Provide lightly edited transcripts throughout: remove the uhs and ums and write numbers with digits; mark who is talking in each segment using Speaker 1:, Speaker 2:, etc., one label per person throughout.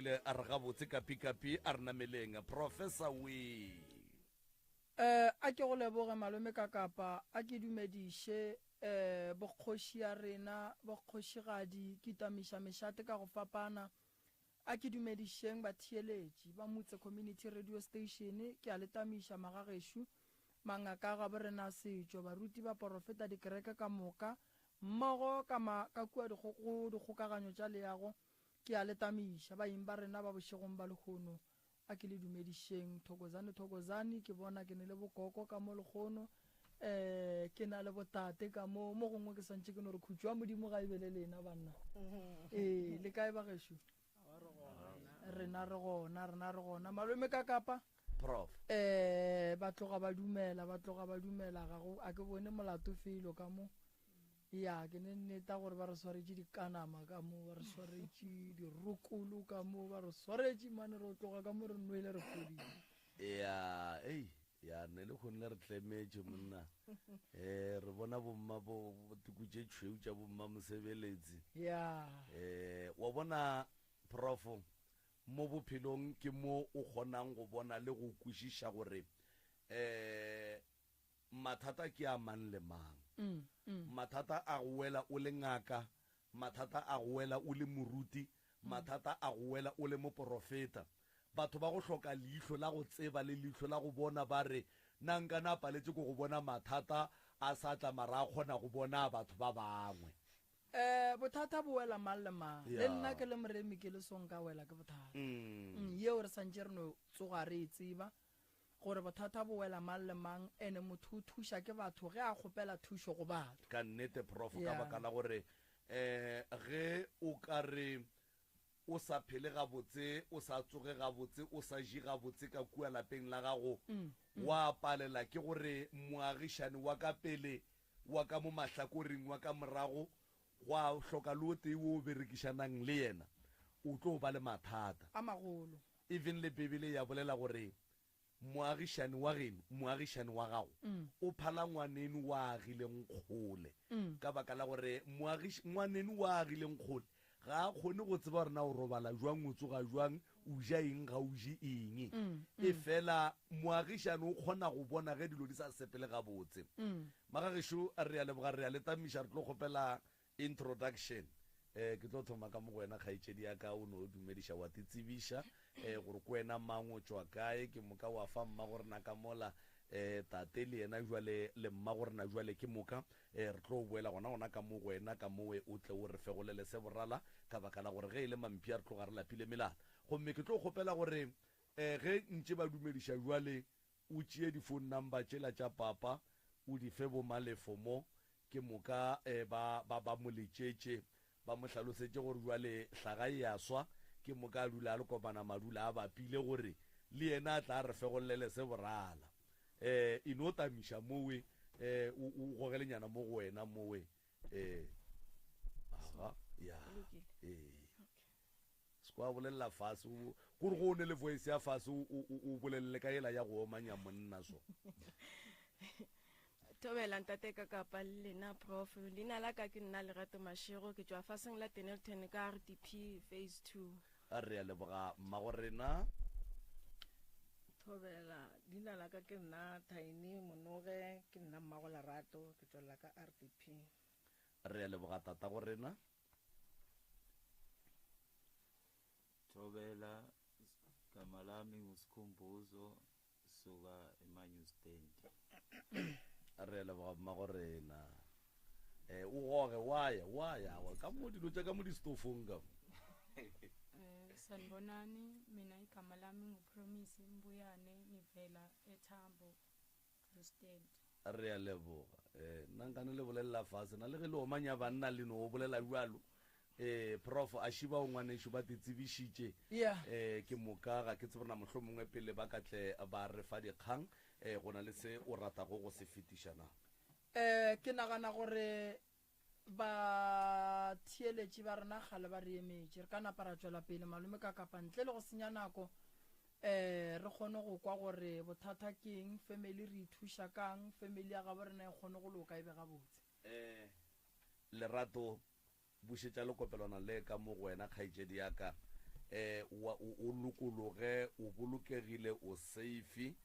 Speaker 1: tsogile a re gabotse kapikapi a re nameleng. Professor we.
Speaker 2: Eh, a ke go leboge malome ka kapa, a ke dumediše eh bokgoši ya rena, bokgošigadi, ke tamiša mešate ka go fapana. A ke dumedišeng batheeletši ba Mutse Community Radio Station, ke a le tamiša magagešo, mangaka a gabo rena a setšo, baruti, baporofeta, dikereke ka moka, mmogo ka ma ka kua dikgo go dikgokaganyo tša leago, ke a le tamiša, baeng ba rena ba bošegong ba lehono. A ke le dumedišeng. Thokozani, Thokozani, ke bona ke ne le bokoko ka mo lekgono. Eh, ke na le botate ka mo. Mo gongwe ke swantše ke no re khutšo ya Modimo ga e be le lena, banna. Ee, le kae bagešo? Rena re gona, rena re gona. Malome ka kapa?
Speaker 1: Prof.
Speaker 2: Eh, ba tloga ba dumela, ba tloga ba dumela. Ga go, a ke bone molato felo ka mo. Ya, ke ne nneta gore ba re swaretše dikanama ka mo, ba re swaretše dirokolo ka mo, ba re swaretše mane re tloga ka mo re nwele re fodile.
Speaker 1: Ya, ei, ya ne le kgonne re tlemetše monna. Eh, re bona bomma bo bo tuku tše tšhweu tša bomma mosebeletsi.
Speaker 2: Ya.
Speaker 1: Eh, wa bona prof, mo bophelong ke mo o kgonang go bona le go kwešiša gore eh Mathata ke a mang le mang. Mathata a go wela o le ngaka, mathata a go wela o le moruti, mathata a go wela o le moporofeta. Batho ba go hloka leihlo la go tseba le leihlo la go bona ba re, Na nka na paletše ke go bona mathata a sa tla mara a kgona go bona a batho ba bangwe?
Speaker 2: Um bothata bo wela mang le mang. Le nna ke le moremi ke le so nka wela ke bothata. Yeo re santše re no tsoga re e tseba. Gore bothata bo wela mang le mang ene motho o thuša ke batho ge a kgopela thušo go batho.
Speaker 1: Ka nnete prof ka baka la gore um ge o ka re o sa phele gabotse, o sa tsoge gabotse, o sa je gabotse ka kua lapeng la gago, wa palela ke gore moagišani wa ka pele, wa ka mo mahlakoreng, wa ka morago, gwa hloka le o tee wo o berekišanang le yena, o tlo ba le mathata.
Speaker 2: A magolo.
Speaker 1: Even le Bibele ya bolela gore moagišani wa geno, moagišani wa gago, o phala ngwaneno wa agileng kgole. Ka baka la gore moagiš, ngwaneno wa agileng kgole ga a kgone go tseba gore na o robala jwang, o tsoga jwang, o ja eng, ga o je eng. Efela moagišani o kgona go bona ge dilo di sa sepele gabotse. Magagešo, re a leboga, re a le tamiša, re tlo kgopela Introduction, Eh, ke tlo thoma ka mo go wena kgaetšedi ya ka, o no dumediša wa te tsebiša eh, gore ke wena mang, o tšwa kae, ke moka wa fa mmagorena ka mola eh, tate le yena jwale le mmagorena jwale, ke moka eh, re tlo boela gona gona ka mo go wena ka mowe o tle o re fegolele se borala ka baka la gore ge e le mampia re tloga re lapile melala. Gomme ke tlo kgopela gore eh, ge ntše ba dumediša jwale O tšee di-phone number tšela tša papa o di fe bo Malefo mo, ke moka ba, ba, ba mo letšetše, ba mo hlalosetše gore bjale hlaga e a swa, ke moka a dula a le kopana madula a bapile gore le yena a tla a re fegollele se borala. E no tamiša mowe, o, o gogelenyana mo go wena mowe. Aga, ya, ee. Se kwa bolelela fase, o, kore go o ne le voice ya fase, o, o, o bolelele ka yela ya go omanya monna so.
Speaker 3: Thobela ntate ka kapa le lena prof. Leina la ka ke nna Lerato Mashego, ke tšwa faseng la Dennilton ka RDP phase 2.
Speaker 1: Re a leboga mmago rena.
Speaker 4: Thobela, leina la ka ke nna Thaini Monoge, ke nna mmago Lerato, ke tšwelela ka RDP.
Speaker 1: Re a leboga tatago rena.
Speaker 5: Thobela, gama lami nguSikhumbuzo suka eManyu Stand.
Speaker 1: Re a leboga mmago rena. Eh, o goge wa ya wa ya wa ka mo dilo tša ka mo distofong ka mo.
Speaker 6: Eh, sanibonani mina igama lami nguPromise Mbuyane ngivela eThambo Free-State.
Speaker 1: Re a leboga. Eh, nna nkane le bolelela fase, na le ge le omanya banna le no bolela bjalo. Eh, Prof, a šiba o ngwanešu ba te tsebišitše.
Speaker 2: Yeah.
Speaker 1: Eh, ke moka ga ke tsebe gore na mohlomongwe pele ba ka tle ba re fa dikgang, eh, go na le se o ratago go se fetiša na?
Speaker 2: Eh, ke nagana gore Batheeletši ba rena kgale ba re emetše. Re ka napa ra tšwela pele, malome ka kapa ntle le go senya nako, um re kgone go kwa gore bothata ke eng, family re e thuša ka'ng, family ya gabo rena e kgone go loka e be gabotse.
Speaker 1: Um Lerato, bušetša lekopelwana le ka mo go wena, kgaetšedi ya ka. Um wa, o, o lokologe, o bolokegile, o safe.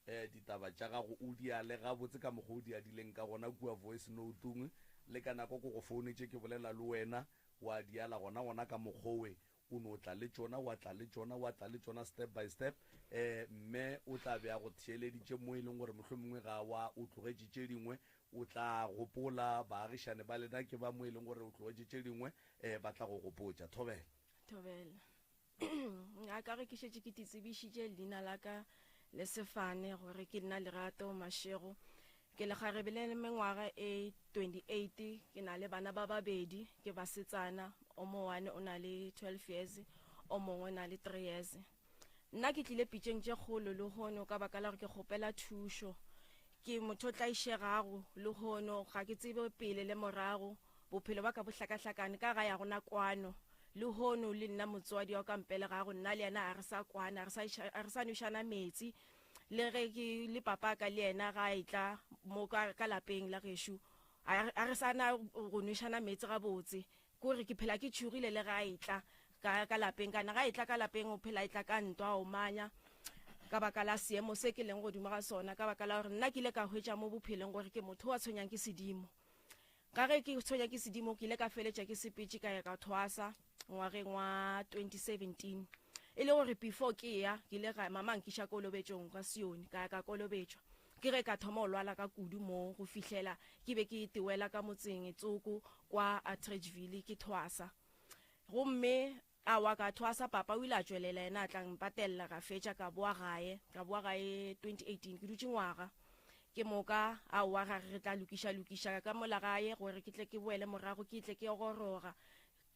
Speaker 1: Um ditaba tša gago o di ale gabotse ka mokgwa o di adileng ka gona kua voice note-ong. Le ka nako ke go founetše ke bolela le wena, wa di ala gona gona ka mokgwa owe. O no tla le tšona, wa tla le tšona, wa tla le tšona step by step. Um mme o tla be a go theeleditše mo e leng gore mohlomongwe ga wa o tlogetše tše dingwe, o tla gopola baagišane ba lena ke ba mo e leng gore o tlogetše tše dingwe, um ba tla go gopotša. Thobela.
Speaker 3: Thobela. A ka re ke šetše ke titsebišitše leina la ka le sefane gore ke nna Lerato Mashego. Ke lekgarebe le mengwaga e 28, ke na le bana ba babedi, ke basetsana, o mongwe o na le 12 years, o mongwe o na le 3 years. Nna ke tlile pitšeng tše kgolo lehono ka baka la gore ke kgopela thušo. Ke motho o tlaišegago lehono, ga ke tsebe pele le morago, bophelo ba ka bo hlakahlakane ka ga ya gona kwano. Lehono le nna motswadi wa ka mpelegago, nna le yena a re sa kwana, a re sa nwešana metsi. Le ge ke le papa ka le yena ga e tla mo ka, ka lapeng la gešo, a re sa na go nwešana meetse gabotse. Kore ke phela ke tšhogile le ga e tla ka, ka lapeng, kana ga e tla ka lapeng o phela e tla ka ntwa a omanya ka baka la seemo se ke leng godimo ga sona, ka baka la gore nna ke ile ka hwetša mo bophelong gore ke motho wa tshwenyang ke sedimo. Ka ge ke tshwenya ke sedimo, ke ile ka feletša ke sepetše ka ya ka thwasa ngwageng wa 2017. E le gore before ke ya, ke ile ga mama nkiša kolobetšong kwa Sione, ka ya ka kolobetšwa. Ke ge ka thoma go lwala ka kudu mo go fihlela ke be ke tewela ka motseng tsoko kwa Atteridgeville ke thwasa. Gomme awa ka thwasa, papa o ile a tšwelela yena a tla mpatella, ka fetša ka boa gae, ka boa gae 2018, ke dutše ngwaga. Ke moka aowa ga re tla lokiša lokiša ka mola gae gore ke tle ke boele morago, ke tle ke goroga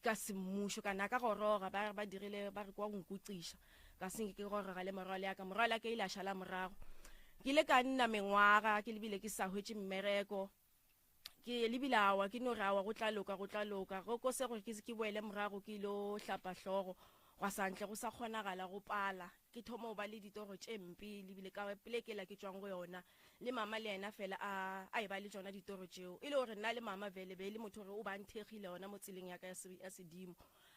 Speaker 3: ka semmušo. Ka na ka goroga, ba re ba dirile, ba re kwa go nkuqiša, ka senke ke goroga le morwalo ya ka. Morwalo ya ka ile a šala morago. Ke ile ka nna mengwaga ke lebile ke sa hwetše mmereko, ke lebile awa ke no re awa go tla loka, go tla loka. Go ko se gore ke ke boele morago ke ilo hlapa hlogo, gwa sa ntle go sa kgonagala go pala. Ke thoma go ba le ditoro tše mpe lebile ka poleke la ke tšwang go yona, le mama le yena fela a a e ba le tšona ditoro tšeo. E le gore nna le mama vele be e le motho gore o ba nthekgile yona mo tseleng ya ka ya sedimo,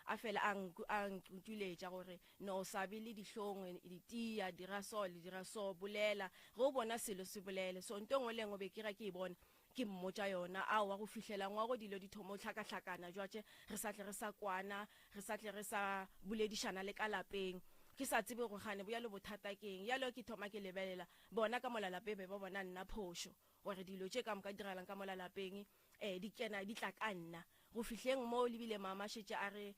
Speaker 3: a fela a nkutuletša gore no sa be le dihlong, ditia, dira so le dira so, bolela ge o bona selo se bolele. So nto engwe le engwe be ke ra ke e bona ke mmotša yona. Aowa go fihlela ngwago dilo di thoma go hlakahlakana jwatše, re sa tle re sa kwana, re sa tle re sa boledišana le ka lapeng. Ke sa tsebe gore gane bjalo bothata keng. Bjalo ke thoma ke lebelela bona ka mola lapeng be ba bona nna phošo gore dilo tše ka moka diragalang ka mola lapeng, di kena di tla ka nna. Go fihleng mo lebile mama šetše a re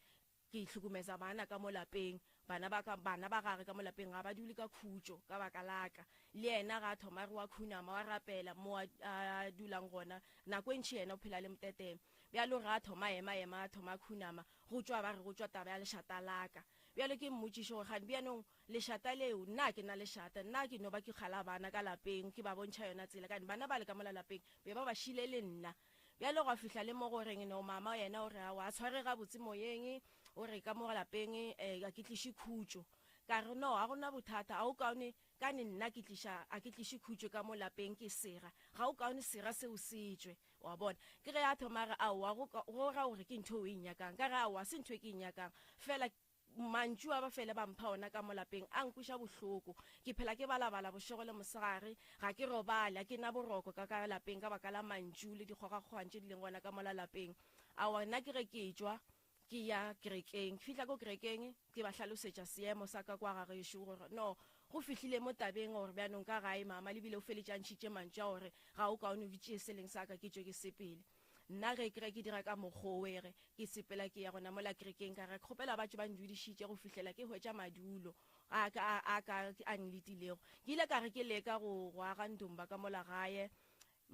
Speaker 3: ke hlokomeza bana ka mo lapeng, bana ba ka, bana ba gage ka mo lapeng ga ba dule ka khutšo ka baka la ka. Le yena ga a thoma re wa khunama wa rapela mo a, a dulang gona, nako e ntši yena o phela le moteteme. Bjalo ga a thoma ema ema a thoma khunama, go tšwa ba re go tšwa taba ya lešata la ka. Bjalo ke mmotšiše gore gane bjanong lešata leo, nna ke na lešata, nna ke no ba ke kgala bana ka lapeng, ke ba bontšha yona tsela, kane bana ba le ka mola lapeng be ba ba šile le nna. Bjale gwa fihla le mo go reng no mama yena o re aowa a tshware gabotse moyeng, o re ka mo lapeng eh, a ke tliše khutšo. Ka re no a gona bothata, a o kaone kane nna ke tliša, a ke tliše khutšo ka mo lapeng ke sera, ga o kaone sera seo se tšwe. Wa bona, ke ge a thoma re aowa go, go ra gore ke ntho o e nyakang. Ka re aowa se ntho e ke e nyakang, fela mantšu a ba fele ba mpha ona ka mo lapeng a nkweša bohloko. Ke phela ke balabala bošego le mosegare, ga ke robale, ga ke na boroko ka ka lapeng ka baka la mantšu le dikgogakgogano tše di leng gona ka mola lapeng. Aowa nna ke ge ke tšwa ke ya kerekeng, ke fihla ko kerekeng ke ba hlalosetša seemo sa ka kwa ga gešo gore no go fihlile mo tabeng gore bjanong ka gae mama lebile o feletše a ntšhitše mantšu a gore ga o kaone o tšee se leng sa ka ke tšwe ke sepele. Nna ge ke re ke dira ka mokgwa o ere ke sepela ke ya gona mola kerekeng ka re kgopela ba tšwe ba ndudišitše go fihlela ke hwetša madulo a ka a ka a nletilego. Ke ile ka re ke leka go go aga ndumba ka mola gae,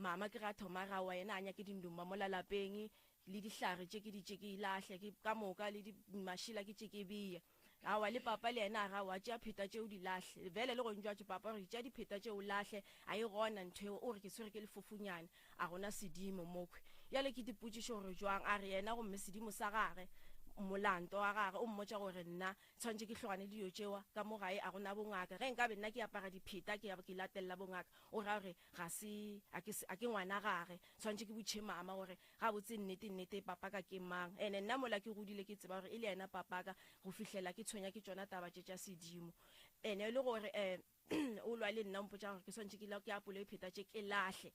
Speaker 3: mama ke ra thoma ra wa yena a nyake dindumba mola lapeng le dihlare tše ke di tše ke lahle ke ka moka le di mašila ke tše ke beye. Aowa le papa le yena a re aowa tšea pheta tše o di lahle. Bjale le go ntšwatše papa gore tšea dipheta tše o lahle a e gona ntho eo, o re ke tshwere ke lefofunyana a gona sedimo mokhwi. Bjale ke dipotšišo gore jwang a re yena gomme sedimo sa gage molanto wa gage, o mmotša gore nna tshwanetše ke hlogane le dilo tšewa ka mo gae a gona bongaka. Ge nkabe nna ke apara dipheta ke ke latelela bongaka, o ra gore ga se a ke a ke ngwana gage. Tshwanetše ke botšhe mama gore gabotse nnete nnete papaka ke mang. Ene nna mola ke godile ke tseba gore e le yena papaka go fihlela ke tshwenya ke tšona taba tše tša sedimo. Ene e le gore um o lwa le nna o mpotša gore ke swantše ke ke apole dipheta tše ke lahle.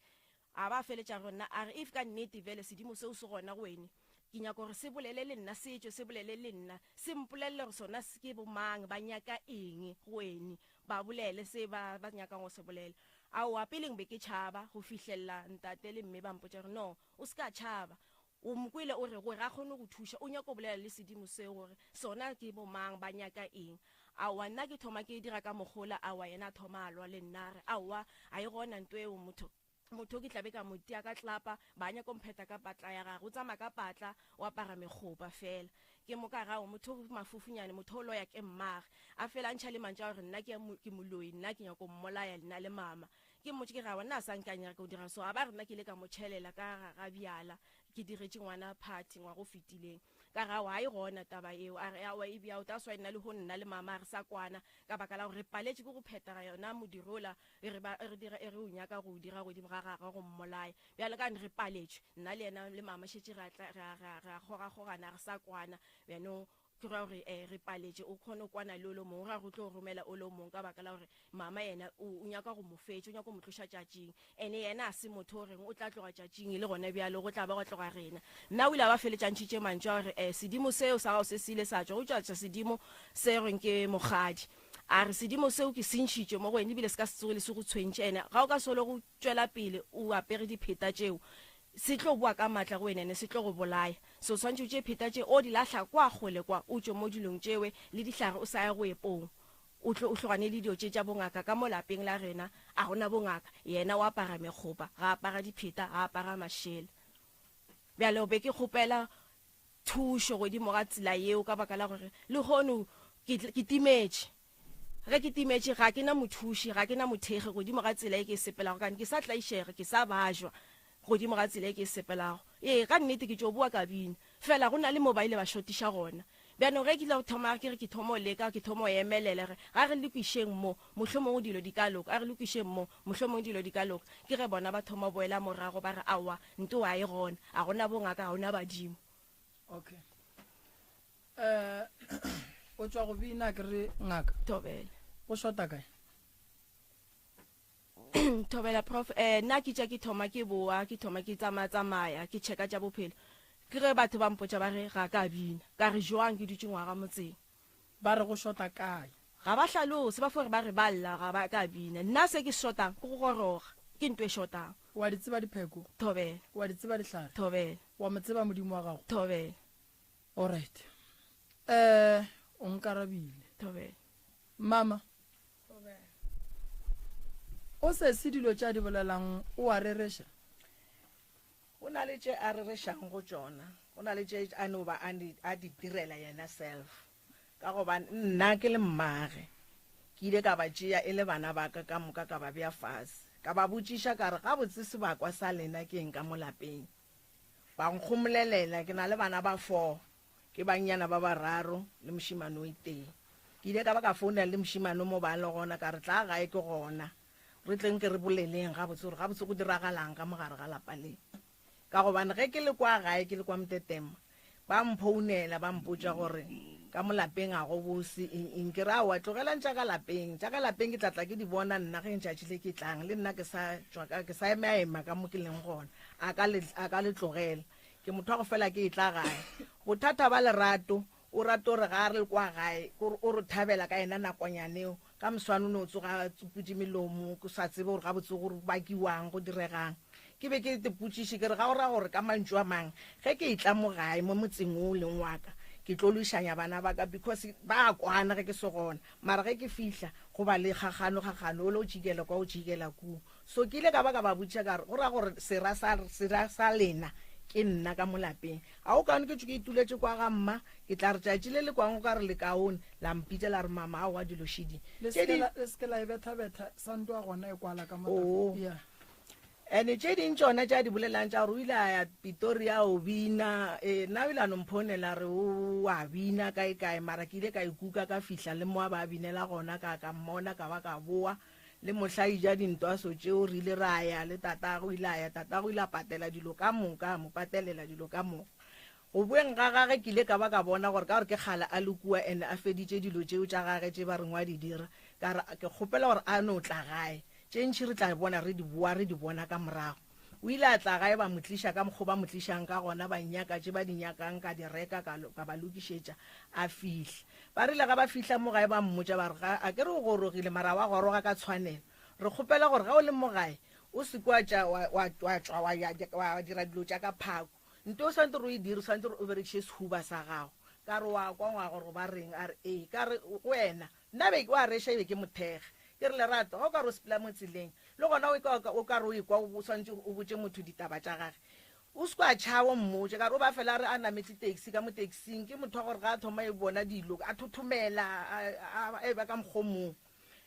Speaker 3: A ba feletša go nna a re if ka nnete bjale sedimo seo se gona go wene, ke nyaka gore se bolele le nna, se tšwe se bolele le nna, se mpolelele gore sona ke bomang, ba nyaka eng go wene, ba bolele se ba ba nyakang go se bolela. Aowa, peleng be ke tšhaba go fihlelela ntate le mme ba mpotša gore no, o se ka tšhaba. O mo kwele o re gore a kgone go thuša, o nyaka go bolela le sedimo seo gore sona ke bomang, ba nyaka eng. Aowa, nna ke thoma ke dira ka mogola, aowa, yena a thoma a lwa le nna, a re aowa, a e gona nto eo motho. Motho ke tla be ka mo tia ka tlapa, ba nyaka go mpheta ka patla ya gagwe, o tsamaya ka patla, o apara mekgopa fela. Ke moka ra o motho o mafufunyane, motho o loya ke mmage. A fela a ntšha le mantšu a gore nna ke ke moloi, nna ke nyaka go mmolaya nna le mama. Ke mmotše ke re aowa nna a sa nke a nyaka go dira so, a ba re nna ke ile ka mo tšhelela ka ga ga bjala, ke diretše ngwana party ngwaga o fetileng. Ka re aowa ga e gona taba eo, a re aowa e bjao, that's why nna le ho nna le mama re sa kwana ka baka la gore re paletše ke go phethega yona modiro ola e re ba e re dira e re o nyaka go o dira godimo ga gagwe go mmolaya. Bjale ka re paletšwe nna le yena le mama šetše re a tla re a re a re a kgogakgogana re sa kwana. Bjanong ke ra gore um re paletše o kgone go kwana le o le mongwe, ra gore o tlo romela o le mongwe ka baka la gore mama yena o nyaka go mo fetša, o nyaka go mo tloša tšatšing. Ene yena a se motho o reng o tla tloga tšatšing le gona bjalo go tla ba gwa tloga rena. Nna o ile a ba feletša ntšhitše mantšu a gore um sedimo seo sa gago se se ile sa tšwa, go tšwa sedimo se reng ke mokgadi. A re sedimo seo ke se ntšhitše mo go wena ebile se ka se tsogile se go tshwentše, ene ga o ka solo go tšwela pele o apere dipheta tšeo, se tlo boa ka matla go wena ene se tlo go bolaya. So o swanetše o tšee pheta tše o di lahla kwa kgole kwa, o tšwe mo dilong tšewe le dihlare o sa ye go epong. O tlo o hlogane le dilo tše tša bongaka ka mo lapeng la rena a gona bongaka, yena o apara mekgopa, ga apara dipheta, ga apara mašela. Bjale o be ke kgopela thušo godimo ga tsela yeo ka baka la gore lehono ke, ke timetše. Ge ke timetše ga ke na mothuši, ga ke na mothekgi godimo ga tsela e ke e sepelago, kane ke sa tlaišega, ke sa bajwa godimo ga tsela e ke e sepelago. Ee, ka nnete ke tšo boa ka bina, fela go na le mo ba ile ba šotiša gona. Bjanong ge ke ile go thoma ke re ke thoma go leka, ke thoma go emelela, re ga re lokišeng mo, mohlomongwe dilo di ka loka, a re lokišeng mo, mohlomongwe dilo di ka loka. Ke ge bona ba thoma go boela morago ba re aowa, ntoa ga e gona, ga gona bongaka, ga gona badimo.
Speaker 2: Okay. Eh, o tšwa go bina ke re ngaka.
Speaker 3: Thobela.
Speaker 2: O shota kae?
Speaker 3: Thobela prof, eh nna ke tša ke thoma ke boa, ke thoma ke tsamaya tsamaya, ke checka tša bophelo. Ke ge batho ba mpotša ba re ga ka bina. Ka re jwang ke dutše ngwaga motseng.
Speaker 2: Ba re go shota kae?
Speaker 3: Ga ba hlalose, ba fo re ba re ba lla ga ba ka bina. Nna se ke se shotang ke go goroga, ke nto e shotang.
Speaker 2: Wa di tseba dipheko?
Speaker 3: Thobela.
Speaker 2: Wa di tseba dihlare?
Speaker 3: Thobela.
Speaker 2: Wa mo tseba Modimo wa gago?
Speaker 3: Thobela.
Speaker 2: Alright. Eh, o nkarabile.
Speaker 3: Thobela.
Speaker 2: Mama.
Speaker 6: Thobela.
Speaker 2: O sesi dilo tše a di bolelang o a rereša?
Speaker 4: Go na le tše a rerešago go tšona, go na le tše a no ba a di, a di direla yena self. Ka gobane nna ke le mmage, ke ile ka ba tšea e le bana ba ka ka moka ka ba bea fase, ka ba botšiša ka re, Gabotse sebakwa sa lena ke eng ka mo lapeng? Ba nkgomolelela, ke na le bana ba four, ke bannyana ba bararo le mošemane o tee. Ke ile ka ba ka founela le mošemane mo ba le gona, ka re, Tlaa gae ke gona, re tleng ke re boleleng gabotse gore gabotse go diragalang ka mo gare ga lapa le. Ka gobane ge ke le kwa gae, ke le kwa Mtetema, ba mphounela ba mpotša gore ka mo lapeng ga go bose eng eng. Ke re aowa, tlogelang tša ka lapeng, tša ka lapeng ke tla tla ke di bona nna ge letšatši le ke tlang, le nna ke sa tšwa ka, ke sa emaema ka mo ke leng gona, a ka le, a ka le tlogela. Ke motho wa go fela ke etla gae. Bothata ba lerato, o rata gore ga a re kwa gae, kore o re thabela ka yena nakonyaneo, ka moswane o no tsoga a tsuputše melomo, ke sa tsebe gore gabotse go bakiwang, go diregang. Ke be ke ipotšiše ke re ga go ra gore ka mantšu a mang ge ke etla mo gae mo motseng wo o leng wa ka, ke tlo lwešanya bana ba ka because ba a kwana ge ke se gona, mara ge ke fihla go ba le kgakgano kgakgano, ole o tšikela kwa o tšikela kua. So ke ile ka ba ka ba botšiša ka re go ra gore sera sa, sera sa lena ke nna ka mo lapeng. Ga o kaone ke tšwe ke ituletše kwa ga mma, ke tla re tšatši le le kwang go ka re le kaone, la mpitša la re mama aowa dilo šidi.
Speaker 2: Le
Speaker 4: Tše
Speaker 2: se
Speaker 4: di.
Speaker 2: ke la, le se ke la e bethabetha, santoa gona e kwala ka mo
Speaker 4: Oo.
Speaker 2: Yeah.
Speaker 4: And tše ding tšona tše a di bolelang tša gore o ile a ya Pitoria a o bina, ee, nna o ile a no mphounela a re o a bina kae kae, mara ke ile ka ikuka ka fihla le mo a ba a binela gona, ka ka mmona ka ba ka boa. Le mohla eja dintwaso tšeo re ile ra ya le tatagwe, o ile a ya, tatagwe o ile a patela dilo ka moka, a mo patelela dilo ka moka. Go boeng ga gage ke ile ka ba ka bona gore ka gore ke kgale a le kua and a feditše dilo tšeo tša gage tše ba reng wa di dira, ka re ke kgopela gore a no tla gae, tše ntši re tla bona re di boa re di bona ka morago. O ile a tla gae ba mo tliša ka mokgo ba mo tlišang ka gona, ba nnyaka tše ba di nyakang ka di reka ka, ka ba lokišetša, a fihla. Ba rile ga ba fihla mo gae ba mmotša ba re ga a ke re o gorogile mara wa goroga ka tshwanelo, re kgopela gore ga o le mo gae o se ke wa tša wa, wa, wa tšwa wa ya wa dira dilo tša ka phako. Nto o swanetše gore o e dire, o swanetše gore o berekiše sehuba sa gago. Ka re, Wa kwa ngwaga gore ba reng? A re, Ee. Ka re, Go wena, nna be wa reša e be ke mo thekga. Ke re, Lerato, ga o ka re o sepela mo tseleng, le gona o ekwa o ka re o ekwa o swanetše o botše motho ditaba tša gage. O se ke wa tšhaba o mmotše. Ka re, O ba fela a re a nametše taxi, ka mo taxing, ke motho wa gore ga a thoma e bona dilo, a thothomela, a, a, a eba ka mokgwa o mongwe.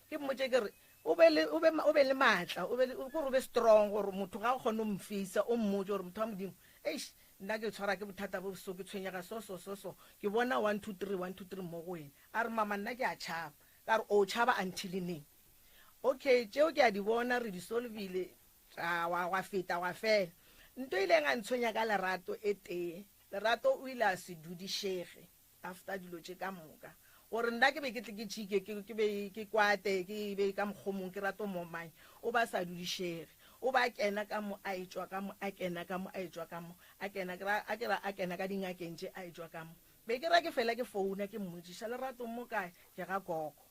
Speaker 4: Ke mmotše ke re, O be le, o be, o be le maatla, o be le, kore o be strong gore motho ga o kgone go mfisa, o mmotše gore motho wa Modimo, eish, nna ke tshwara ke bothata bo so, ke tshwenyega so, so, so, so, ke bona one, two, three, one, two, three mo go wena. A re, mama, nna ke a tšhaba. Ka re, o tšhaba until neng? Okay, tšeo ke a di bona, re di solvile, ra, wa, gwa feta, gwa fela. Nto e ileng a ntshwenya ka Lerato e tee, Lerato o ile a se dudišege. After dilo tše ka moka, gore nna ke be ke tle ke tšike, ke, ke be ke kwate, ke be ka mokgwa o mongwe, ke rate go mo omanya, o ba sa dudišege. O ba kena ka mo, a etšwa ka mo, a kena ka mo, a etšwa ka mo, a kena, ke ra, a ke ra a kena ka dingakeng tše, a etšwa ka mo. Be ke ra ke fela ke founa, ke mmotšiša, Lerato, o mo kae? Ke ga Koko.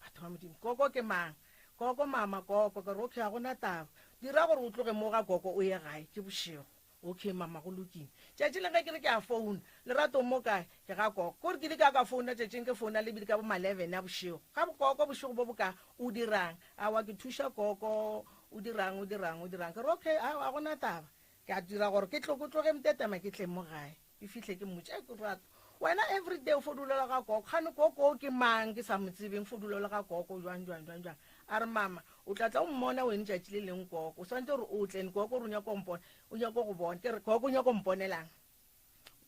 Speaker 4: Batho ba Modimo, Koko ke mang? Koko, mama, Koko. Ke re, okay, ga go na taba. Dira gore o tloge mo ga Koko o ye gae, ke bošego. Okay mama, go lokile. Tšatši leng ge ke re ke a founa, Lerato o mo kae? Ke ga Koko. Kore ke ile ka ka founa tšatšing ke founa lebile ka bo ma 11 a bošego. Ga bo Koko bošego bo bokaa, o dirang? Aowa ke thuša Koko, o dirang, o dirang, o dirang. Ke re okay, aowa ga go na taba. Ke a dira gore ke tlo ke tloge Mtetema ke tle mo gae. Ke fihle ke mmotše, Ei Lerato, wena everyday o fo dulela ga Koko. Kgane Koko o ke mang ke sa mo tsebeng, fo dulela ga Koko jwang jwang jwang jwang. A re mama, o tla tla o mmona wene tšatši le leng Koko. O swanetše gore o tle, Koko o re o nyaka go mpona. O nyaka go bona. Ke re, Koko o nyaka go mponelang?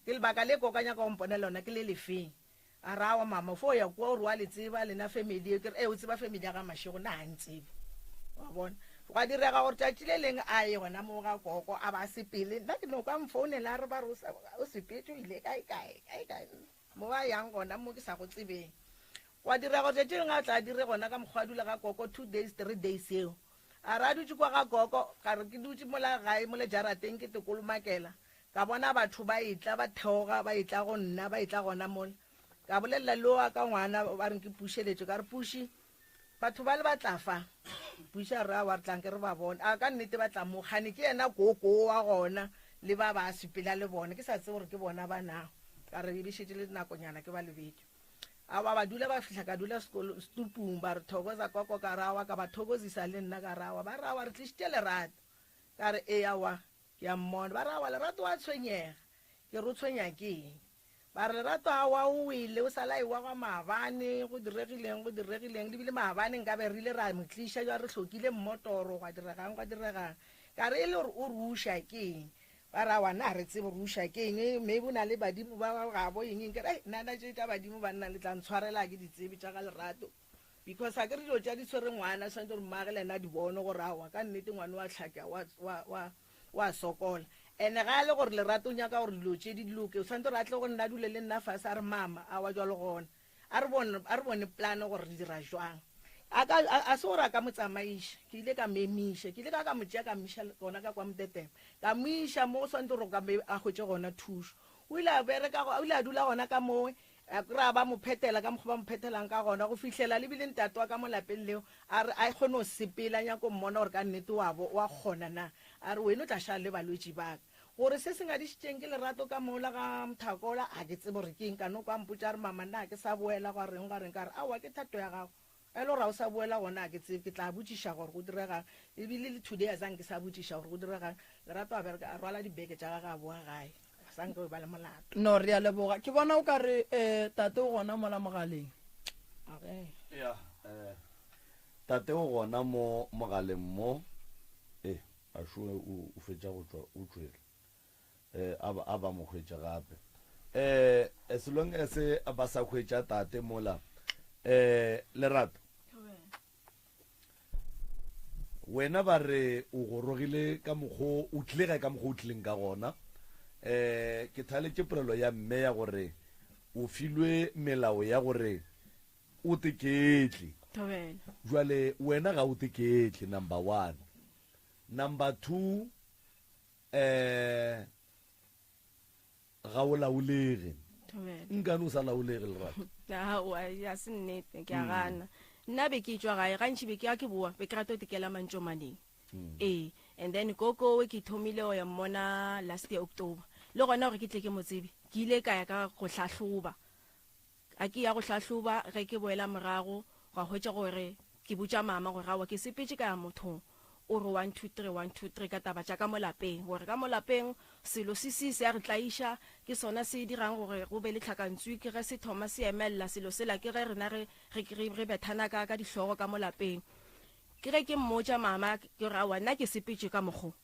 Speaker 4: Ke lebaka le Koko a nyaka go mponela lona ke le lefeng? A re, Aowa mama, o fo ya kua o re wa le tseba lena family ye. Ke re, Ee, o tseba family ya ga Mashego, nna ga ntsebe. Wa bona? Gwa direga gore tšatši le leng a ye gona moo ga Koko, a ba sepele. Nna ke no kwa mfounela a re ba re o sepetše o ile kae kae, kae kae, mo a yang gona mo ke sa go tsebeng. Gwa direga gore tšatši le lengwe a tla a dire gona ka mokgwa a dula ga Koko two days, three days eo. A re a dutše kwa ga Koko, ka re ke dutše mola gae mola jarateng ke tekolomakela, ka bona batho ba etla ba theoga ba etla go nna ba etla gona mola. Ka bolelela le wa ka ngwana ba reng ke Pušeletšo, ka re Puši, batho bale ba tla fa. Puši a re aowa re tlang ke re ba bone. A ka nnete ba tla mo, kgane ke yena koko wa gona le ba ba sepela le bona, ke sa tsebe gore ke bona ba na. Ka re e be šetše le nakonyana ke ba lebetše. Aowa, ba dula ba fihla ka dula sekolo setupung ba re thokoza koko ka re aowa ka ba thokozisa le nna ka re aowa ba re aowa re tlišitše Lerato ka re ee aowa ke a mmona ba re aowa Lerato wa tshwenyega ke re o tshwenya ke eng ba re Lerato aowa o wele o sala ewa gwa maabane go diregileng go diregileng le bile maabane nkabe re ile ra mo tliša jwa re hlokile mmotoro gwa diregang gwa diregang ka re e le gore o re uša ke eng Ba re, Aowa, nna ga re tsebe gore o uša ke eng, maybe o na le badimo ba gabo eng eng. Ke re, Hei, nna nna tše tša badimo banna le tla ntshwarela ga ke di tsebe tša ga Lerato. Because ga ke re dilo tša di tshwere ngwana, swanetše gore mmage le yena a di bone gore aowa ka nnete ngwana wa hlaka, wa, wa, wa, wa sokola. And-e ga e le gore Lerato o nyaka gore dilo tše di loke, o swanetše gore a tle go nna a dule le nna fase a re, Mama, aowa jwalo gona. A re bone, a re bone plan gore re dira jwang. A ka, a, a se gore a ka mo tsamaiša. Ke ile ka mo emiša. Ke ile ka ka mo tšea ka mo iša gona ka kwa Mtetema. Ka mo iša mo go swanetše gore ka be a hwetše gona thušo. O ile a bereka, o ile a dula gona ka mowe, a kry-a ba mo phethela ka mokgwa ba mo phethelang ka gona go fihlela le bile ntate wa ka mo lapeng leo a re a kgone go sepela, a nyaka go mmona gore ka nnete wa bo, wa kgona na. A re wena o tla šala le balwetši ba ka. Gore se se ngadišitšeng ke lerato ka mola ga Mthakola, ga ke tsebe gore ke eng. Ka no kwa a mpotša a re, Mama, nna ga ke sa boela gwa reng, gwa reng. Ka re, Aowa, ke thato ya gago. Ge e le gore ga o sa boela gona ga ke tsebe. Ke tla botšiša gore go diregang. Ebile le today a zange ke sa botšiša gore go diregang. Lerato a bereka, a rwala dibeke tša gagwe a boa gae. Ga sa nke o eba le molato.
Speaker 2: No, re a leboga. Ke bona o ka re eh, tate o gona mola mogaleng.
Speaker 4: Age.
Speaker 1: Ya, eh, tate o gona mo mogaleng mo. Eh. A šo o, o fetša go tšwa, o tšwele. Eh, a ba, a ba mo hwetša gape. Eh, as long as ba sa hwetša tate mola, eh, Lerato. Wena ba re o gorogile ka mokgo o tlile gae ka mokgo o tlileng ka gona. Eh, ke thaletše polelo ya mme ya gore o filwe melao ya gore o teketle.
Speaker 3: Thobela.
Speaker 1: Jwale wena ga o teketle, number one. Number 2, eh, ga o laolege.
Speaker 3: Thobela.
Speaker 1: Nkane o sa laolege, Lerato?
Speaker 3: Aowa, ya se nnete, ke a gana. Nna be ke tšwa gae, gantši be ke ya ke boa, be ke rata go tekela mantšomaneng. Ee, and then kokowe ke thomile go ya mmona last year October. Le gona gore ke tle ke mo tsebe, ke ile ka ya ka go hlahloba. A ke ya go hlahloba, ge ke boela morago, gwa hwetša gore ke botša mama gore aowa ke sepetše ka ya mothong o re one two three one two three ka taba tša ka mo lapeng, gore ka mo lapeng selo se se se a re tlaiša, ke sona se dirang gore go be le tlhakantswi, ke ge se thoma se emelela selo sela, ke ge rena re re re re bethana ka ka dihlogo ka mo lapeng. Ke ge ke mmotša mama ke re aowa nna ke sepetše ka mokgo,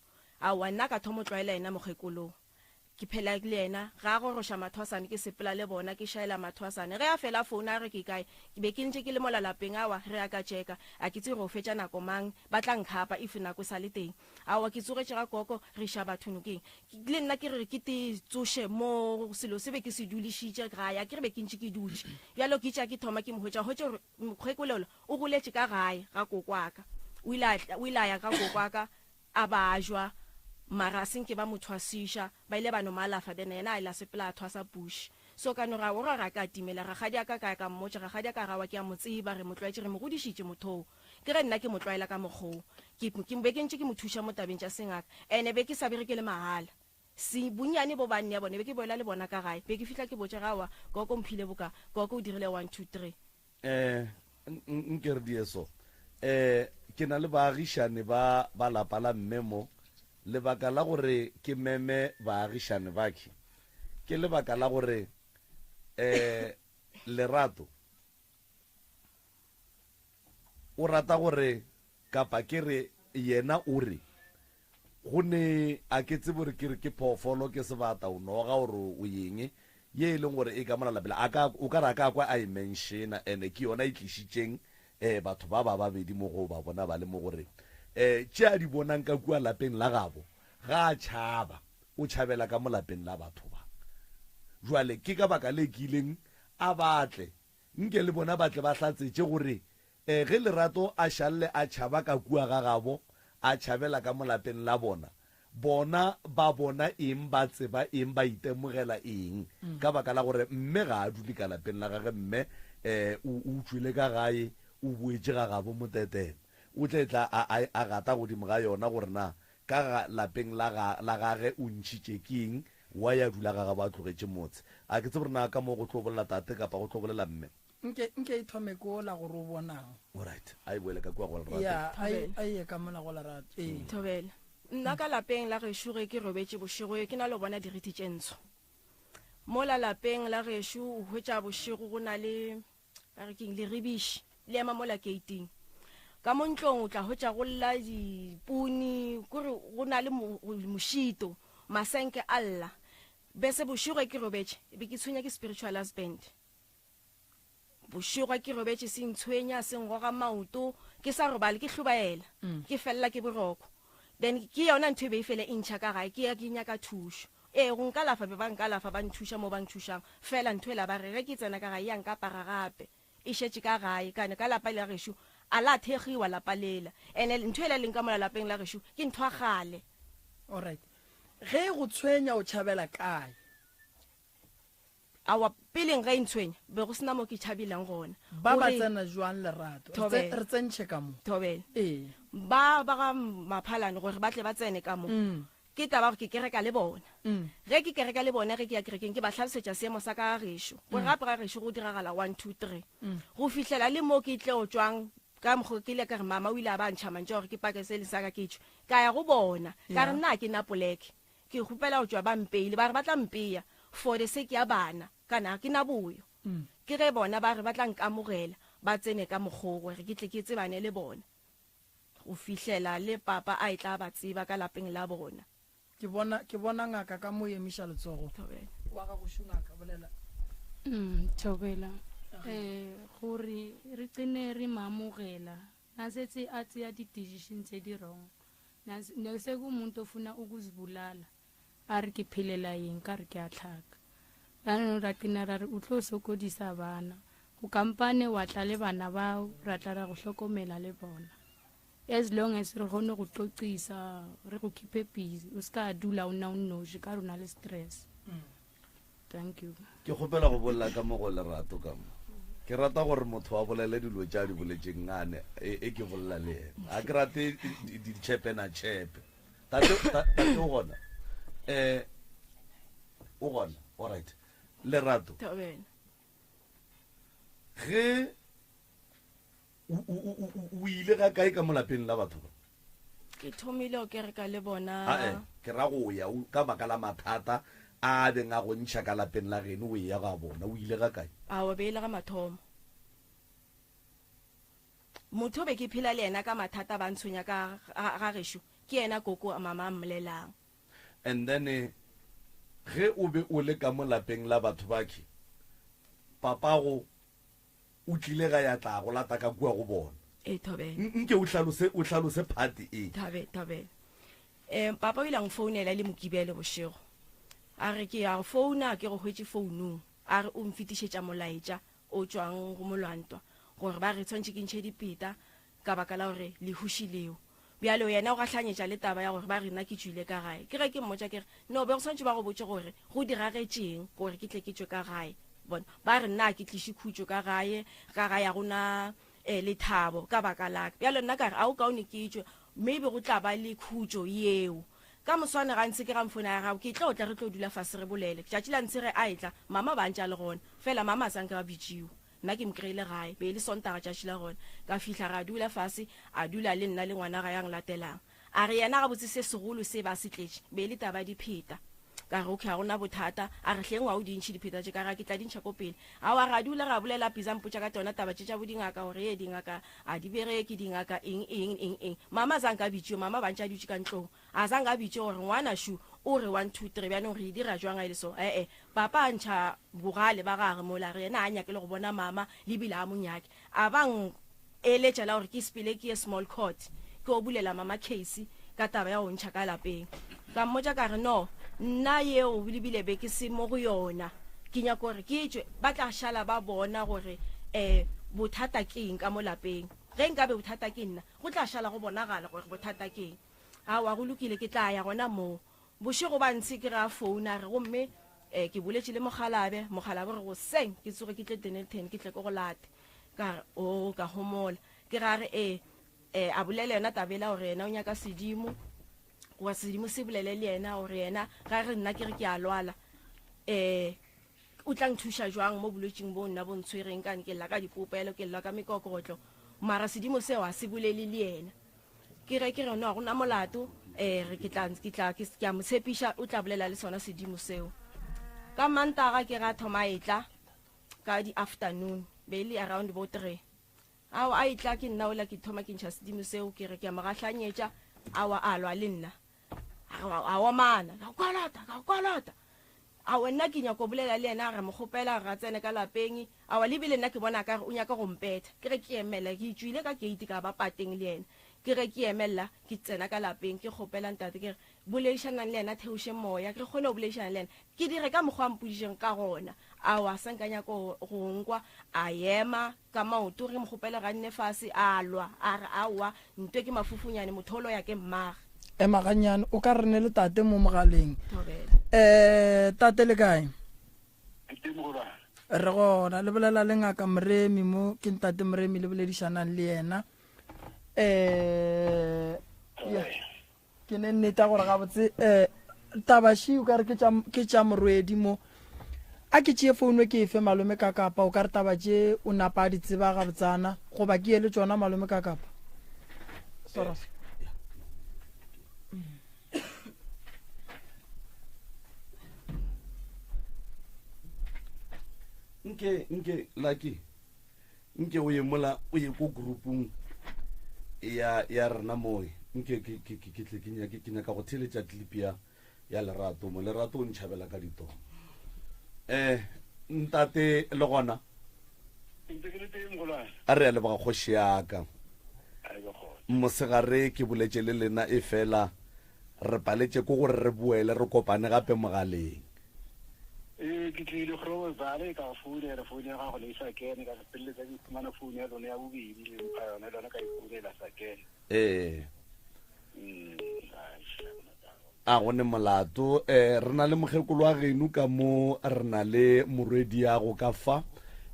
Speaker 3: aowa nna ka thomo tlwaela yena mokgekolong. Ke phela le yena, ga a goroša mathwasane ke sepela le bona, ke šaela mathwasane. Ge a fela a founa a re ke kae, ke be ke ntše ke le mola lapeng, aowa re a ka tšeka, a ke tsebe gore o fetša nako mang, ba tla nkhapa if nako e sa le teng. Aowa ke tsogetše ga koko, re iša batho nokeng. Le nna ke re ke te tsoše mo selo se be ke se dulišitše gae, a ke re be ke ntše ke dutše. Bjalo ke tša ke thoma ke mo hwetša, hwetša gore mokgekolola o goletše ka gae ga koko wa ka. O ile a, o ile a ya ga koko wa ka A ba jwa, mara a se nke ba mo thwasiša. Ba ile ba no mo alafa, then yena a ile a sepela a thwasa push. So ka no re, Aowa, ga ka timela. Rakgadi a ka ka ya ka mmotša, Rakgadi a ka re, Aowa, ke a mo tseba, re mo tlwaetše, re mo godišitše mothoo. Ke ge nna ke mo tlwaela ka mokgoo. Ke, ke be ke ntše ke mo thuša mo tabeng tša sengaka. Ene be ke sa bereke le mahala. Se, bonnyane bo ba nnea bone, be ke boela le bona ka gae. Be ke fihla ke botša ge, Aowa, Koko o mphile boka, Koko o dirile one, two, three.
Speaker 1: Eh, nke re die so. Eh, ke na le baagišane ba ba lapa la mme mo. Lebaka la gore ke meme baagišane bakhe, ke lebaka la gore, eh, Lerato o rata gore, kapa ke re yena o re, Go ne, a ke tsebe gore ke re ke phoofolo, ke sebata, o noga or o eng, ye e leng gore e ka mola lapeng. A ka, o ka re a ka kwa a e menšena, ene ke yona e tlišitšeng eh, batho ba ba babedi mo go ba bona ba le mo gore eh, tše a di bonang ka kua lapeng la gabo, ga a tšhaba, o tšhabela ka mo lapeng la batho ba. Jwale ke ka baka le ke ileng a ba tle, nke le bona ba tle ba hlatsetše gore E, ge Lerato a šalle a tšhaba ka kua ga gabo, a tšhabela ka mo lapeng la bona, bona ba bona eng, ba tseba eng, ba itemogela eng? Ka baka la gore mme ga a dule ka lapeng la gage, mme e, o, o tšwile ka gae, o boetše ga gabo motetela. O tle tla a, a, a gata godimo ga yona gore na ka ga lapeng la ga, la gage o ntšhitše ke eng, wa ya dula ga gabo a tlogetše motse. A ke tsebe gore na ka mo go tlo bolela tate kapa go tlo bolela mme.
Speaker 2: Nke, nke e thome ko la gore o bonang.
Speaker 1: Alright, a e boele ka kua go Lerato.
Speaker 2: Ya, a e, a e ye ka mola go Lerato. Ee.
Speaker 3: Thobela. Nna ka lapeng la gešo ge ke robetše bošego ke na le go bona diriti tše ntsho. Mola lapeng la gešo o hwetša bošego go na le, ba re keng, leribiši le ema mola keiting. Ka mo ntlong o tla hwetša go lla dipuni, kore go na le mošito, masenke a lla. Bese bošego ge ke robetše e be ke tshwenya ke spiritual husband. Bošego ke robetše se ntshwenya, se ngoga maoto, ke sa robale, ke hlobaela, ke felela ke boroko. Then ke yona ntho e be e fele e ntšha ka gae, ke ya ke nyaka thušo. Ee, go nkalafa be ba nkalafa, ba nthuša mo ba nthušang, fela ntho ela ba re ge ke tsena ka gae ya nkapara gape, e šetše ka gae. Kane ka lapa la gešo a la thekgiwa lapa lela, ene ntho ela e leng ka mola lapeng la gešo ke ntho ya kgale.
Speaker 2: Alright. Ge e go tshwenya o tšhabela kae?
Speaker 3: Aowa, peleng ge e ntshwenya, be go se na mo ke tšhabilang gona.
Speaker 2: Ba ba
Speaker 3: Gore-
Speaker 2: tsena jwang Lerato? Re tse-
Speaker 3: Thobela.
Speaker 2: Re tsentšhe ka mo.
Speaker 3: Thobela.
Speaker 2: Ee.
Speaker 3: Ba ba ga Maphalane gore ba tle ba tsene ka mo. Ke taba gore ke kereka le bona. Ge ke kereka le bona, ge ke ya kerekeng, ke ba hlalosetša seemo sa ka ga gešo. Gore gape ga gešo go diragala one, two, three. Go fihlela le mo ke tlo tšwang, ka mokgo ke ile ka re mama o ile a ba a ntšha mantšu a gore ke pake se le sa ka ke tšwe. Ka ya go bona, ka re
Speaker 2: Ya.
Speaker 3: nna ga ke na poleke. Ke kgopela go tšwa ba mpeile, ba re ba tla mpeya for the sake ya bana, kana ga ke na boyo. Ke ge bona ba re ba tla nkamogela, ba tsene ka mokgoo gore ke tle ke tsebane le bona. Go fihlela le papa a etla a ba tseba ka lapeng la bona.
Speaker 2: Ke bona, ke bona ngaka ka mo emiša letsogo.
Speaker 3: Thobela.
Speaker 2: Wa gago šo ngaka, bolela.
Speaker 6: Mm, thobela. Eh, gore re qine re mamogela. Na setse a tseya di-decision tse di wrong. Na, ne se ku muntu ofuna ukuzibulala. A re ke phelela eng ka re ke a tlhaka. Jaanong ra qina ra re o tlo sokodisa bana. Go kampane wa tla le bana bao, ra tla ra go hlokomela le bona. As long as re kgone go qoqisa, re go keep-e busy, o se ka dula o nna o nnoši ka re o na le stress. Thank you.
Speaker 1: Ke kgopela go bolela ka mo go lerato ka mo. Ke rata gore motho a bolele dilo tše a di boletšeng gane e, e ke bolela le yena. Ga ke rate ditšhepe na tšhepe. Tate, tate o gona? Eh, o gona? All right. Lerato.
Speaker 3: Thobela.
Speaker 1: Ge o ile ga kae ka mo lapeng la batho ba?
Speaker 3: Ke thomile go kereka le bona.
Speaker 1: Ae, ke ra go ya ka baka la mathata a a beng a go ntšha ka lapeng la geno o eya ga bona. O ile ga kae?
Speaker 3: Aowa, be e le ga mathomo. Motho be ke phela le yena ka mathata ba ntshwenya ka ga gešo, ke yena koko mama a mmolelang.
Speaker 1: And then ge o be o le ka mo lapeng la batho bakhe, papago o tlile ga ya tla go lata ka kua go bona.
Speaker 3: Ee, thobela.
Speaker 1: Nke o hlalose, o hlalose part e.
Speaker 3: Thabe, thobela. Um, papa o ile a nfounela e le Mokibelo bošego. A re ke ya go founa, ke go hwetše founung. A re o mfetišetša molaetša o tšwang go molwantwa gore ba re tshwanetše ke ntšhe dipeta ka baka la gore lehuši leo. Bjalo yena o gahlanyetša le taba ya gore ba re nna ke tšwile ka gae. Ke ge ke mmotša ke re, No, be go swanetše ba go botše gore go diragetšeng gore ke tle ke tšwe ka gae. Bona, ba re nna ga ke tliše khutšo ka gae, ka gae ga go na eh, lethabo ka baka la ka. Bjalo nna ka re, Ao kaone ke tšwe, maybe go tla ba le khutšo yeo. Ka moswane ga ntshe ke ga mfona ya gago, ke tlo tla re tlo dula fase re bolele. Tšatši la ntshe ge a etla, mama ba ntše a le gona. Fela mama a sa nka ba bitšiwa. Nna ke mo kry-ile gae, be e le Sontaga tšatši la gona. Ka fihla ra dula fase, a dula le nna le ngwana gae a nglatelang. A re yena gabotse se segolo se ba se tletše, be e le taba ya dipheta. Ka re okay, ga go na bothata. A re hleng wa o di ntšhe dipheta tše? Ka re a ke tla di ntšha ko pele. Aowa, ra dula ra bolela, Pizza a mpotša ka tšona taba tše tša bo dingaka gore ee dingaka a di bereke, dingaka eng eng eng eng. Mama zanka a bitšiwe, mama ba ntše a dutše ka ntlong. A zanka a bitše gore ngwanašu o re one two three, bjanong re e dira jwang a e le so? E-e. Papa a ntšha bogale ba gage mola, a re yena ga a nyake le go bona mama, le bile ga a mo nyake. A ba eletša la gore ke sepele ke ye small court ke o bulela mama case ka taba ya go ntšha ka lapeng. Ka mmotša ka re no, nna yeo le bile be ke se mo go yona, ke nyaka gore ke tšwe, ba tla šala ba bona gore um bothata ke eng ka mo lapeng. Ge nkabe bothata ke nna, go tla šala go bonagala gore bothata ke eng. Aowa, go lokile, ke tla ya gona moo. Bošego ba ntshe ke re a founa, a re gomme um ke boletše le mokgalabe, mokgalabe o re goseng ke tsoge ke tle Dennilton ke tle ke go late. Ka re oo, ka homola. Ke re a re ee, um a bolela yona taba ela gore yena o nyaka sedimo, goba sedimo se bolele le yena gore yena ga re nna ke re ke a lwala um o tla nthuša jwang mo bolwetšing bo nna bo ntshwereng kane ke lla ka dipopelo ke lla ka mekokotlo mara sedimo seo a se bolele le yena Ke ge ke re, No, ga go na molato. Eh, re ke tla, ke tla, ke, ke a mo tshepiša, o tla bolela le sona sedimo seo. Ka Mantaga ke ge a thoma a etla, ka di afternoon, be e le around bo 3. Ao, a etla ke nna ola ke thoma ke ntšha sedimo seo, ke re ke a mo gahlanyetša, awa a lwa le nna. A re, a omana, ka go kolota, ka go kolota. Aowa nna ke nyako bolela le yena, a re mo kgopela gore a tsene ka lapeng. Aowa le bile nna ke bona akare o nyaka go mpetha. Ke ge ke emela, ke tšwile ka keiti ka ba pateng le yena. Ke ge ke emella ke tsena ka lapeng, ke kgopela ntate ke re, Boledišanang le yena a theoše moya, re kgone go boledišana le yena. Ke dire ka mokgwa a mpoditšego ka gona. Aowa a sa nka nyaka go nkwa, a ema ka maoto ge mo kgopela gore a nne fase, a lwa a re aowa ntwe ke mafufunyane, motho o loya ke mmage.
Speaker 2: Ema gannyane, o ka re ne le tate mo mogaleng.
Speaker 3: Thobela.
Speaker 2: Eh, tate le kae?
Speaker 7: Ke teng mogolwane.
Speaker 2: Re gona, le bolela le ngaka Moremi mo, ke ntate Moremi le boledišanang le yena. Eh, ya, ke ne nneta gore gabotse eh taba shi o ka re ke tša ke tša morwedi mo. A ke tšee founu ke efe malome ka kapa o ka re taba tše o napa a di tseba gabotsana goba ke ye le tšona malome ka kapa. Sorry.
Speaker 1: Nke nke lucky nke o ye mola o ye ko groupung ya ya rena moe nke ke ke ke ke tle ke nyake ke nyaka go theeletša clip ya ya Lerato mo. Lerato o ntšhabela ka ditomo. Eh ntate le gona?
Speaker 7: Ntse ke le teng mogolwane.
Speaker 1: A re a leboga kgoši ya ka.
Speaker 7: A e be gona.
Speaker 1: Mosegare ke boletše le lena efela re paletše ke gore re boele re kopane gape mogaleng.
Speaker 7: Ee, ke tlile Groblersdal ka go founela, founu ya gago ne e sa kene, ka feleletsa ke fumana founu ya lona ya bobedi le mpha yona, le yona ka e founela sa kene.
Speaker 1: Ee.
Speaker 7: Mm, ai, ha gona taba.
Speaker 1: A go ne molato. Eh, re na le mokgekolo wa geno ka mo, re na le morwediago ka fa,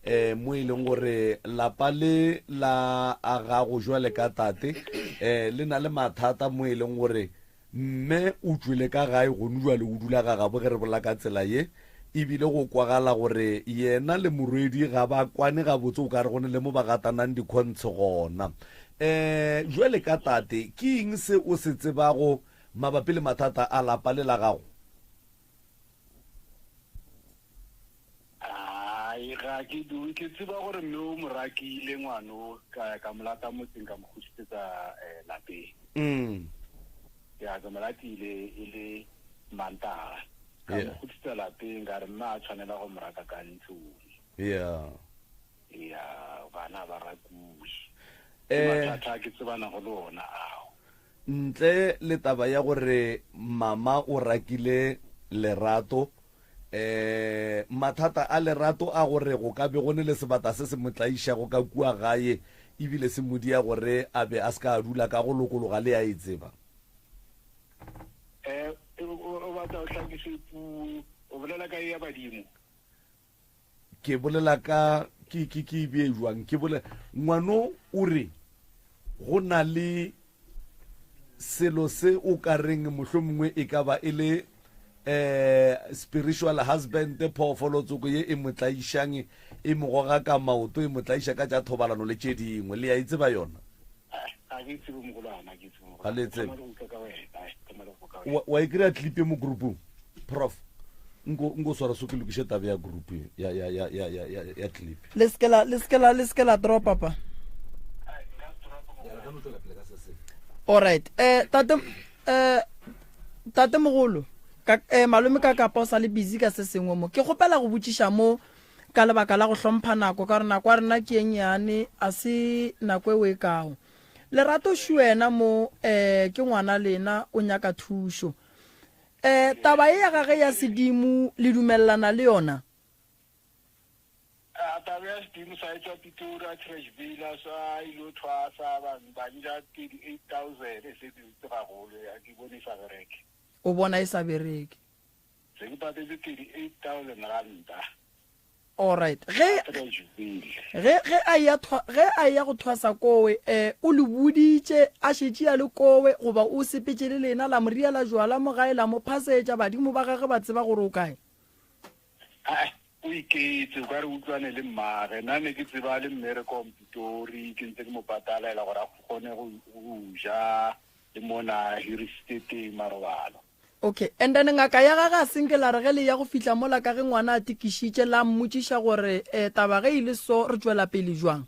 Speaker 1: eh, mo e leng gore lapa le la a gago jwale ka tate, eh, le na le mathata mo e leng gore Mme o tšwele ka gae gonu bjale o dula ga gabo ge re bolela ka tsela ye. E bile go kwagala gore yena le morwedi ga ba kwane gabotse o ka re go ne le mo ba gatanang dikhontshe gona. Um bjale ka tate ke eng se o se tsebago mabapi le mathata a lapa le la gago?
Speaker 7: Ai, ga ke du ke tseba gore mme o mo rakile ngwano ka ka mo lata motseng ka mo kgutlisetsa eh, lapeng.
Speaker 1: Mm.
Speaker 7: Ya ke mo latile e le Mantaga. Ka mo
Speaker 1: Yeah.
Speaker 7: kgutlisetsa lapeng ka re mme a tshwanela go mo raka ka ntlong.
Speaker 1: Yeah.
Speaker 7: Ya bana ba rakuwe. Ke
Speaker 1: Eh.
Speaker 7: mathata a ke tsebanago le ona ao.
Speaker 1: Ntle le taba ya gore mama o rakile Lerato, um mathata a Lerato a gore go ka be go ne le sebata se se mo tlaišago ka kua gae ebile se mo dia gore a be a se ka a dula ka go lokologa le a e tseba.
Speaker 7: Um o batla o hlakise puo, o bolela ka e ya badimo?
Speaker 1: Ke bolela ka, ke, ke, ke e bee jwang? Ke bolela, ngwano o re go na le selo se o ka reng mohlomongwe e ka ba e le eh spiritual husband, phoofolo tsoko ye e mo tlaišang, e mo goga ka maoto, e mo tlaiša ka tša thobalano le tše dingwe. Le ya e tseba yona?
Speaker 7: Ga ke tsebe mogolwana, ga ke tsebe
Speaker 1: Ga le tsebe.
Speaker 7: Thoma le go utlwa ka wena, ai, thoma le go kwa ka wena.
Speaker 1: Wa, wa e kry-a clip e mo groupung, Prof? Nko, nko swara so ke lokiše taba ya group ye, ya, ya, ya, ya, ya, ya, ya clip.
Speaker 2: Le se ke la, le se ke la, le se ke la dropa pa. Alright. Eh, tate, eh, tate mogolo, ka, eh, malome ka kapa o sa le busy ka se sengwe mo. Ke kgopela go botšiša mo ka lebaka la go hlompha nako, ka gore nako ya rena ke e nnyane, a se nako e o e kago. Lerato Shuena mo, eh, ke ngwana lena, o nyaka thušo. Eh, taba ye ya gage ya sedimo le dumelelana le yona?
Speaker 7: A taba ya sedimo sa etšwa Pitori a Trashville a sa ilo thwasa ba ba nja 38000 e se ke itse gagolo ya ke bone e sa bereke.
Speaker 2: O bona e sa bereke.
Speaker 7: Se ke patetse 38000 ranta.
Speaker 2: Alright. Ge ge ge a ya thwa ge a ya go thwasa kowe eh o le boditše a šetše a le kowe goba o sepetše le lena la mo riela jwala mo gae la mo phasetša badimo ba gagwe ba tseba gore o kae?
Speaker 7: Ae, o iketse o ka re utlwane le mmage. Nna ne ke tseba le mmereko Pitori ke ntse ke mo patalela gore a kgone go go ja le mona hirisitse teng marobalo.
Speaker 2: Okay, and then ngaka ya gage a senke la re ge le ya go fihla mola ka ge ngwana a tikišitše la mmotšiša gore eh, taba ge e le so re tšwela pele jwang?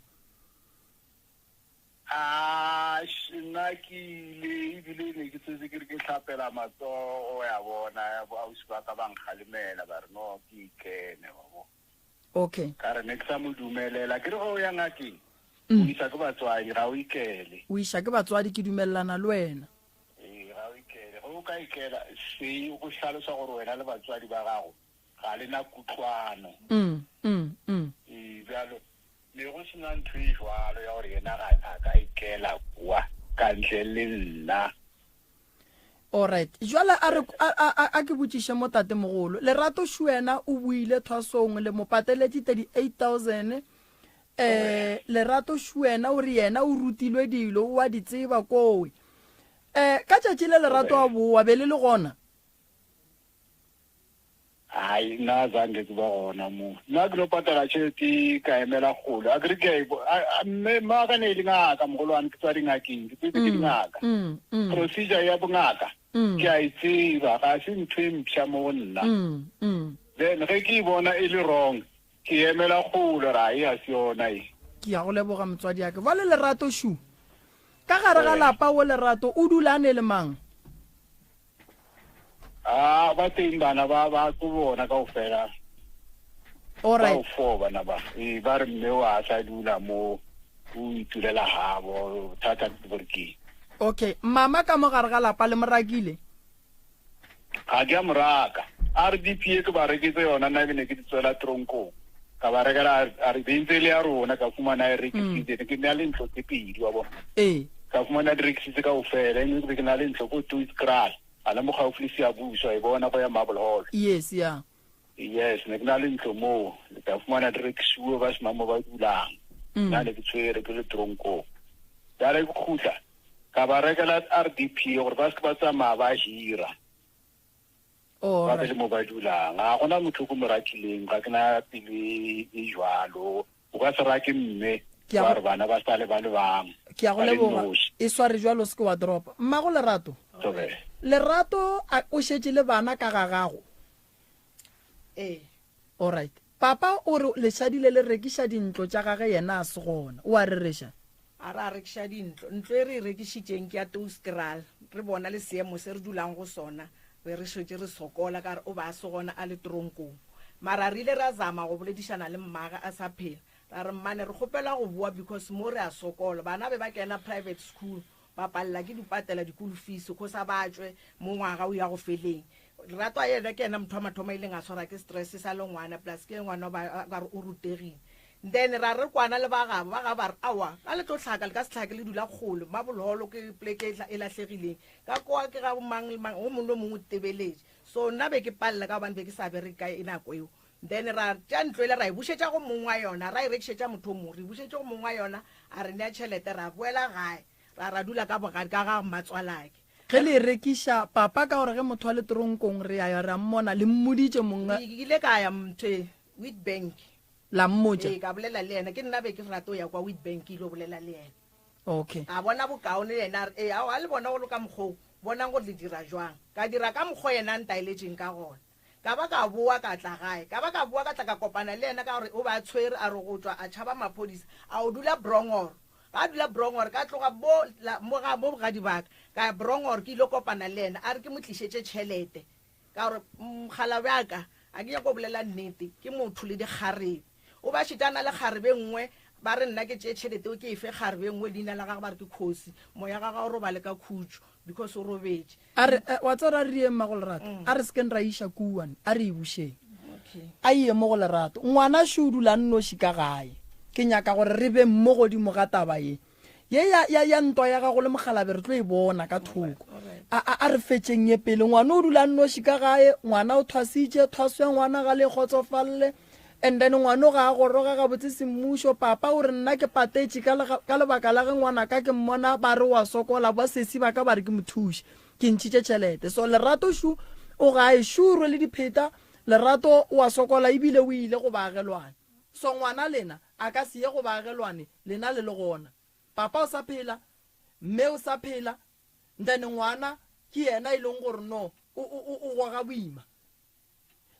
Speaker 7: Ash, nna ke ile ebile ne ke setse ke re ke hlapela matsogo ya bona ausi ba ka ba nkgalemela ba re no ke ikene wa bo.
Speaker 2: Okay.
Speaker 7: Ka re ne ke sa mo dumelela ke re ge o ya ngakeng o isa ke batswadi ga o ikele.
Speaker 2: O iša ke batswadi ke dumelelana le wena.
Speaker 7: Ee, ga o ikele. Ge o ka ikela, se go hlalosa gore wena le batswadi ba gago ga le na kutlwano.
Speaker 2: Mm, mm, mm.
Speaker 7: Ee, bjalo ne go se na ntho e jwalo ya gore yena ga a ka ikela kwa ka ntle le nna.
Speaker 2: Alright. Jwale a re a, a, a, a ke botšiše mo tatemogolo. Lerato Shuena o buile thwasong le mo pateletše 38000. Eh, Lerato Shuena o re yena o rutilwe dilo, o a di tseba kowe. Eh, ka tšatši le Lerato a boa, be le le gona?
Speaker 7: Hai, nna zange ke ba gona mo. Nna ke no patala tšhelete ka emela kgolo. A ke re ke a e bo- a- a- mme mma ka ne e le ngaka mogolwane ke tswa dingakeng, ke tswetse ke dingaka.
Speaker 2: Mm, mm,
Speaker 7: Procedure ya bongaka
Speaker 2: mm,
Speaker 7: ke a e tseba, ga se ntho e mpsha mo go nna.
Speaker 2: mm, mm.
Speaker 7: Then ge ke e bona e le wrong, Ke emela kgole ra e a se yona e.
Speaker 2: Ke ya go leboga motswadi ya ke. Bjale Lerato šu. Ka gare ga lapa wo Lerato o dula a ne le mang?
Speaker 7: A ba teng bana ba ba ko bona kaofela.
Speaker 2: Alright.
Speaker 7: Bao fo bana ba. E ba re mme wa sa dula mo o itulela habo thata ke gore ke.
Speaker 2: Okay, mama ka mo gare ga lapa le morakile?
Speaker 7: Ga ke a moraka. RDP e ke ba reketse yona nna ne ke di tswela tronkong. Ka ba rekela a re be ntse le ya rona ka fumana e rekisitse ne ke na le ntlo tse pedi wa bona.
Speaker 2: Ee.
Speaker 7: Ka fumana di rekisitse kaofela e nngwe ke be ke na le ntlo ko Toitskraal gana mo gaufi le Siyabuswa e bona go ya Marble Hall.
Speaker 2: Yes, yeah.
Speaker 7: Yes, ne ke na le ntlo moo ka fumana di rekisiwe ba sena mo ba dulang. Nna ne ke tshwere ke le tronkong. Jale ke khutla ka ba rekela RDP gore ba se ba tsamaya ba hira. Ba be le mo ba dulang. Ga gona motho ko mo rakileng, ga ke na pelo e e jwalo. O ka se rake mme wa re bana ba sale ba le bang.
Speaker 2: Ke a go leboga. E sware jwalo se ke wa dropa. Mmago Lerato. Lerato a o šetše le bana ka ga gago?
Speaker 4: Ee.
Speaker 2: Alright. Papa o re lešadile le rekiša dintlo tša gage yena a se gona. O a rereša?
Speaker 4: A re a rekiša dintlo. Ntlo e re e rekišitšeng ke ya Touskraal. Re bona le seemo se re dulang go sona, be re šetše re sokola ka re o be a se gona a le tronkong. Mara re ile ra zama go boledišana le mmage a sa phela. Ra re, Mmane re kgopela go boa because mo re a sokola. Bana be ba kena private school ba palela ke di patela dikolo fees cause a ba tšwe mo ngwaga o ya go feleng. Lerato a yena ke yena motho wa mathomo a ileng a tshwarwa ke stress e sa le ngwana plus ke ngwana ba ka re o rutegile. Then ra re kwana le ba gabo, ba gabo ba re aowa ga le tlo hlaka le ka se hlake le dula kgole, Mabolholo ke poleke e lahlegileng ka kwa ke ga mang le mang o mongwe le o mongwe o tebeletše. So nna be ke palela ka gobane be ke sa bereke ka nako eo. Then ra tšea ntlo ele ra e bušetša go mong wa yona, ra e rekišetša motho o mongwe, re e bušetše go mong wa yona a re nea tšhelete ra boela gae ra ra dula ka bogadi ka ga mmatswalake.
Speaker 2: Ge le e rekiša, papa ka gore ge motho a le toronkong re a ya re a mmona, le mmoditše mong.
Speaker 4: Ke ile ka ya mthwe Witbank.
Speaker 2: La mmotša?
Speaker 4: Ee, ka bolela le yena, ke nna be ke rata go ya kwa Witbank ke ile bolela le yena.
Speaker 2: Okay.
Speaker 4: A bona bokaone yena a re, ee, aowa le bona go le ka mokgwa o, bonang gore le dira jwang. Ka dira ka mokgwa yena a ntaeletšeng ka gona. Ka ba ka boa ka tla gae. Ka ba ka boa ka tla ka kopana le yena ka gore o be a tshwere a re go tšwa a tšhaba maphodisa a o dula Brongoro. Ga a dula Brongoro ka tloga mo la mo ga mo bogadi ba ka ka ya Brongoro ke ile kopana le yena a re ke mo tlišetše tšhelete ka gore mokgalabje wa ka a ke nyake go bolela nnete ke motho le dikgarebe. O be a šetše a na le kgarebe e nngwe ba re nna ke tšee tšhelete eo ke e fe kgarebe e nngwe leina la gagwe ba re ke Khosi. Moya gagwe a o robale ka khutšo because o robetše.
Speaker 2: A re, eh, wa tseba re a re yeng mmago Lerato? A re sekeng ra iša kuane, a re e bušeng. A ye mo go Lerato. Ngwana šo o dula a nnoši ka gae. Ke nyaka gore re beng mo godimo ga taba ye. Ye ya, ya, ya ntwa ya gago le mokgalabe re tlo e bona ka thoko. A, a, a re fetšeng ye pele. Ngwana o dula a nnoši ka gae, ngwana o thwasitše, thwaso ya ngwana ga le e kgotsofalle. And then ngwano ga a goroga gabotse semmušo, papa o re nna ke patetše ka, ka lebaka la ge ngwanaka ke mmona ba re wa sokola, ba sesi ba ka ba re ke mo thuše, ke ntšhitše tšhelete. So Lerato šu o gae, šu o rwele dipheta, Lerato o a sokola ebile o ile go baagelwane. So ngwana lena a ka se ye go baagelwane lena le le gona. Papa o sa phela, mme o sa phela, then ngwana ke yena e leng gore no o, o, o, o goga boima.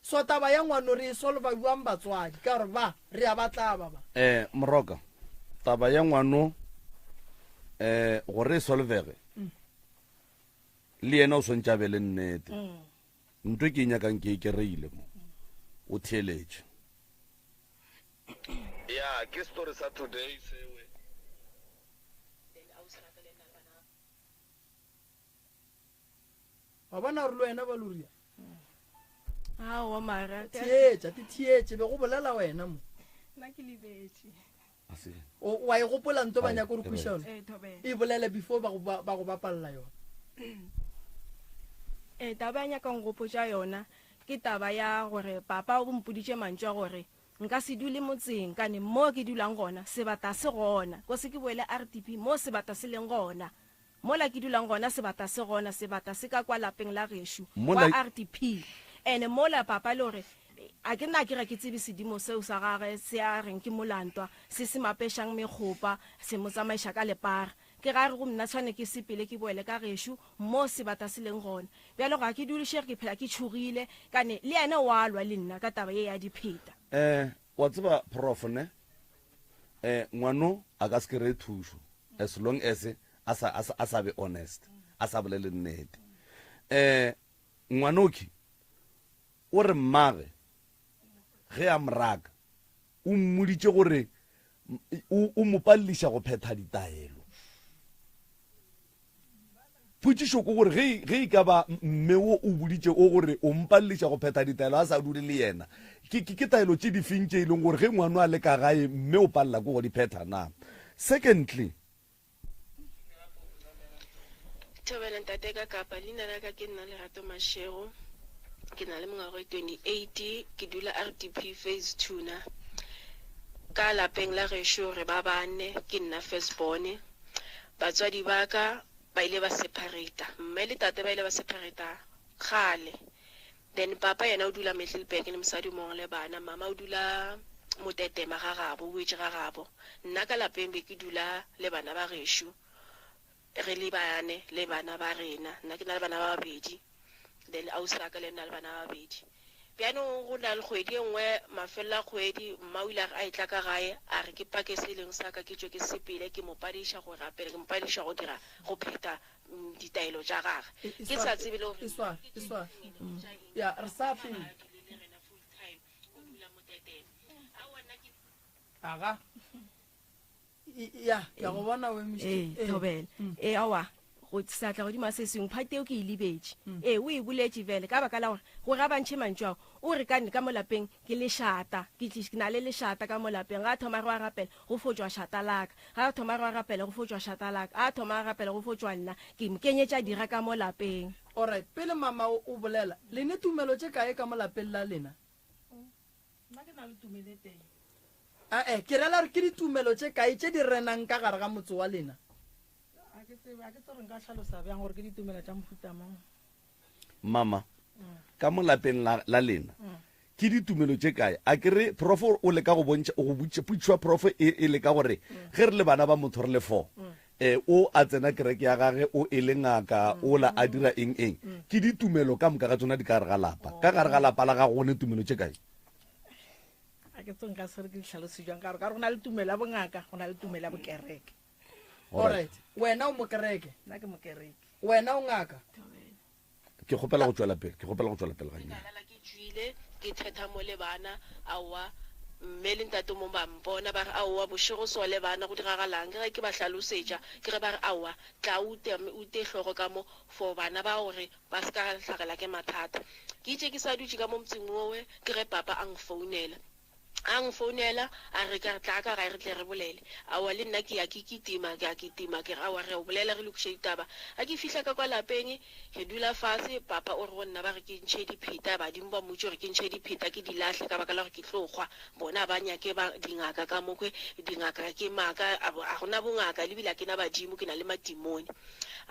Speaker 2: So taba ya ngwano re e solva bjang batswadi ka gore ba re a ba tlaba ba.
Speaker 1: Eh Moroka, taba ya ngwano eh gore e solvege le yena o swantše a be le nnete. Ntho e ke e nyakang ke e kereile mo. O theeletše.
Speaker 7: Ya ke story sa today sewe.
Speaker 2: Wa bona gore le wena Valoria.
Speaker 3: Aowa mara.
Speaker 2: Theetša, te theetše, be go bolela wena mo.
Speaker 3: Nna ke lebetše.
Speaker 2: O wa e gopola nto ba nyaka gore kwiša yona?
Speaker 3: Ee, thobela.
Speaker 2: E bolele before ba go ba go bapalla yona.
Speaker 3: Ee, taba ya nyakang go gopotša yona ke taba ya gore papa o mpoditše mantšu a gore nka se dule motseng kane mo ke dulang gona sebata se gona ko se ke boele RDP mo sebata se leng gona. Mola ke dulang gona sebata se gona, sebata se ka kwa lapeng la gešo, kwa RDP. Ene mola papa le gore a ke nna ke ga ke tsebe sedimo seo sa gage se a reng ke molantwa, se se mapešang mekgopa, se mo tsamaiša ka lepara. Ke ga a re go mna tshwane ke sepele ke boele ka gešo mo sebata se leng gona. Bjale ga ke dulišege ke phela ke tšhogile, kane le yena o a lwa le nna ka taba ye ya dipheta.
Speaker 1: Eh, wa tseba prof ne, eh, ngwano a ka se kry-e thušo as long as. A sa, a sa, a sa be honest, a sa bolele nnete. Um ngwanoki o re mmage ge a mo raka o mmoditše gore o, o mo paleliša go phetha ditaelo. Potšišo ke gore ge, ge e ka ba mme wo o boditše o gore o mpaleliša go phetha ditaelo a sa dule le yena, ke, ke, ke taelo tše difeng tše e leng gore ge ngwano a le ka gae mme o palela ke go di phetha na? Secondly,
Speaker 3: Thobela ntate ka Kapa, leina la ka ke nna Lerato Mashego, ke na le mengwaga e 28, ke dula RDP phase 2 na. Ka lapeng la gešo re ba bane, ke nna first born. Batswadi ba ka ba ile ba separata, mme le tate ba ile ba separata kgale. Then papa yena o dula Middelburg le mosadi o mongwe le bana, mama o dula Motetema ga gabo, o boetše ga gabo. Nna ka lapeng be ke dula le bana ba gešo, re le bane le bana ba rena. Nna ke na le bana ba babedi, then ausi wa ka le yena o na le bana ba babedi. Bjanong go na le kgwedi e nngwe, mafelelo a kgwedi, mma o ile a re a etla ka gae, a re ke pake se e leng sa ka ke tšwe ke sepele, ke mo padiša go rapela, ke mo padiša go dira, go phetha ditaelo tša gage. Ke sa tsebe le gore.
Speaker 2: Eswa, eswa. Ya, re sa pele. Aga. Ya, ke a go bona o emišitše.
Speaker 3: Ee, thobela. Ee, aowa, go seatla godimo ga se sengwe, phate eo ke e lebetše. Ee, o e boletše bjale, ka baka la gore, gore a ba ntšhe mantšu ao, o re ka, ka mo lapeng ke lešata, ke tliš, ke na le lešata ka mo lapeng. Ga a thoma re wa rapela, go fo tšwa šata la ka. Ga a thoma re wa rapela, go fo tšwa šata la ka. A thoma a rapela, go fo tšwa nna. Ke mo kenyetša dira ka mo lapeng.
Speaker 2: Alright, pele mama o, o bolela, le ne tumelo tše kae ka mo lapeng la lena?
Speaker 4: Nna ke na le tumelo e tee.
Speaker 2: Ae, ke rela gore ke ditumelo tše kae tše di renang ka gare ga motse wa lena?
Speaker 4: Ga ke tsebe, ga ke tsebe gore nka hlalosa bjang gore ke ditumelo tša mohuta mang.
Speaker 1: Mama, ka mo lapeng la, la lena, ke ditumelo tše kae? A ke re profo o leka go bontšha, go botša, potšišo ya profo e, e leka gore ge re le bana ba motho re le four, eh, o a tsena kereke ya gage, o e le ngaka, ola a dira eng eng. Ke ditumelo ka moka ga tsona di ka gare ga lapa. Ka gare ga lapa la gago go ne tumelo tše kae?
Speaker 4: A ke tsebe nka se re ke di hlalose bjang, ka gore ka gore go na le tumelo ya bongaka, go na le tumelo ya bokereke.
Speaker 2: Alright. Wena o mokereke?
Speaker 4: Nna ke mokereke.
Speaker 2: Wena o ngaka?
Speaker 1: Ke kgopela go tšwela pele, ke kgopela go tšwela pele gannyane.
Speaker 3: Ka lala ke tšwile, ke thetha mo le bana, aowa, mme le ntate mo ba mpona, ba re, aowa, bošego so le bana, go diragalang? Ke ge ke ba hlalosetša, ke ge ba re, aowa, tla o ute, ute hlogo ka mo, for bana ba gore ba se ka hlagela ke mathata. Ke itše ke sa dutše ka mo motseng wowe, ke ge papa a nfounela. A nfounela, a re, ka re, Tla ka gae re tle re bolele. Aowa, le nna ke ya ke kitima, ke a kitima, ke re, Aowa, re ya go bolela, re lokiše ditaba. Ga ke fihla ka kwa lapeng, re dula fase, papa o re go nna, ba re ke ntšhe dipheta, badimo ba mmotše gore ke ntšhe dipheta ke di lahle ka baka la gore ke tlo hwa. Bona ga ba nyake ba, dingaka ka mokhwe, dingaka ke maaka, a, ga go na bongaka, le bile ga ke na badimo, ke na le matimone.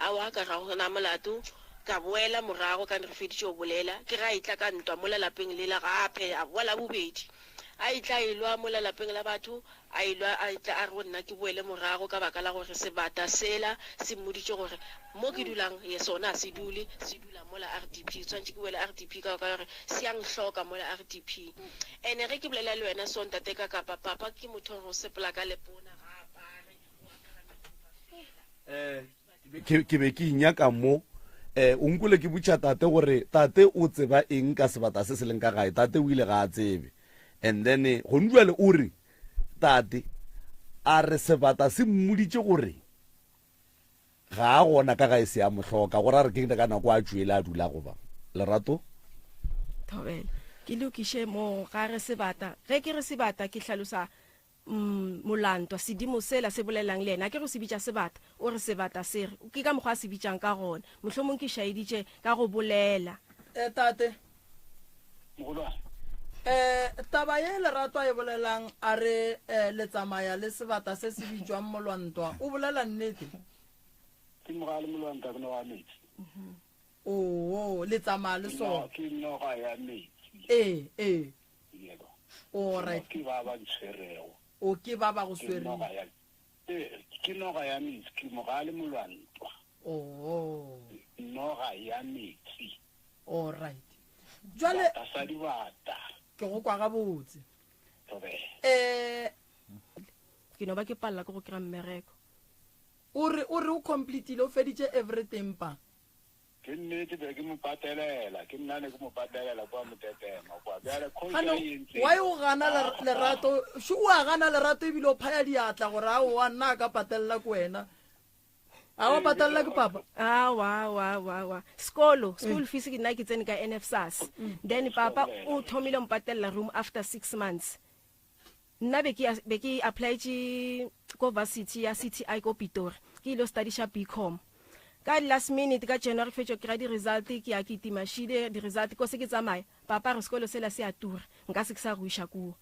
Speaker 3: Aowa, ka re ga go na molato. Ka boela morago ka re feditše go bolela, ke ge a etla ka ntwa mola lapeng lela gape, a boa la bobedi. A etla a elwa mola lapeng la batho, a elwa a etla a re go nna ke boele morago ka baka la gore sebata sela se mmoditše gore mo ke dulang ye sona a se dule, se dula mola RDP. Ke swanetše ke boele RDP ka baka la gore se a nhloka mola RDP. Ene ge ke bolela le wena so ntate ka kapa papa ke motho wa go sepela ka lepona, ga a apare, o apara megopa fela.
Speaker 1: Ke, ke be ke inyaka mo. Eh, o nkwele ke butša tate gore tate o tseba eng ka sebata se se leng ka gae. Tate o ile ga a tsebe. And then, gone bjale o re, tate, a re sebata se mmoditše gore ga a gona ka gae se a mo hloka, gore a re ke ka nako a tšwele a dula goba. Lerato?
Speaker 3: Thobela. Ke lokiše mo ga re sebata. Ge ke re sebata ke hlalosa Mm, molantwa, sedimo sela se bolelang le yena. A ke re o se bitša sebata, o re sebata se re. Ke ka mokgwa a se bitšang ka gona. Mohlomong ke šaeditše ka go bolela.
Speaker 2: Eh, tate.
Speaker 7: Mogolwane.
Speaker 2: Eh, taba ye Lerato a e bolelang, a re, eh, le tsamaya le sebata se se bitšwang molwantwa, o bolela nnete?
Speaker 7: Ke mogale molwantwa, ke noga ya metsi.
Speaker 2: Oo, le tsamaya le sona.
Speaker 7: Ke noga ya metsi.
Speaker 2: Ee, ee.
Speaker 7: Yebo.
Speaker 2: Alright.
Speaker 7: Ke ba ba ntshwerego.
Speaker 2: O ke ba ba go
Speaker 7: Ke
Speaker 2: swereng.
Speaker 7: noga ya eh, ke noga ya metsi, ke mogale molwantwa.
Speaker 2: Oh.
Speaker 7: Noga ya metsi.
Speaker 2: Alright. Jwale
Speaker 7: Bata sa dibata.
Speaker 2: ke go kwa gabotse.
Speaker 7: Thobela.
Speaker 2: Eh,
Speaker 3: Ke no ba ke palela ke go kry-a mmereko.
Speaker 2: O re, o re o completile, o feditše everything pa.
Speaker 7: Ke nnete be ke mo patelela, ke nna ne ke mo patelela kwa Motetema kwa. Bjale coach
Speaker 2: Gane
Speaker 7: a e entseng?
Speaker 2: why o gana ler- lerato? Šo o a gana lerato ebile o phaya diatla gore aowa nna a ka patelela ke wena. A wa patelela ke papa?
Speaker 3: Awa, awa, awa, awa. Sekolo, school fees ke nna ke tsene ka NFSAS. Then papa o thomile go mpatelela room after 6 months. Nna be ke be ke applyetše ko varsity ya CTI ko Pitori. Ke ile studiša BCom. Ka last minute ka January ke fetšo kry di-result ke ya ke itimashile di-result ko se ke tsamaya. Papa a re sekolo sela se a tura nka se ke sa go iša kua.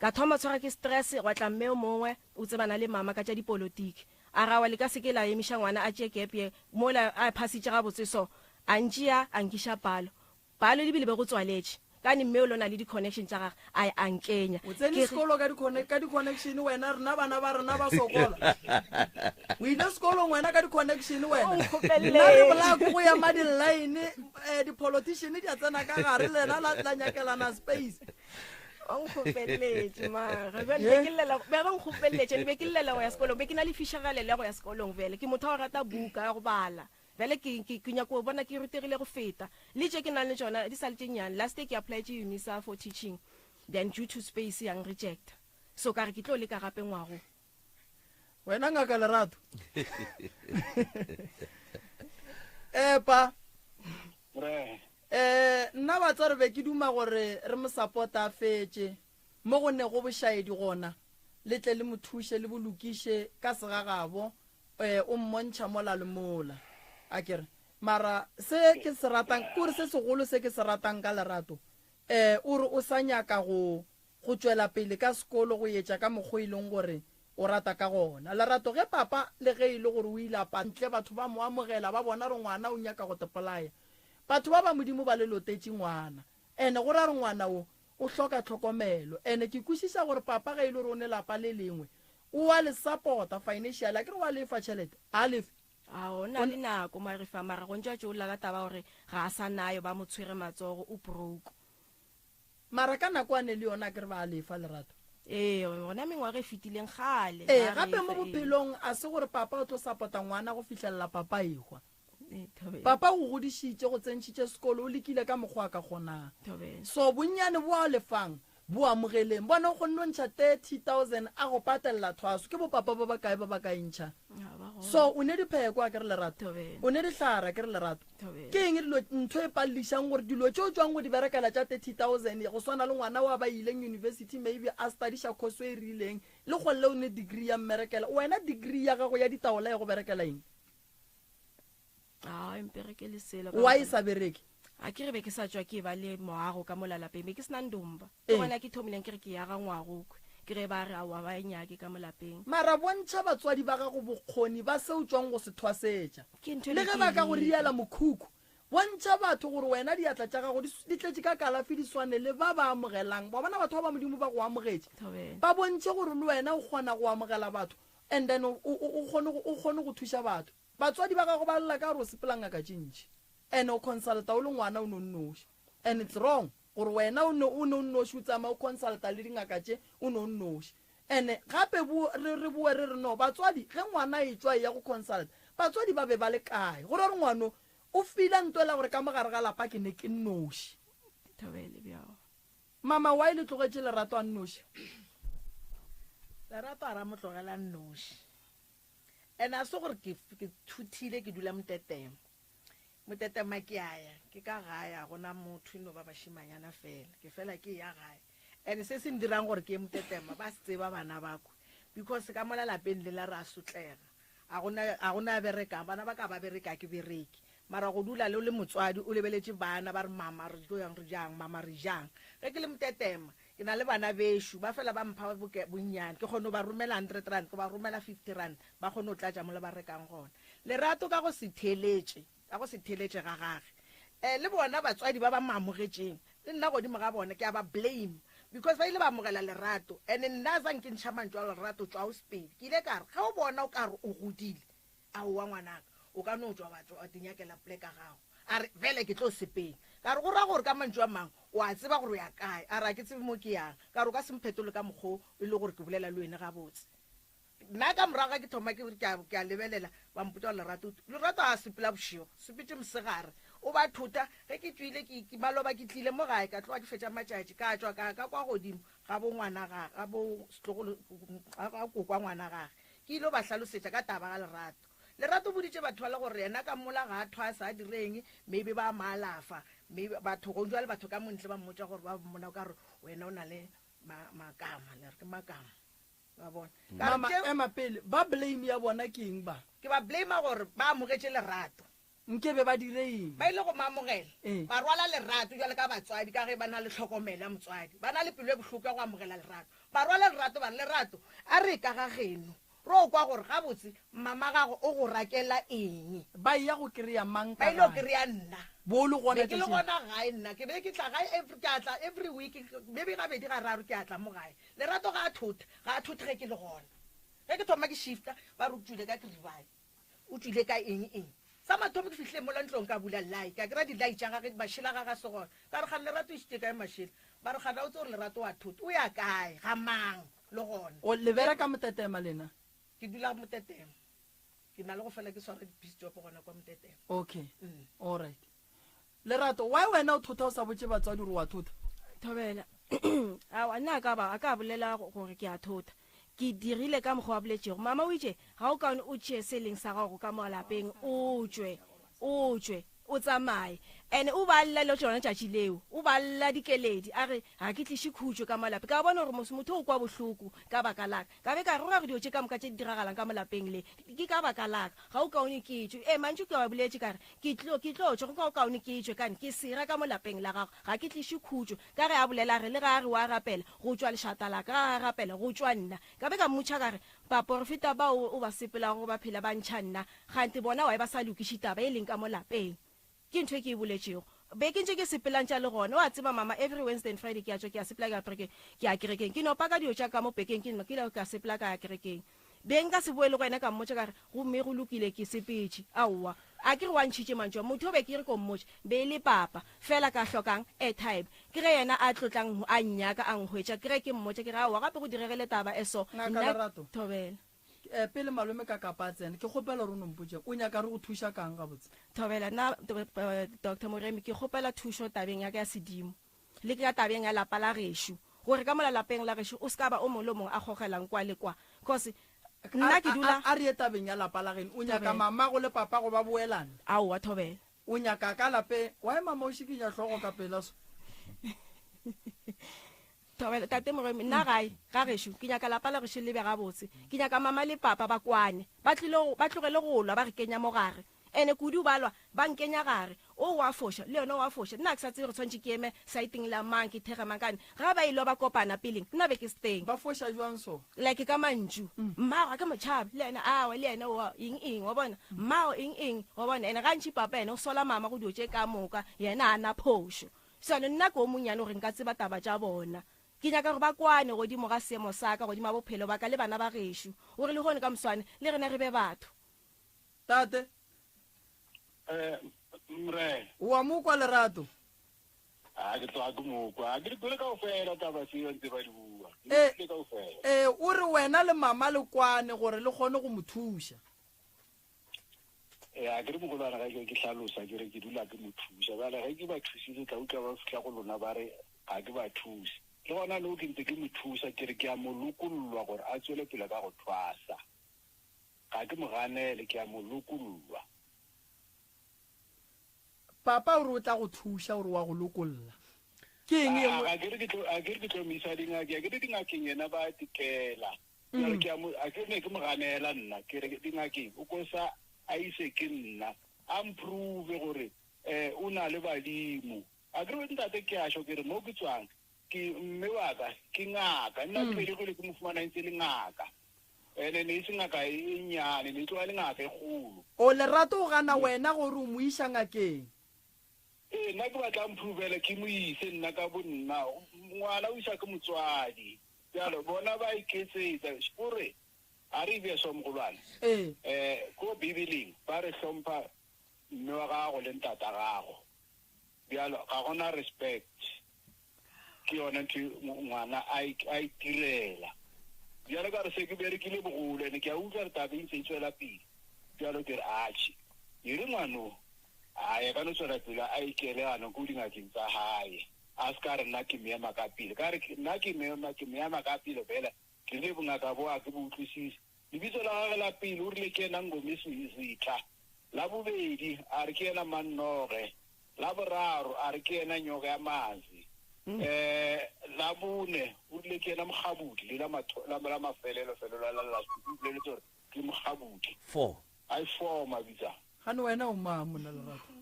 Speaker 3: Ka thoma tshwara ke stress gwa tla mme o mongwe o tsebana le mama ka tša dipolotiki. A re awa le ka se ke la emiša ngwana a tšee gap year mola a phasitše gabotse so. A ntšea a nkiša palo. Palo le bile be go tswaletše. Kane mme o lo na le di connection tša gage a a nkenya.
Speaker 2: O tsene
Speaker 3: Ke re.
Speaker 2: sekolo ka di ka di connection wena rena bana ba rena ba sokola. O ile sekolong wena ka di connection wena.
Speaker 3: O
Speaker 2: Nna re
Speaker 3: nkgopeletše.
Speaker 2: bolaya ko go ema di line eh, di politician di a tsena ka gare lena la la nyakelana space.
Speaker 3: O nkgopeletše mara bjale be ke llela be ba nkgopeletše be ke llela go ya sekolong be ke na le fišagalelo ya go ya sekolong bjale ke motho wa go rata buka ya go bala. Bjale ke, ke, ke nyako go bona ke rutegile go feta. Le tše ke nang le tšona di sa le tše nnyane. Last year ke applyetše Unisa for teaching, then due to space ya nrejecta. So ka re ke tlo leka gape ngwago.
Speaker 2: Wena Ngaka Lerato. Epa.
Speaker 7: Re.
Speaker 2: Eh, nna batswari be ke duma gore re mo support-a a fetše. Mo go nego bošaedi gona, le tle le mo thuše le bo lokiše ka segagabo, e, o mmontšha mola le mola. A ke re, mara se ke se ratang, ke gore se segolo se ke se ratang ka Lerato, e, o re o sa nyaka go, go tšwela pele ka sekolo go etša ka mokgo e leng gore o rata ka gona. Lerato, ge papa le ge e le gore o ile a pa ntle batho ba mo amogela, ba bona gore ngwana o nyaka go tepolaya. Batho ba ba Modimo ba le lotetše ngwana. Ene go ra gore ngwana wo o hloka tlhokomelo. Ene ke kwešiša gore papa ge e le gore o ne lapa le lengwe o wa le support-a financially, akere wa lefa tšhelete? A lefe?
Speaker 3: A o na le nako Marifa mara go ntša tšo lla ka taba gore ga a sa nayo ba mo tshwere matsogo o broke.
Speaker 2: Mara ka nako a ne le yona akere ba a lefa Lerato?
Speaker 3: Ee gona mengwaga e fetileng kgale
Speaker 2: Ee
Speaker 3: ba
Speaker 2: gape mo
Speaker 3: lefa ee.
Speaker 2: bophelong a se gore papa o tlo support-a ngwana go fihlelela papa a ehwa.
Speaker 3: Ee, thobela.
Speaker 2: Papa o go godišitše, go tsentšhitše sekolo, o lekile ka mokgwa a ka kgonang.
Speaker 3: Thobela.
Speaker 2: So bonnyane bo a lefang, bo amogeleng. Bona o kgonne go ntšha 30,000 a go patelela thwaso. Ke bopapa ba bakae ba ba ka e ntšhang?
Speaker 3: Ga ba gona.
Speaker 2: So o ne dipheko, a ke re lerato?
Speaker 3: Thobela.
Speaker 2: O ne dihlare, a ke re lerato?
Speaker 3: Thobela.
Speaker 2: Ke eng dilo, ntho e pallišang gore dilo tše o tšwang go di berekela tša 30,000, go swana le ngwana wa ba ileng university maybe a studiša course e rileng, le kgolle o ne degree ya mmerekela, wena degree ya gago ya ditaola e go berekela eng?
Speaker 3: A mperekele selo ka
Speaker 2: Why e
Speaker 3: gobane
Speaker 2: sa bereke?
Speaker 3: A ke re be ke sa tšwa ke ba le moago ka mola lapeng, be ke se na ndomba. Ke
Speaker 2: Ee.
Speaker 3: gona ke thomileng ke re ke yaga ngwago kwe. Ke re ba re aowa ba e nyake ka mo lapeng.
Speaker 2: Mara bontšha batswadi ba gago bokgoni ba se o tšwang go se thwasetša.
Speaker 3: Ke ntho e
Speaker 2: Le
Speaker 3: be
Speaker 2: ge
Speaker 3: ke
Speaker 2: ba
Speaker 3: e
Speaker 2: ka go
Speaker 3: leka.
Speaker 2: riela mokhukhu, bontšha batho gore wena diatla tša gago di, di tletše ka kalafi di swane le ba ba amogelang. Wa bona batho ba ba Modimo ba go amogetše.
Speaker 3: Thobela.
Speaker 2: Ba bontšhe gore le wena o kgona go amogela batho and then o, o, o kgone go, o kgone go thuša batho. Batswadi ba gago ba lla ka gore o sepela ngaka tše ntši and o consulta o le ngwana o ne o nnoši and it's wrong gore wena o ne o ne o nnoši o tsamaya o consulta le dingaka tše o ne o nnoši and gape bo re re boe re re no batswadi ge ngwana a etšwa e ya go consulta batswadi ba be ba le kae go ra gore ngwano o feela ntwela gore ka mo gare ga lapa ke ne ke nnoši.
Speaker 3: Thobele bjao.
Speaker 2: Mama why le tlogetše Lerato a nnoši?
Speaker 4: Lerato a ra mo tlogela nnoši. And a se gore ke ke thuthile ke dula Motetema. Motetema ke a ya, ke ka gae a gona motho e no ba bašemanyana fela. Ke fela ke ya gae. And se se ndirang gore ke ye Motetema ba se tseba bana ba kwe because ka mola lapeng lela re a sotlega. A gona a gona a berekang, bana ba ka ba bereke a ke bereke. Mara go dula le o le motswadi o lebeletše bana ba re mama re tlo yang re jang, mama re jang. Ge ke le Motetema Ke na le bana bešo, ba fela ba mpha boke, bonnyane. Ke kgone go ba romela hundred rand, ke ba romela fifty rand, ba kgone go tlatša mola ba rekang gona. Lerato ka go se theeletše, ka go se theeletše ga gage. Eh, le bona batswadi ba ba mo amogetšeng, le nna godimo ga bona, ke a ba blame because ba ile ba amogela Lerato. And nna a ke ntšha mantšu a Lerato, tšwa o sepele. Ke ile ka re, ge o bona o ka re o godile, Aowa ngwanaka, o ka no tšwa wa tšwa wa tinyakela plek ya gago. A re, Bjale ke tlo sepela. Ka re, Go ra gore ka mantšu a mangwe o a tseba gore o ya kae? A re, A ke tsebe mo ke yang. Ka re, O ka se mphetole ka mokgwa o e le gore ke bolela le wene gabotse. Nna ka morago ga ke thoma ke ke a, ke a lebelela, ba mpotša gore Lerato, Lerato ga a sepela bošego, sepetše mosegare. O ba thota, ge ke tšwile ke, ke maloba ke tlile mo gae, ka tloga ke fetša matšatši, ka tšwa ka ya ka kwa godimo ga bo ngwana ga, ga bo setlogolo, ga, ga kokwa ngwana gage. Ke ile ba hlalosetša ka taba ga Lerato. Lerato o boditše batho bale gore yena ka mola ga a thwasa, a dire eng, maybe ba mo alafa, maybe batho, gong jwale batho ka montle ba mmotša gore ba mmona o ka re wena o na le ma, makama, le re ke makama. Wa bona? Ka re
Speaker 2: Mama,
Speaker 4: tše-
Speaker 2: ema pele. Ba blame ya bona ke eng ba?
Speaker 4: Ke ba blame gore ba amogetše Lerato.
Speaker 2: Nke be ba dire eng?
Speaker 4: Ba ile go mo amogela.
Speaker 2: Ee.
Speaker 4: Ba rwala Lerato bjalo ka batswadi ka ge ba na le tlhokomelo ya motswadi. Ba na le pelo e bohloko ya go amogela Lerato. Ba rwala Lerato ba re, Lerato, a re ka ga geno ro kwa gore gabotse mama gago o go rakela eng.
Speaker 2: Ba eya go kry-a mang
Speaker 4: Ba
Speaker 2: ka
Speaker 4: ile go
Speaker 2: gae?
Speaker 4: kry-a nna.
Speaker 2: Bo o le gona
Speaker 4: Be ke le
Speaker 2: tšatšing?
Speaker 4: gona gae nna. Ke be ke tla gae every, ke a tla every week, maybe gabedi gararo ke a tla mo gae. Lerato ga a thothe, ga a thothe ge ke le gona. Ge ke thoma ke shifta, ba re o tšwile ka Kiribae, o tšwile ka eng eng. Sa mathomo ke fihlile mola ntlong ka bula llai, ka kry-a dilai tša gage, mašela a gage a se gona. Ka re kgane Lerato o išitše kae mašela? Ba re kgane ga o tsebe gore Lerato o a thotha, o ya kae, ga mang le gona.
Speaker 2: O, le bereka Motetema lena?
Speaker 4: Ke dula Motetema. Ke na le go fela ke swara di-piece job gona kwa Motetema.
Speaker 2: Okay, alright. Lerato, why wena o thotha o sa botše batswadi gore wa thotha?
Speaker 3: Thobela, Aowa, nna a ka ba a ka bolela gore ke a thotha. Ke dirile ka mokgwa o a boletšego. Mama o itše, Ga o kaone o tšee se leng sa gago ka mo lapeng o tšwe, o tšwe, o tsamaye. Ene o ba lla le tšona tšatši leo, o ba lla dikeledi, a re, Ga ke tliše khutšo ka mo lapeng. Ka bona gore mos motho o kwa bohloko ka baka la ka. Ka be ka re, Go ra gore dilo tše ka moka tše di diragalang ka mo lapeng le, ke ka baka la ka. Ga o kaone ke tšwe. Ee, mantšu ke a boletše ka re, Ke tlo, ke tlo tšwa, go ka o kaone ke tšwe, kane ke sera ka mo lapeng la gago, ga ke tliše khutšo. Ka ge a bolela a re, le ge a re o a rapela, go tšwa lešata la ka, ga a rapela, go tšwa nna. Ka be ka mmotša ka re, Baporofeta bao o ba sepelago ba phela ba ntšha nna, kganthe bona why ba sa lokiše taba e leng ka mo lapeng? Ke ntho e ke e boletšego. Be ke ntše ke sepela ntša le gona. O a tseba mama, every Wednesday and Friday ke a tšwa ke a sepela ke ya kerekeng, ke ya kerekeng. Ke no paka dilo tša ka mo pekeng ke no, ke ile ka sepela ka ya kerekeng. Be nka se boe le go yena ka mmotša ka re, Gomme go lokile, ke sepetše. Aowa. A ke re wa ntšhitše mantšu a. Motho yo be ke re ko mmotše, be e le papa. Fela ka hlokang airtime. Ke ge yena a tlo tla a nnyaka a nhwetša. Ke ge ke mmotša ke re, Aowa, gape go diregile taba e so.
Speaker 2: Ngaka
Speaker 3: Nna
Speaker 2: Lerato,
Speaker 3: Thobela.
Speaker 2: Eh, pele malome ka kapa a tsena, ke kgopela gore o no mpotše, o nyaka re go thuša kang gabotse?
Speaker 3: Thobela, Nna, Doctor Moremi, ke kgopela thušo tabeng ya ka ya sedimo. Le ka tabeng ya lapa la gešo, gore ka mola lapeng la gešo o se ka ba o mongwe le o mongwe a gogelang kwa le kwa. Cause nna ke dula.
Speaker 2: A, a re ye tabeng ya lapa la geno. O nyaka
Speaker 3: Thobela.
Speaker 2: mamago le papago ba boelane?
Speaker 3: Aowa, Thobela.
Speaker 2: O nyaka ka lapeng? Why mama o šikinya hlogo ka pela so?
Speaker 3: Thobela, Tate Moremi, nna gae, ga gešo, ke nyaka lapa la gešo le be gabotse. Ke nyaka mama le papa ba kwane. Ba tlile go, ba tlogele go lwa ba re kenya mo gare. Ene kudu ba lwa, ba nkenya gare. O wa foša, le yena o a foša. Nna ga ke sa tsebe gore tshwanetše ke eme saeteng la mang, ke thekge mang. Kane ga ba ilo ba kopana peleng, nna be ke se teng.
Speaker 2: Ba foša bjang so?
Speaker 3: Like ka mantšu. Mmago ga ke mo tšhabe, le yena aowa, le yena oa eng eng, wa bona. Mmago eng eng, wa bona. Ene gantši papa yena o sola mama go dilo tše ka moka, yena ga a na phošo. Bjalo nna ke o monnyane gore nka tseba taba tša bona. Ke nyaka gore ba kwane godimo ga seemo sa ka, godimo ga bophelo ba ka le bana ba gešo, gore lehono ka moswane le rena re be batho.
Speaker 2: Tate.
Speaker 7: Eh, Morena.
Speaker 2: O a mo kwa, Lerato?
Speaker 7: A ke tloga ke mo kwa. A ke di kwele kaofela taba tseo ntse ba di bua. Ke di
Speaker 2: Eh,
Speaker 7: kwele kaofela.
Speaker 2: eh, o re wena le mama le kwane gore le kgone go mo thuša.
Speaker 7: Eh, a ke re mogolwane ga ke ke hlalosa ke re ke dula ke mo thuša. Bjale ge ke ba thusitse tla utlwa ba fihla go lona ba re ga ke ba thuse. Le gona nou ke ntse ke mo thusa ke re ke a mo lokollwa gore a tswele pele ka go thwasa. Ga ke mo ganele, ke a mo lokollwa.
Speaker 2: Papa o re o tla go thuša, o re wa go lokolla. Ke eng ye nngwe?
Speaker 7: A ke re ke tlo, a ke re ke tlo mo isa dingakeng, a ke re dingakeng yena ba a tikela. Bjale ke a mo, a ke ne ke mo ganela nna, ke re dingakeng o ko sa a ise ke nna, a mprove gore um o na le badimo. A ke re ntate ke a sho, ke re mo ke tswang, ke mme wa ka ke ngaka, nna ke belegilwe ke mo fumana e ntse e le ngaka. Ene ne e se ngaka e e nnyane, ne e tloga e le ngaka e kgolo.
Speaker 2: O Lerato o gana wena gore o mo iša ngakeng.
Speaker 7: Ee, nna ke batla a mphrovele ke mo ise nna ka bo nna. Ngwana o isa ke motswadi. Bjalo bona ba iketsetsa. Kore a re bje so mogolwane.
Speaker 2: Ee.
Speaker 7: Eh, ko Bibeleng ba re hlompha mme wa gago le ntata gago. Bjalo ga gona respect. Ke yona ntho e ngwana a itirela. Bjalo ka re se ke berekile bogolo ene ke a utlwa re taba e ntse e tswela pele. Bjalo ke re atšhe e re ngwano a ya ka no tswela pele a ikele gana ko dingakeng tsa hae a se ka re nna ke meema ka pele. Ka re nna ke meema ke meema ka pele fela ke le bongaka bo a ke bo utlwisise. Lebitso la gagwe la pele o rile ke yena Ngomesitha, la bobedi a re ke yena Mannoge, la boraro a re ke yena Nyoka ya Mazi, um la bone o rile ke yena Mokgabudi, le la matho, la, la mafelelo felelo la la last o boleletse gore ke Mokgabudi.
Speaker 1: Four.
Speaker 7: Ai four mabitsa.
Speaker 2: Gane wena o mang monna Lerato?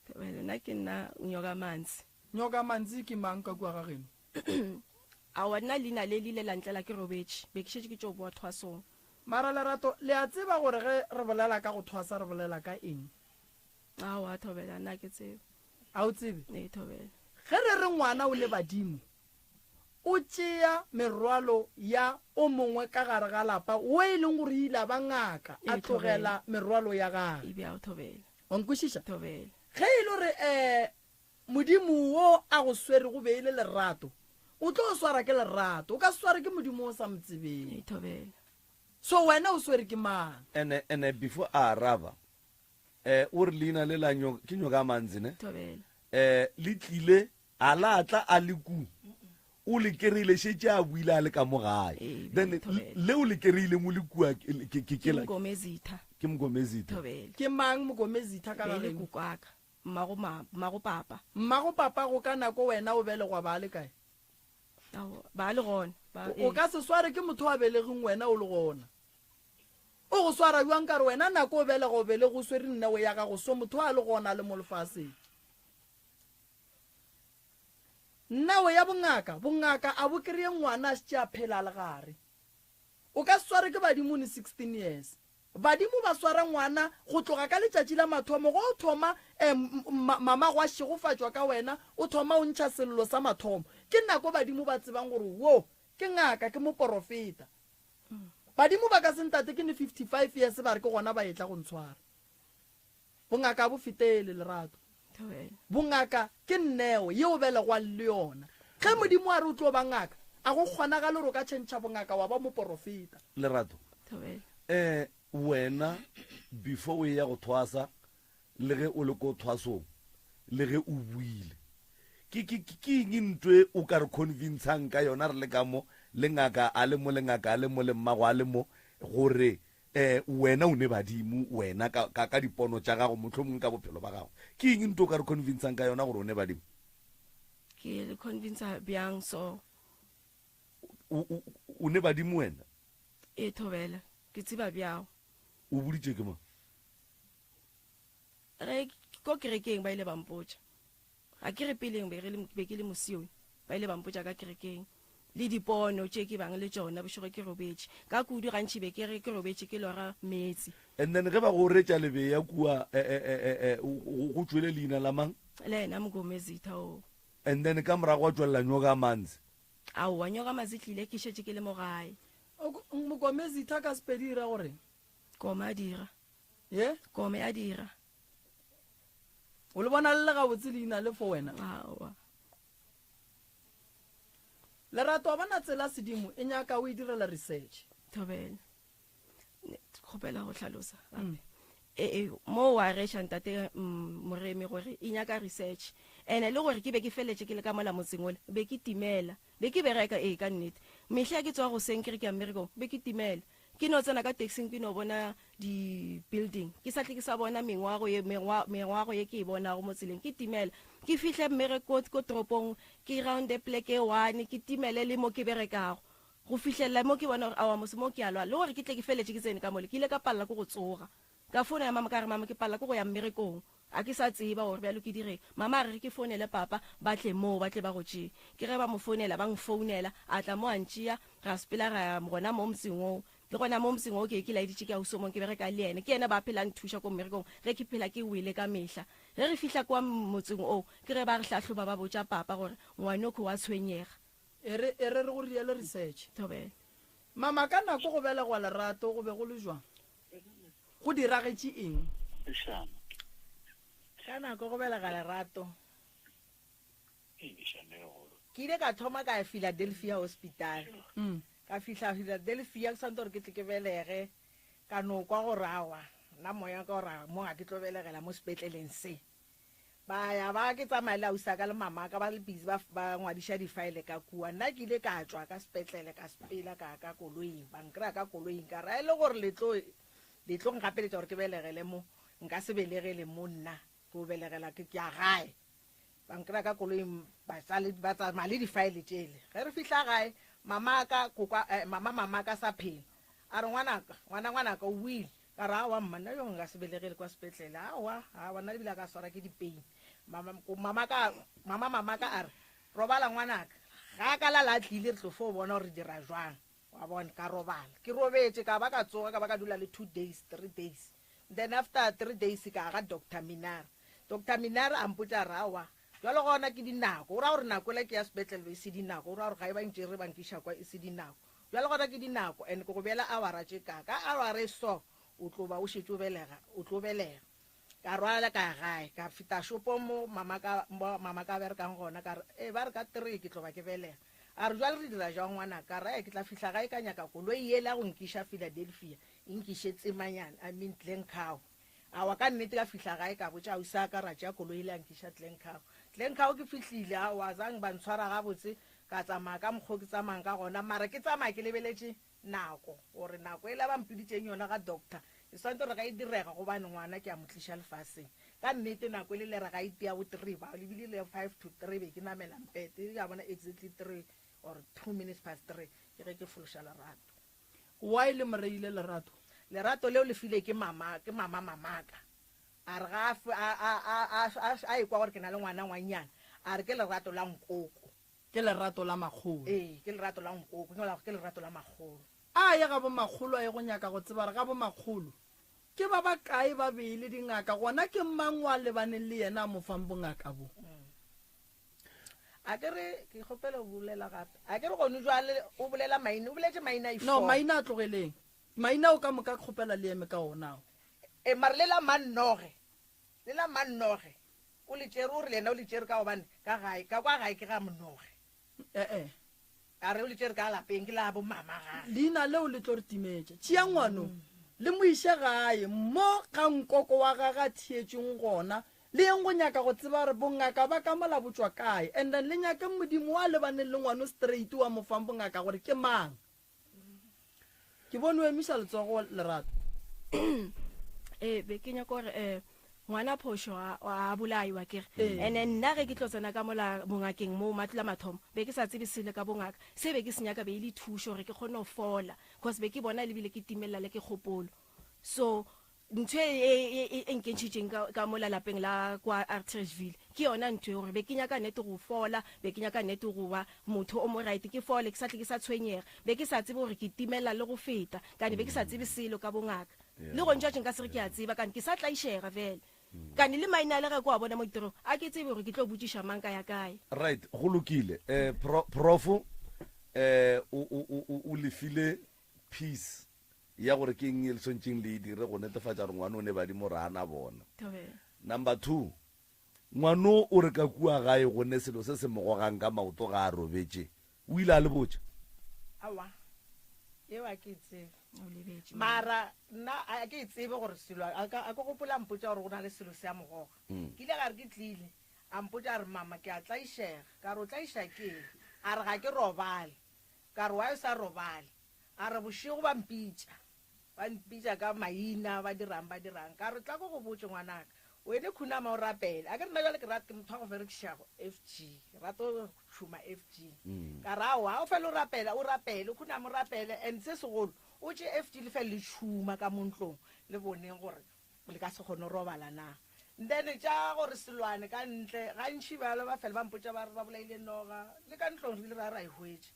Speaker 3: Thobela, nna ke nna Nyoka Manzi.
Speaker 2: Nyoka Manzi ke mang ka kua ga geno?
Speaker 3: Aowa, nna leina le le ile la ntlela ke robetše, be ke šetše ke tšo boa thwasong.
Speaker 2: Mara Lerato, le a tseba gore ge re bolela ka go thwasa re bolela ka eng?
Speaker 3: Aowa, Thobela, nna ke tsebe.
Speaker 2: A o tsebe?
Speaker 3: Ee, Thobela.
Speaker 2: Ge re re ngwana o le badimo, o tšea merwalo ya o mongwe ka gare ga lapa wo e leng gore o ile a ba ngaka, a
Speaker 3: Ee,
Speaker 2: tlogela
Speaker 3: Thobela.
Speaker 2: merwalo ya gagwe.
Speaker 3: E bjao, Thobela.
Speaker 2: Wa nkwešiša?
Speaker 3: Thobela.
Speaker 2: Ge e le gore um Modimo wo a go swerego be e le lerato, o tlo swara ke lerato. O ka se sware ke Modimo o sa mo tsebeng.
Speaker 3: Ee, Thobela.
Speaker 2: So wena o swere ke mang?
Speaker 1: Ene, ene before a araba, eh, o re leina le la nyo, ke nyoka manzi ne?
Speaker 3: Thobela.
Speaker 1: Eh, le tlile, a la tla a le ku. O le kereile šetše a buile a le ka mo gae.
Speaker 3: Ee,
Speaker 1: Then
Speaker 3: Thobela.
Speaker 1: le o le kereileng o le kua ke ke ke
Speaker 3: Ke
Speaker 1: la
Speaker 3: Mgomezitha.
Speaker 1: ke Mgomezitha.
Speaker 3: Thobela.
Speaker 2: Ke mang Mgomezitha ka
Speaker 3: Be e le
Speaker 2: ga geno?
Speaker 3: kokwaka. Mmago ma, mmago papa.
Speaker 2: Mmago papa go ka nako wena o belegwa ba le kae?
Speaker 3: Ao, ba le gona. Ba,
Speaker 2: O
Speaker 3: ee.
Speaker 2: ka se sware ke motho a belegeng wena o le gona. O go swara bjang ka re wena nako o belega o belege o swere neo ya gago so motho a le gona a le mo lefaseng. Neo ya bongaka, bongaka a bo kreye ngwana a šetše a phela a le gare. O ka se sware ke badimo o ne 16 years. Badimo ba swara ngwana go tloga ka letšatši la mathomo ge o thoma um mamago a šegofatšwa ka wena o thoma o ntšha sello sa mathomo. Ke nako badimo ba tsebang gore wo ke ngaka ke moporofeta. Badimo ba ka se ntate ke ne 55 years ba re ke gona ba etla go ntshwara. Bongaka bo fetele, Lerato. Bongaka ke neo ye o belegwang le yona. Ge Modimo a re o tlo ba ngaka, a go kgonagale gore o ka tšhentšha bongaka wa ba moporofeta.
Speaker 1: Lerato, eh, wena before o eya go thwasa, le ge o le ko thwasong, le ge o buile, ke, ke, ke eng ntho e o ka re convincang ka yona re le ka mo, le ngaka a le mo, le ngaka a le mo, le mmago a le mo, gore Eh, wena o ne badimo, wena, ka, ka, ka dipono tša gago, mohlomongwe ka bophelo ba gago. Ke eng nto o ka re convincang ka yona gore o ne badimo?
Speaker 3: Ke le convincer bjang so?
Speaker 1: O, o, o ne badimo wena?
Speaker 3: E, Thobela, ke tseba bjao.
Speaker 1: O boditše ke mang?
Speaker 3: Ge, ko kerekeng ba ile ba mpotša. Ga ke re peleng be re le, be ke le mosione, ba ile ba mpotša ka kerekeng le dipono tše ke bang le tšona bošego ke robetše. Ka kudu gantši be ke re ke robetše ke lora meetse.
Speaker 1: And then ge ba go retša lebeya kua, eh, eh, eh, eh, eh, go, go tšwele leina la mang?
Speaker 3: Le yena Mgomezitha o.
Speaker 1: And then ka morago gwa tšwelela Nyokamanzi.
Speaker 3: Aowa, Nyokamanzi tlile ke šetše ke le mo gae.
Speaker 2: Mgomezitha ka Sepedi e ra gore?
Speaker 3: Koma a dira.
Speaker 2: Ye?
Speaker 3: Kome a dira.
Speaker 2: O le bona le le gabotse leina le for wena?
Speaker 3: Aowa.
Speaker 2: Lerato wa bona tsela sedimo e nyaka o e direla research.
Speaker 3: Thobela. Kgopela go hlalosa gape. E, e, mo wa reša ntate mm, Moremi gore e nyaka research. Ene le gore ke be ke feletše ke le ka mola motseng ole, be ke timela. Be ke bereka ee ka nnete. Mehla ke tswa goseng ke re ke ya mmerekong, be ke timela. Ke no tsena ka taxing ke no bona di building ke sa tle ke sa bona mengwago ye mengwago ye ke e bonago mo tseleng ke timela ke fihle mmereko ko toropong ke rounde pleke e one ke timele le mo ke berekago go fihlelela mo ke bona gore aowa mose mo ke a lwala le gore ke tle ke feletše ke tsene ka mole ke ile ka palela ke go tsoga ka founa ya mama ka re mama ke palela ke go ya mmerekong a ke sa tseba gore bjalo ke direng mama a re ke founele papa ba tle moo ba tle ba go tšee ke ge ba mo founela ba nfounela a tla mo a ntšea Ra sepela ra ya gona mo motseng woo. Le gona mo motseng woo ke be ke laeditše ke ausi o mongwe ke bereka le yena. Ke yena ba phela a nthuša ko mmerekong ge ke phela ke wele ka mehla. Ge re fihla kwa motseng oo ke ge ba re hlahloba ba botša papa gore ngwanokho wa tshwenyega.
Speaker 2: E re, e re re go riele research.
Speaker 3: Thobela.
Speaker 2: Mama, ka nako go belegwa Lerato go be go le jwang? Go diragetše eng?
Speaker 4: Ka nako go belega Lerato. Ke ile ka thoma ka ya Philadelphia Hospital. Ka fihla Philadelphia, ke swanetše gore ke tle ke belege. Ka no kwa gore aowa, nna moya wa ka o ra mo ga ke tlo belegela mo sepetleleng se. Ba ya ba ke tsamaya le ausi wa ka le mama wa ka ba le busy ba, ba ngwadiša difaele ka kua. Nna ke ile ka tšwa ka sepetlele ka sepela ka ya ka koloing, ba nkry-a ka koloing ka re a e le gore le tlo, le tlo ngapeletša gore ke belegele mo, nka se belegele mo nna, ke o belegela ke, ke ya gae. Ba nkry-a ka koloing ba tsale, ba tsamaya le difaele tšele. Ge re fihla gae, mama wa ka, kokwa, eh, mama mama ka sa phela. A re ngwanaka, ngwana ngwanaka o boile. Ka re aowa mma, nna yo nka se belegele kwa sepetlele. Aowa, aowa nna ebile a ka swara ke di-pain. Mama, mama ka, mama mama ka a re, robala ngwanaka. Ga a ka lala a tlile re tlo fo bona gore re dira jwang. Wa bona, ka robala. Ke robetše ka ba ka tsoga ka ba ka dula le 2 days, 3 days. Then after 3 days ka ya ga Doctor Minara. Doctor Minara a mpotša a re, aowa, bjalo gona ke dinako. O ra gore nako ela ke ya sepetlele be e se dinako. O ra gore ga e ba ntšere ba nkiša kwa e se dinako. Bjalo gona ke dinako and ke go beela awara tše kaa. Ka awara e so o tlo ba o šetše o belega, o tlo belega. Ka rwala ka ya gae, ka fihla shopong mo mama ka, mo mama ka a berekang gona, ka re, Ee, ba re ka three ke tlo ba ke belega. A re, Bjale re dira jwang ngwanaka? Ka re, Ee, ke tla fihla gae ka nyaka koloi yela ya go nkiša Philadelphia, e nkiše Tsemanyane, I mean Glencoe. Aowa, ka nnete ka fihla gae ka botša ausi wa ka, ra tšea koloi yela ya nkiša Glencoe. Glencoe ke fihlile, aowa, azange ba ntshwara gabotse, ka tsamaya ka mokgo ke tsamayang ka gona, mara ke tsamaya ke lebeletše nako, gore nako yela ba mpiditšeng yona ga doctor e swanetše gore ga e direga gobane ngwana ke a mo tliša lefaseng. Ka nnete nako e le lera ga e tia bo three, ba lebile le 2:55 be ke namela mpete, ya bona exactly 3 or 3:02 ke ge ke fološa Lerato.
Speaker 2: Why le mo reile Lerato?
Speaker 4: Lerato leo le file ke mama, ke mama mamaka. A re ga a, a, a, a, a, a ekwa gore ke na le ngwana ngwannyana, a re ke lerato la nkoko.
Speaker 2: Ke lerato la makgolo.
Speaker 4: Ee, ke lerato la nkoko, ke ngwala gore ke lerato la makgolo.
Speaker 2: A ye ga bomakgolo a ye go nyaka go tseba gore ga bomakgolo ke ba ba kae ba be e le dingaka, gona ke mang wa lebaneng le yena a mo fang bongaka bo.
Speaker 4: A ke re, ke kgopela go bolela gape. A ke re gone jwale o bolela maina, o boletše maina a
Speaker 2: No, maina a tlogeleng. Maina ao ka moka ke kgopela le eme ka ona ao.
Speaker 4: E, mare le la Mannoge, le la Mannoge, o le tšere, o re le yena o le tšere ka gobane ka gae, ka kwa gae ke ga Mnoge.
Speaker 2: E-e.
Speaker 4: A re o le tšere ka lapeng, ke la bo mama gage.
Speaker 2: Leina leo le tlo re timetša. Tšea ngwano, le mo iše gae, mo ga nkoko wa gage a thietšweng gona. Le yeng go nyaka go tseba gore bongaka ba ka mola bo tšwa kae. And then le nyake Modimo wa lebaneng le ngwano straight wa mo fang bongaka gore ke mang. Ke bone o emiša letsogo, Lerato.
Speaker 3: Ee, be ke nyaka gore um ngwana phošo a a bolaiwa ke re. And then nna ge ke tlo tsena ka mola bongakeng mo matlo a mathomo, be ke sa tsebe selo ka bongaka. Se be ke se nyaka be e le thušo gore ke kgone go fola, cause be ke bona le bile ke timelela le ke kgopolo. So ntho e, e, e, e, e nkentšhitšeng ka, ka mola lapeng la kwa Artersville ke yona ntho e gore be ke nyaka nete go fola, be ke nyaka nete go ba motho o mo right, ke fole ke sa tle ke sa tshwenyega. Be ke sa tsebe gore ke timela le go feta, kane be ke sa tsebe selo ka bongaka. Le gone jwatše nka se re ke a tseba, kane ke sa tlaišega fela. Kane le maina le ge ke wa bona mo ditirong, a ke tsebe gore ke tlo botšiša mang ka ya kae.
Speaker 1: Right, go lokile. Eh, pro, profo, eh, o, o, o, o lefile peace ya gore ke eng e le swantšeng le e dire go netefatša gore ngwana o ne badimo gore a na bona. Number 2, ngwano o re ka kua gae go ne selo se se mo gogang ka maoto ga a robetše. O ile a le botša?
Speaker 4: Aowa, yeo a ke e tsebe. Mara nna a ke e tsebe gore selo, a ka, a ke gopola a mpotša gore go na le selo se a mo goga. Ke ile ka re ke tlile, a mpotša a re, Mama, ke a tlaišega. Ka re, O tlaiša ke eng? A re, Ga ke robale. Ka re, Why o sa robale? A re, Bošego ba mpitša. Ba mpitša ka maina, ba dirang, ba dirang. Ka re, Tla ko go botše, ngwanaka. Wene khunama o rapele. A ke re nna bjale ke rata, ke motho wa go berekišago FG. Ke rata go tšhuma FG. Ka re, Aowa, o fele o rapela, o rapele, o khuname o rapele. And se segolo, o tše FG le fele le tšhuma ka mo ntlong, le boneng gore le ka se kgone go robala na. Then tša gore selwane ka ntle, gantši bjalo ba fele ba mpotša ba re ba bolaile noga. Le ka ntlong re ile ra ra e hwetša.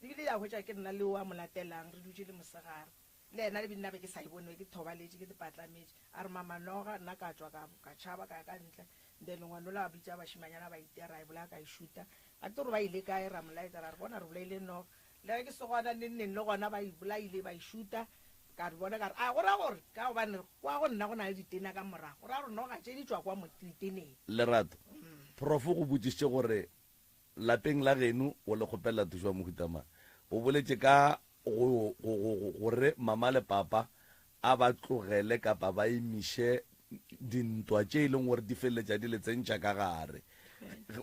Speaker 4: Ebile ya hwetša ke nna le o a mo latelang re dutše le mosegare. Le yena le nna be ke sa e bone, be ke thobaletše, ke patlametše. A re, Mama noga, nna ka tšwa ka, ka tšhaba ka ya ka ntle. Then ngwanola a bitša bašemanyana ba itia, ra e bolaya ka e šuta. Ga ke tsebe gore ba ile kae, ra mo laetša ra re, Bona re bolaile noga. Le ge ke se gona neng neng le gona ba e bolaile ba e šuta. Ka re bona ka re, A go ra gore ka gobane kwa go nna go na le ditena ka morago, go ra gore noga tše di tšwa kwa mo diteneng.
Speaker 1: Lerato, Prof o go botšišitše gore Lapeng la geno o le kgopelela thušo ya mohuta mang? O boletše ka. go, go, go, go, gore mama le papa a ba tlogele kapa ba emiše dintwa tše e leng gore di feleletša di le tsentšha ka gare.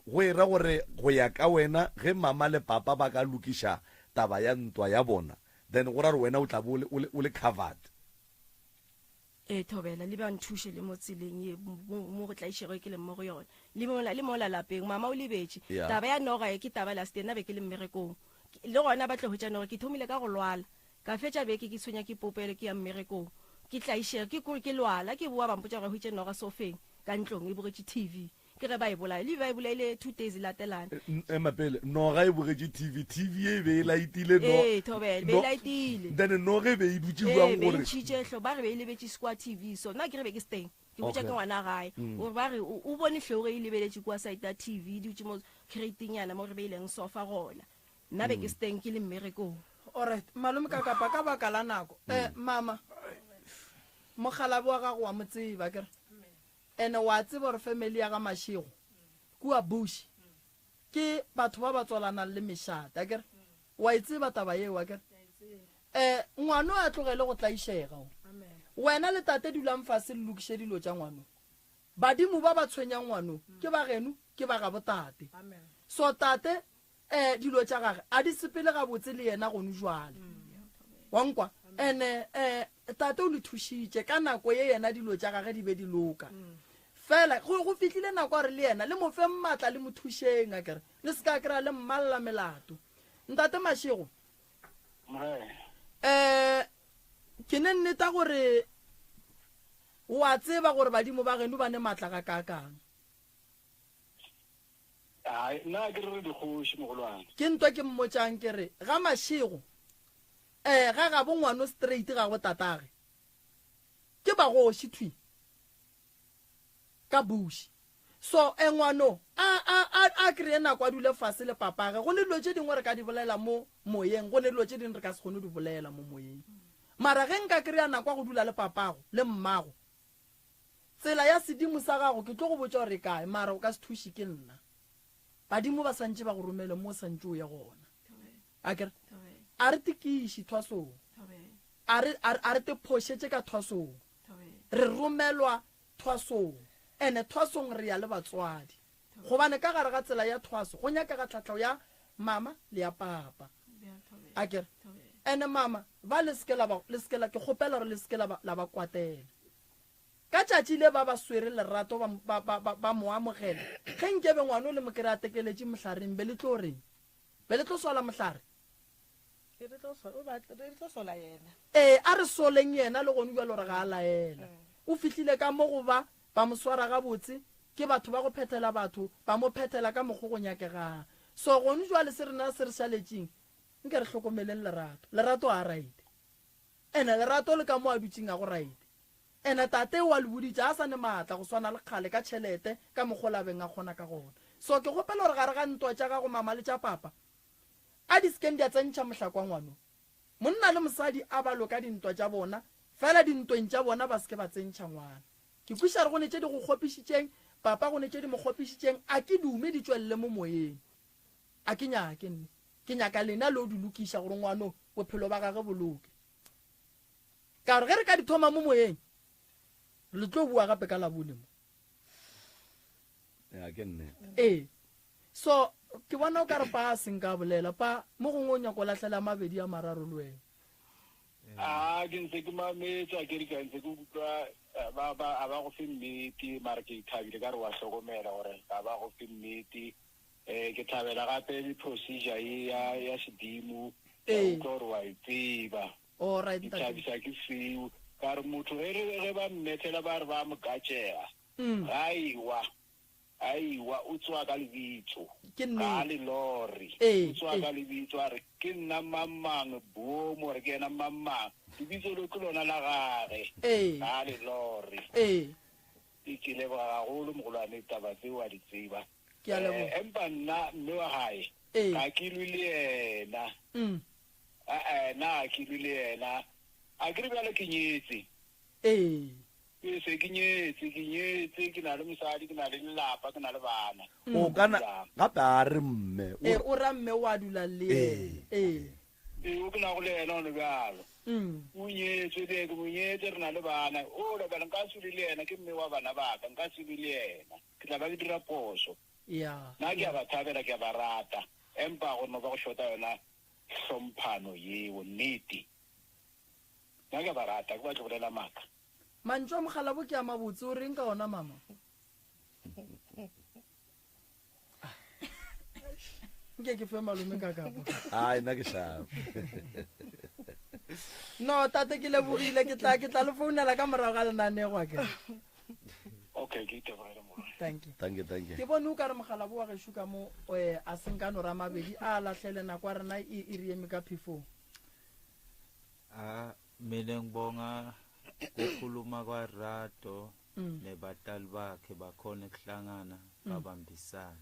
Speaker 1: Go e ra gore go ya ka wena ge mama le papa ba ka lokiša taba ya ntwa ya bona then go ra gore wena o tla be o le, o le, o le covered.
Speaker 3: Ee, Thobela, le ba nthuše le mo tseleng ye mo, mo go tlaišego e ke leng mo go yona. Le mola, le mola lapeng, mama o lebetše.
Speaker 1: Yeah.
Speaker 3: Taba ya noga ye ke taba last year, nna be ke le mmerekong. Ke- Le gona ba tlo hwetša noga, ke thomile ka go lwala. Ka fetša beke ke tshwenya ke popelo ke ya mmerekong. Ke tlaišega, ke kore ke lwala, ke boa ba mpotša gore ba hwetše noga sofeng ka ntlong e bogetše TV. Ke ge ba e bolaya. Le ba e bolaile 2 days latelana.
Speaker 1: Ema pele, noga e bogetše TV, TV e be e laetile no.
Speaker 3: Ee, Thobela, be e laetile.
Speaker 1: Then noga e be e dutše jwang
Speaker 3: Ee, be e
Speaker 1: gore.
Speaker 3: ntšhitše hlo, ba re be e lebetše kwa TV so nna ke re be ke se teng. Ke botša
Speaker 1: Okay.
Speaker 3: ke ngwana gae. Gore ba re o o bone hlogo e lebeletše kua side ya TV, e dutše mo crate-nyana mo re beileng sofa gona. Nna be ke se teng ke le mmerekong.
Speaker 2: Alright, malome ka kapa ka baka la nako. Eh, mama, mokgalabje wa gago wa mo tseba akere? Ene wa tseba gore family ya ga Mashego kua Bush ke batho ba ba tswalanang le mešate akere? Wa e tseba taba yeo akere? Eh, ngwano a tlogele go tlaišega o. Wena le tate dulang fase le lokiše dilo tša ngwano. Badimo ba ba tshwenyang ngwano ke ba geno ke ba gabo tate. So tate um dilo tša gage a di sepele gabotse le yena gonu jwale. Wa nkwa? Ene um tate o le thušitše ka nako ye yena dilo tša gage di be di loka. Fela go, go fihlile nako ya gore le yena le mo feng matla le mo thušeng akere le se ka kry-a le mmalla melato. Ntate Mashego,
Speaker 7: Morena.
Speaker 2: um ke ne nneta gore wa tseba gore badimo ba geno ba ne matla gakaakang.
Speaker 7: Hai, nna ke re re dikgoši, mogolwane.
Speaker 2: Ke ntwa ke mmotšang ke re, ga Mashego, eh, ga gabo ngwano straight ga go tatage. Ke bagoši thwi. Ka bush. So, eh, ngwano, a, a, a, a kreye nako a dule fase le papage. Go ne dilo tše dingwe re ka di bolela mo moyeng, go ne dilo tše dingwe re ka se kgone go di bolela mo moyeng. Mara ge nka kreya nako ya go dula le papago, le mmago, Tsela ya sedimo sa gago ke tlo go botša gore e kae, mara o ka se thuše ke nna. Badimo ba santše ba go romele mo o santše o ye gona. Akere? A re tikiše thwasong. A re, a re, a re te phošetše ka thwasong. Re romelwa thwasong. Ene thwasong re ya le batswadi. Gobane ka gare ga tsela ya thwaso go nyakega tlhatlho ya mama le ya papa. Akere? Ene mama, ba le se ke la ba, le se ke la, ke kgopela gore le se ke la ba, la ba kwatela. Ka tšatši le ba ba swere lerato ba, ba, ba, ba, ba mo amogela. Ge nkebe ngwana o le mo kry a tekeletše mohlareng, be le tlo reng? Be le tlo sola mohlare?
Speaker 4: Re tlo so, o ba, re tlo sola yena.
Speaker 2: Ee, a re soleng yena le gonu bjalo re ga a laela. O fihlile ka mo go ba, ba mo swara gabotse, ke batho ba go phethela batho, ba mo phethela ka mokgo go nyakegang. So gonu jwale se rena se re šaletšeng, nke re hlokomeleng lerato. Lerato a right. Ene lerato le ka mo a dutšeng a go right. Ene tate o a le boditše a sa ne maatla go swana le kgale ka tšhelete ka mokgo la beng a kgona ka gona. So ke kgopela gore gare ga ntwa tša gago mama le tša papa a di sekeng dia tsentšha mohlakwa ngwano. Monna le mosadi a ba loka dintwa tša bona fela dintweng tša bona ba seke ba tsentšha ngwana. Ke kwiša gore go ne tše di go kgopišitšeng papa go ne tše di mo kgopišitšeng a ke dume di tšwelele mo moyeng. A ke nyake nne. Ke nyaka lena le yo di lokiša gore ngwano bophelo ba gage bo loke. Ka gore ge re ka di thoma mo moyeng, le tlo bua gape ka Labone mo.
Speaker 1: Ya, ke nnete.
Speaker 2: Ee. So, ke bona o ka re pa a seng ka bolela. Pa, mo gongwe o nyaka go lahlela mabedi a mararo le wena.
Speaker 7: A ke ntse ke mametse a ke re ka ntse ke utlwa eh, ba ba a ba go fe nnete mara ke thabile ka re wa hlokomela gore ga ba go fe nnete Eh, ke thabela gape le procedure ye ya ya sedimo ka
Speaker 2: Ee.
Speaker 7: utlwa gore wa e tseba
Speaker 2: Alright,
Speaker 7: ke
Speaker 2: ntate.
Speaker 7: thabisa ke seo ka re motho ge re ge ba mmethela ba re ba mo katšega
Speaker 2: Mm.
Speaker 7: ga iwa aiwa o tsoa ka lebitso
Speaker 2: Ke
Speaker 7: ga
Speaker 2: nnete.
Speaker 7: le lore
Speaker 2: Ee,
Speaker 7: o tsoa
Speaker 2: ee.
Speaker 7: ka lebitso a re ke nna mang-mang boomo re ke yena mang-mang lebitso le ke lona la gage
Speaker 2: Ee.
Speaker 7: ga le lore
Speaker 2: Ee.
Speaker 7: Ke leboga gagolo mogolwane taba tse wa di tseba.
Speaker 2: Ke a leboga.
Speaker 7: Eh, empa nna mme wa gae
Speaker 2: Ee.
Speaker 7: ga ke lwe le yena.
Speaker 2: Mm.
Speaker 7: Eh, nna ga ke lwe le yena. A ke re bjale ke nyetse.
Speaker 2: Ee.
Speaker 7: Ke se ke nyetse, ke nyetse, ke na le mosadi, ke na le lelapa, ke na le bana.
Speaker 1: O kana gape a re mme.
Speaker 2: Ee, o ra mme wa dula le yena.
Speaker 1: Ee.
Speaker 2: Ee.
Speaker 7: Ee, o ke nago le yena gone bjalo. O nyetswe le, ke mo nyetse, re na le bana. Ola bjale nka se be le yena, ke mme wa bana ba ka, nka se be le yena. Ke tla ba ke dira phošo.
Speaker 2: Ya.
Speaker 7: Nna ke a ba thabela, ke a ba rata, empa go no ba go shota yona hlomphano yeo, nnete. Nna ke a ba rata, ke batle go bolela maaka.
Speaker 2: Mantšu a mokgalabo ke a mabotse, o reng ka ona mama? Nke ke fe malome ka kapa.
Speaker 1: Ai, nna ke sharp.
Speaker 2: No, tate ke lebogile, ke tla ke tla le founela ka morago ga lenanego a ke.
Speaker 7: Okay, ke itebogele morwa.
Speaker 2: Thank you.
Speaker 1: Thank you, thank you.
Speaker 2: Ke bone o ka re mokgalabo wa gešo ka mo eh, a senka no ra mabedi a lahlele nako ya rena e e re eme ka phefong.
Speaker 5: Ah, mina ngibonga kukhuluma kwaRato nebatali bakhe bakhona ukuhlangana babambisana.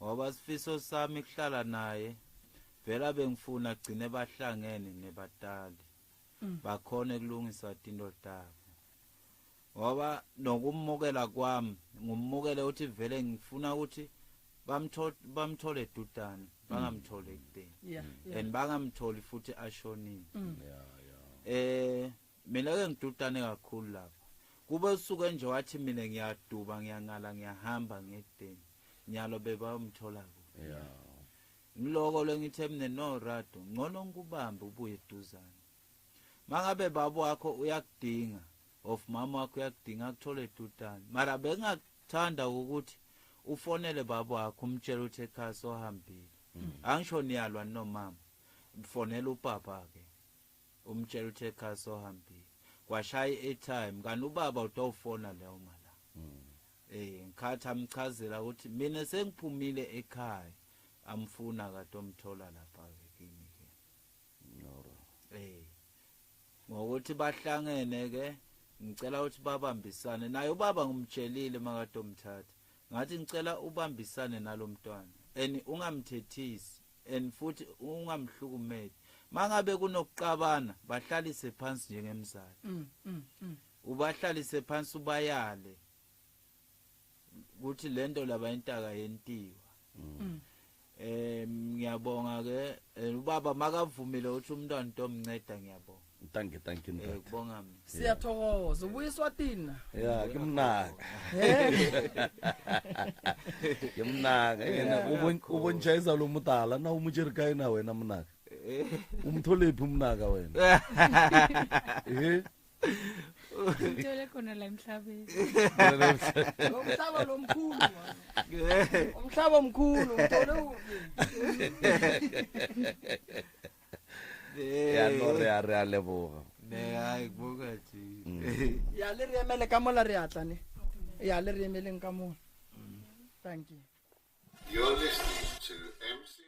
Speaker 5: Ngoba sifiso sami kuhlala naye vela bengifuna gcine bahlangene nebatali. Bakhona kulungisa tinto tabo. Ngoba nokumukela kwami ngumukele ukuthi vele ngifuna ukuthi bamthole bamthole dudane bangamthole ekudeni.
Speaker 2: Yeah, yeah.
Speaker 5: And bangamtholi futhi ashonile.
Speaker 1: Yeah, yeah.
Speaker 5: Mina ke ngidudane kakhulu lapha. Kube usuke nje wathi mina ngiyaduba ngiyangala ngiyahamba ngekudeni. Nyalo bebamthola ku.
Speaker 1: Yeah.
Speaker 5: Ngiloko lengithe mina no Rado ngcono ngikubambe ubuye eduzane. Mangabe baba wakho uyakudinga of mama wakho uyakudinga akuthole edudane. Mara bengakuthanda ukuthi ufonele baba wakho umtshele ukuthi ekhaya sohambile. Angisho niyalwa nomama. Fonela ubaba ke. Umtshela ukuthi ekhaya sohambile. Kwashaya i-airtime kanti ubaba utawufona leyo mala. Ngikhathi amchazela ukuthi mina sengiphumile ekhaya amfuna kade omthola lapha ke kimi ke. Ngokuthi bahlangene ke ngicela ukuthi babambisane naye ubaba ngimtshelile makade omthatha. Ngathi ngicela ubambisane nalomntwana and ungamthethisi and futhi ungamhlukumezi. Mangabe kunokuqabana bahlalise phansi njengemzali. Ubahlalise phansi ubayale ukuthi lento labayintaka yentiwa. Ngiyabonga ke ubaba makavumile ukuthi umntwana utomnceda ngiyabonga.
Speaker 1: Thank you, thank you, ntate.
Speaker 5: Kubonga mina.
Speaker 2: Siyathokoza. Ubuyiswa tina.
Speaker 1: Yeah, ke mnaka. Ke mnaka. Yena o bontšha lo motala na o mo tšere kae na wena mnaka? O mtholephi mnaka wena?
Speaker 6: Ngithole khona la emhlabeni.
Speaker 2: Lo mhlaba lo mkhulu. Umhlaba omkhulu umthole uphi?
Speaker 1: Ya no re a re a leboga.
Speaker 5: Ne hayi kubuka nje.
Speaker 2: Ya le re emele ka mola re atla ne. Ya le re emeleng ka mola. Thank you.
Speaker 8: You're listening to MCR.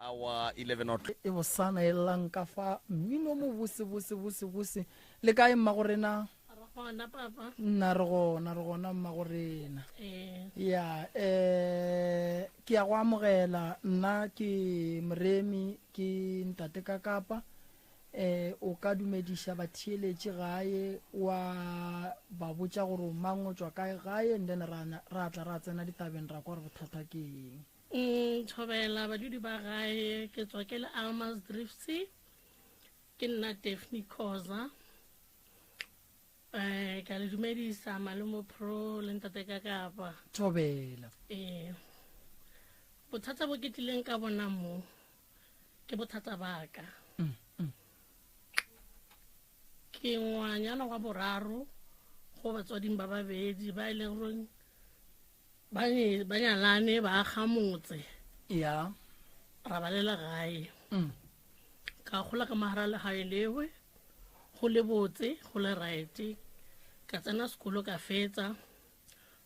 Speaker 1: Hour 11 o'clock.
Speaker 2: E bosana e llang ka fa mmino mo bose bose bose bose. Le kae mmago rena?
Speaker 9: Re gona papa.
Speaker 2: Nna re gona, re gona mmago rena.
Speaker 9: Ee.
Speaker 2: Ya, eh ke ya go amogela nna ke Moremi ke ntate ka Kapa. Eh o ka dumediša batheeletši gae wa ba botša gore o mang o tšwa kae gae and then ra ra tla ra tsena ditabeng ra kwa gore bothata ke eng.
Speaker 9: Thobela badudi ba gae, ke tswa ke le Almas Drifts, ke nna Daphne Khoza. Eh, ka le dumedisa malome pro le ntate ka kapa.
Speaker 2: Thobela.
Speaker 9: Eh, bothata bo ke tlileng ka bona mo ke bothata ba ka. Ke ngwanyana wa boraro go batswading ba babedi ba e leng gore ba ne ba nyalane ba aga motse
Speaker 2: ya
Speaker 9: ra ba lela gae mm. ka gola ka magara legae lewe go le botse go le right ka tsena sekolo ka fetsa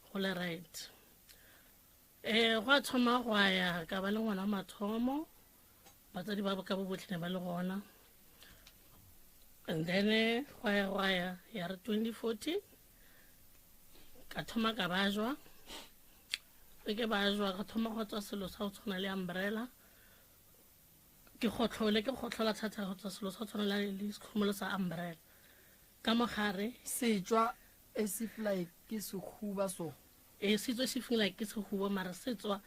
Speaker 9: go le right um go a thoma go a ya ka ba le ngwana mathomo batsadi ba ka bo botlhe ne ba le gona and then gwa ya gwa ya ya re 2014 ka thoma ka bajwa e ke bajwa ka thoma go tswa selo sa go tshwana le umbrella ke gotlhole ke gotlhola thata go tswa selo sa go tshwana le sekhurumelo sa umbrella ka mogare
Speaker 2: setswa as if like ke sehuba so
Speaker 9: e se tswe se feel like ke sehuba mara se tswa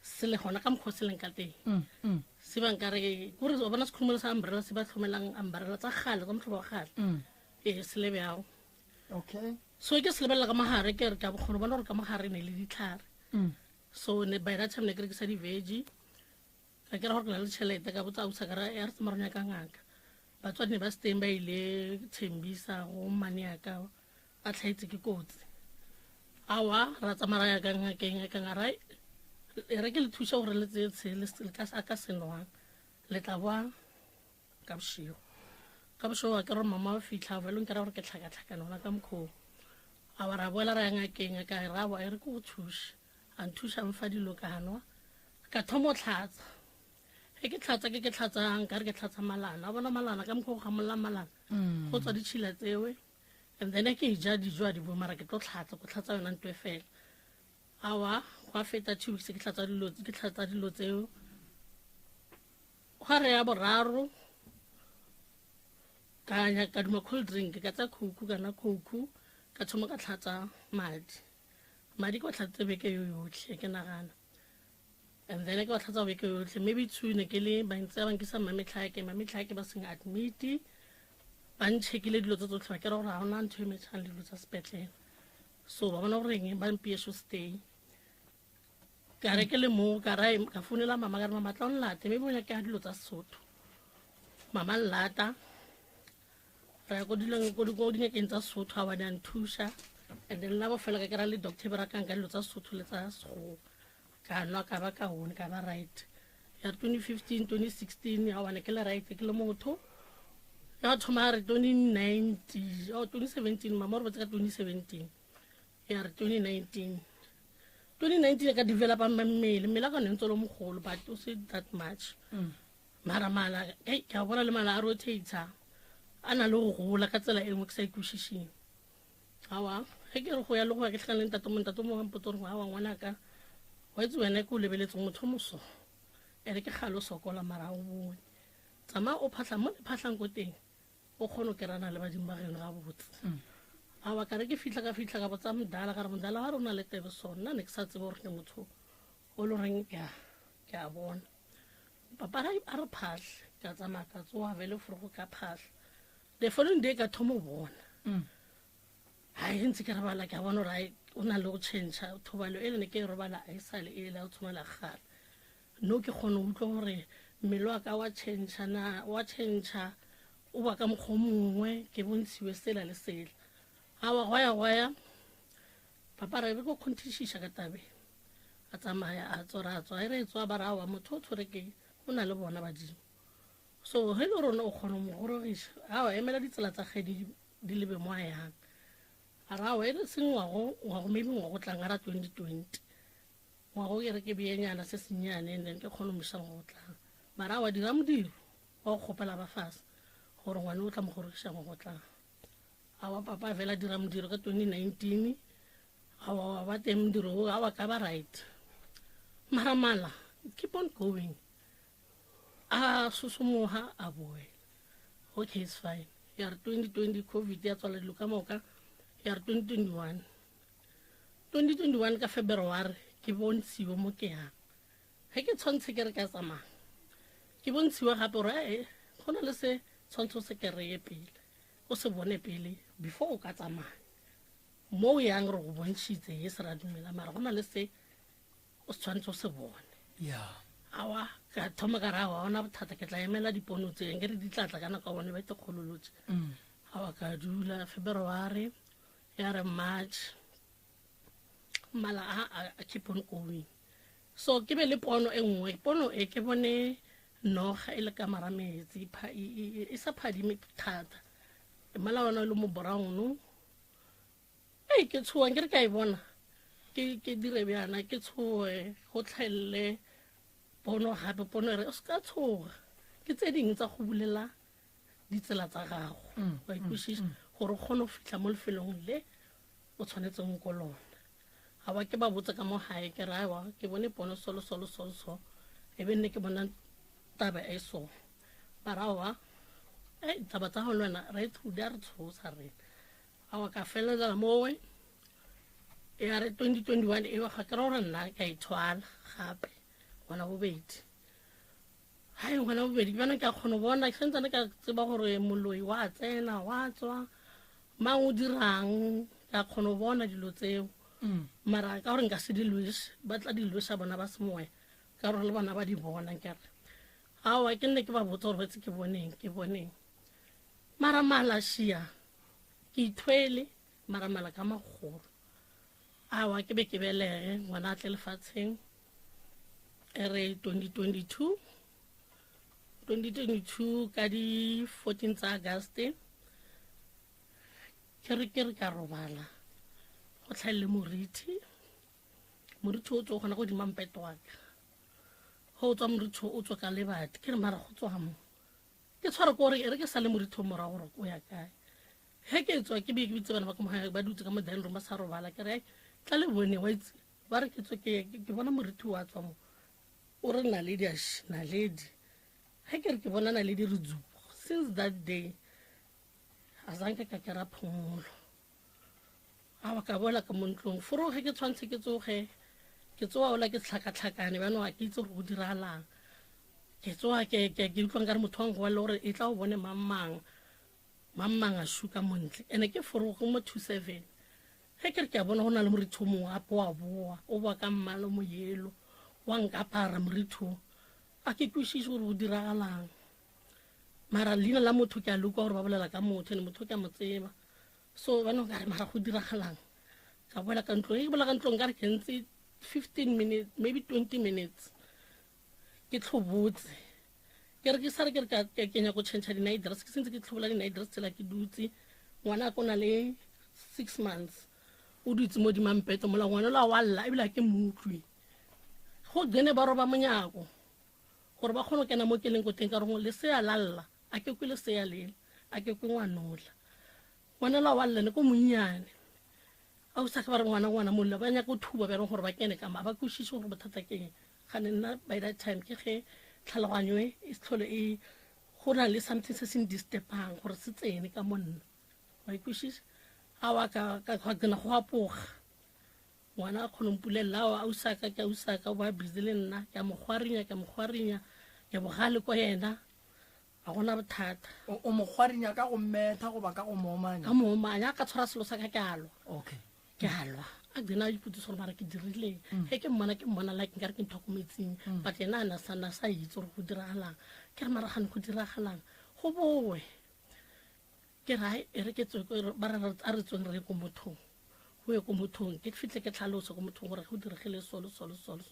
Speaker 9: se le gona ka mokgwa o se leng ka teng
Speaker 2: mm, mm.
Speaker 9: se ba nkare kore o bona sekhurumelo sa umbrella se ba tlhomelang umbrella tsa gale tsa motlhobo wa gale
Speaker 2: mm.
Speaker 9: ee se le bjago
Speaker 2: okay
Speaker 9: so ke se lebelela ka mogare ke re ka bokgone bona gore ka mogare ne le ditlhare so ne by that time ne ke rekisa di-veggie Ka kera gore ke na le tšhelete ka botsa ausa ka ra ya re tsamaya re nyaka ngaka. Batswadi ne ba se teng ba ile Thembisa go mmane ya ka a tlhaetse ke kotsi. Awa ra tsamaya ra ya ka ngakeng ya ka ra e re ke le thuša gore le tseye tshe le ka a ka se nwang le tla boa ka bošego. Ka bošego wa ke re mama wa fitlha ba lo nkera gore ke tlhakatlhakane gona ka mokgoo. Awa ra boela ra ya ngakeng ya ka ra boa e re ke go thuše. A nthuša mfa dilo ka nwa ka thoma go tlhatsa ge ke tlhatsa ke ke tlhatsang ka re ke tlhatsa malana a bona malana ka mokgwa go gamolla malana mm. go tswa ditšhila tsewe and then ke ja dijo a di bo mara ke tlo tlhatsa go tlhatsa yona ntwe fela awa gwa feta two weeks ke tlhatsa dilo ke tlhatsa dilo tseo gwa re ya boraro ka ka duma cold drink ka tsa khouku kana khouku ka thoma ka tlhatsa madi Madi ke wa tlhatsitse beke yo yotlhe ke nagana and then ke wa tlhatsa beke yotlhe maybe two ne ke le ba ntse ba nkisa mametlhake mametlhake ba seng admit ba nchekile dilo tse tsotlhe ba kere gore ga ona ntho e metšhang dilo tsa sepetlele so ba bona gore eng ba mpie so stay ka re ke le mo ka ra ka founela mama ka re mama tla o nlate maybe o nyake ga dilo tsa sesotho mama nlata Ra ya ko dilong ko ko dingakeng tsa Sesotho a bane a nthuša and then la bofela ka kry-a le doctor e berekang ka dilo tsa Sesotho le tsa Sekgowa ka nwa ka ba kaone ka ba right ya 2015 2016 a bane ke le right ke le motho ya thoma re 2019 oh 2017 mama o robetse ka 2017 ya re 2019 2019 ka developa mmele mmele a ka ne ntse o le mogolo but o se that much mm. Mara mala, hei, ke a bona le mala a rotator a na le go gola ka tsela e nngwe ke sa ikwešišeng. Awa, ge ke re go ya le go ya ke tlhakane le ntate mo ntate mo wa mpotsa gore awa ngwanaka wa itse wena ke o lebeletse motho moso ene ke kgale o sokola mara o bone tsamaya o phatlha mo le phatlhang ko teng o kgone go kerana le badimo ba geno gabotse mm. awa ka re ke fitlha ka fitlha ka botsa modala ka re modala wa rona le tebe so nna ne ke sa tsebe gore ke motho o le goreng ke a bona Papa a re phahle ka tsamaya ka tsoga bele forogo ka phahla the following day ka thoma go bona mm. hai ntse ke robala ke a bona gore o na le go change thobalo e lene ke e robala a e sale e le a tshwana gale no ke kgone go utlwa gore mmele wa ka wa change na wa change o ba ka mokgwa mongwe ke bontshiwe sela le sela awa goya goya papa re re ko kgonthišiša ka tabe a tsamaya a tswa ra tswa e re tswa ba ra wa motho o tshwere ke o na le bona badimo so ge le rona o kgona mo gorogiša a emela ditsela tsa ge di lebe mo a yang a ra wa e re seng ngwago ngwago maybe ngwago tlang a ra 2020 ngwago ke re ke beyenyana se sennyane and then ke kgone mo iša ngwago tlang. Mara wa dira modiro wa go kgopela ba fase gore ngwane o tla mo gorogiša go go tlang. Awa papa fela dira modiro ka 2019 awa wa ba teng modiro o awa ka ba right. Mara mala keep on going. A sosomoga a boela. Okay, it's fine. Ya re 2020 COVID ya tswala dilo ka moka. Ya re 2021. 2021 ka February ke bontshiwe mo ke yang. Ge ke tshwantshe ke re ka tsamaya. Ke bontshiwe gape gore ee go na le se tshwantsho se kereye pele. O se bone pele before o ka tsamaya. Mo o yang re go bontšhitse ye se ra dumela mara go na le se o se tshwanetse o se bone.
Speaker 2: Yeah.
Speaker 9: Awa ka thoma ka re awa ona bothata ke tla emela dipono tse nkere di tla tla ka nako ya bone ba ite kgololotse. Awa ka dula February ya re March mala a a keep on going. So ke be le pono e nngwe pono e ke bone noga e le ka mara metsi e sa phadime thata mmala ona e le mo brown. Ei ke tshoa ke re ka e bona ke ke dire bjana ke tshoe go tlhaelele pono gape pono e re o se ka tshoga ke tse dingwe tsa go bulela ditsela tsa gago wa ikwešiša gore o kgone go fitlha mo lefelong le o tshwanetseng ko lona. Awa ke ba botse ka mo gae ke re awa ke bone pono solo solo solo so e be nne ke bona taba e so. Ba ra awa ei taba tsa go le wena re di a re tshosa rena. Awa ka felelela mowe ya re 2021 e ga ke re gore nna ka ithwala gape ngwana bobedi. Hai ngwana bobedi ke bana ke a kgona go bona ke santsane ka tseba gore moloi wa tsena wa tswa mang o dirang ke a kgona go bona dilo tseo. Mara ka gore nka se di lwese ba tla di lwesa bona ba semoya ka gore le bona ba di bona ke re aowa ke nne ke ba botsa gore betse ke boneng ke boneng. Mara mala šia ke ithwele mara mala ka magolo. Aowa ke be ke belege ngwana a tle lefatsheng e re 2022 2022 ka di 14 tsa August ke re ke re ka robala go tlhaelele moriti moriti o tswa gona godima mpeto wa ka go o tswa moriti o tswa ka lebati ke re mara go tswa mo ke tshware ko gore e re ke sale moriti o morago gore o ya kae ge ke tswa ke be ke bitse bana ba ka mogae ba dutse ka mo dining room ba sa robala ke re tla le bone wa itse ba re ke tswe ke bona moriti wa tswa mo o re naledi a sh naledi ge ke re ke bona naledi re dzupo since that day a zanke ka kera phomolo awa ka boela ka mo ntlong foroge ke tshwantshe ke tsoge ke tsoa ola ke tlhakatlhakane bano a ke itse gore go diragalang ke tsoa ke ke ke utlwang ka re motho wa ngoa le gore e tla o bone mang mang mang mang a shuka montle ene ke foroge mo 27 ge ke re ke a bona go na le moriti o mongwe gape wa boa o boa ka mmala mo yelo wa nkapara moriti o a ke kwešiše gore go diragalang mara leina la motho ke a le kwa gore ba bolela ka motho ene motho ke a mo tseba so ba no ka re mara go diragalang ka boela ka ntlong e ke boela ka ntlong ka re ke ntse 15 minutes maybe 20 minutes ke tlhobotse ke re ke sa re ke re ka ke nyako change di-night dress ke sentse ke tlhobola di-night dress tsela ke dutse ngwana a ko na le 6 months o dutse mo dimampeto mola ngwana la wa lla ebile a ke mo utlwe go gene ba roba monyako gore ba kgone go kena mo ke leng ko teng ka gore lesea la lla a ke kwe lesea lela a ke kwe ngwanola ngwana la wa lla ne ko monnyane a o sa ka ba re ngwana ngwana molla ba nyaka go thuba ba gore ba kene ka ma ba kwešiše gore bothata ke eng gane nna by that time ke ge tlhaloganyo e e se tlhole e go na le something se se ndisturbang gore se tsene ka mo nna wa ikwešiša awa ka ka ka gena go apoga ngwana a kgone mpulelela awa ausaka ke ausaka o ba busy le nna ke a mo kgwarinya ke a mo kgwarinya ke bogale ko yena ga gona bothata
Speaker 2: o mo kgwarinya ka go mmetha goba ka go moomanya
Speaker 9: ka moomanya a ka tshwara selo sa ka ke a lwa
Speaker 2: okay
Speaker 9: ke a lwa a gcina a ipotisa gore mara ke dirileng ge ke mmona ke mmona like nkare ke ntho ko metsing but ena a na sa na sa itse gore go diragalang ke re mara gane go diragalang go boe ke re ai, e re ke tswe ko- ba re a re tsweng re ye ko mothong go ye ko mothong ke fitlhe ke tlhalose ko mothong gore go diregile so le so le so le so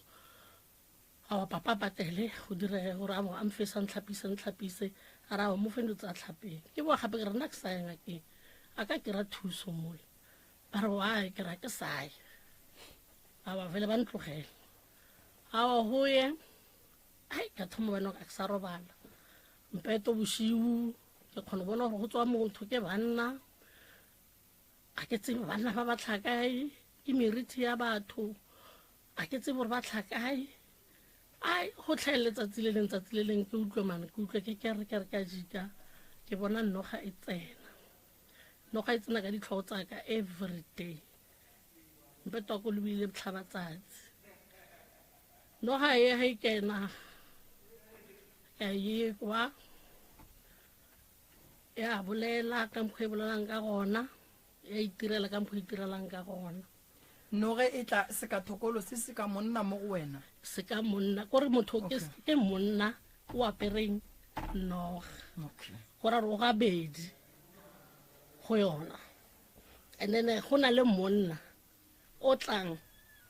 Speaker 9: awa papa patele go dire gore a mo a mfe sa ntlhapise ntlhapise a re awa mo fe dilo tsa tlhapeng ke boa gape ke re nna ke sa ya ngakeng a ka kry-a thuso mole ba re wae ke ra ke saye awa fele ba ntlogele awa go ye Ai, ka thoma bona ka sa robala. Mpeto bošiu, ke kgona go bona gore go tswa motho ke banna. Ga ke tsebe banna ba ba tlhakae, ke meriti ya batho. Ga ke tsebe gore ba tlhakae. Ai, go tlhaele letsatsi le leng, tsatsi le leng ke utlwe mane, ke utlwe ke kere kere ka jika, ke bona noga e tsena. Noga e tsena ka ditlhogo tsa ka every day. Mpeto wa ko lebile botlhabatsatsi. Noga e ga e kena, ka e kwa, ya bolela ka mokgwa e bolelang ka gona, ya itirela ka mokgwa e itirelang ka gona.
Speaker 2: Noge e tla sekathokolo se se ka monna mo go wena.
Speaker 9: Se ka monna, kore motho ke ke monna o apereng noga.
Speaker 2: Okay.
Speaker 9: Go ra gore o gabedi go yona. And then go na le monna o tlang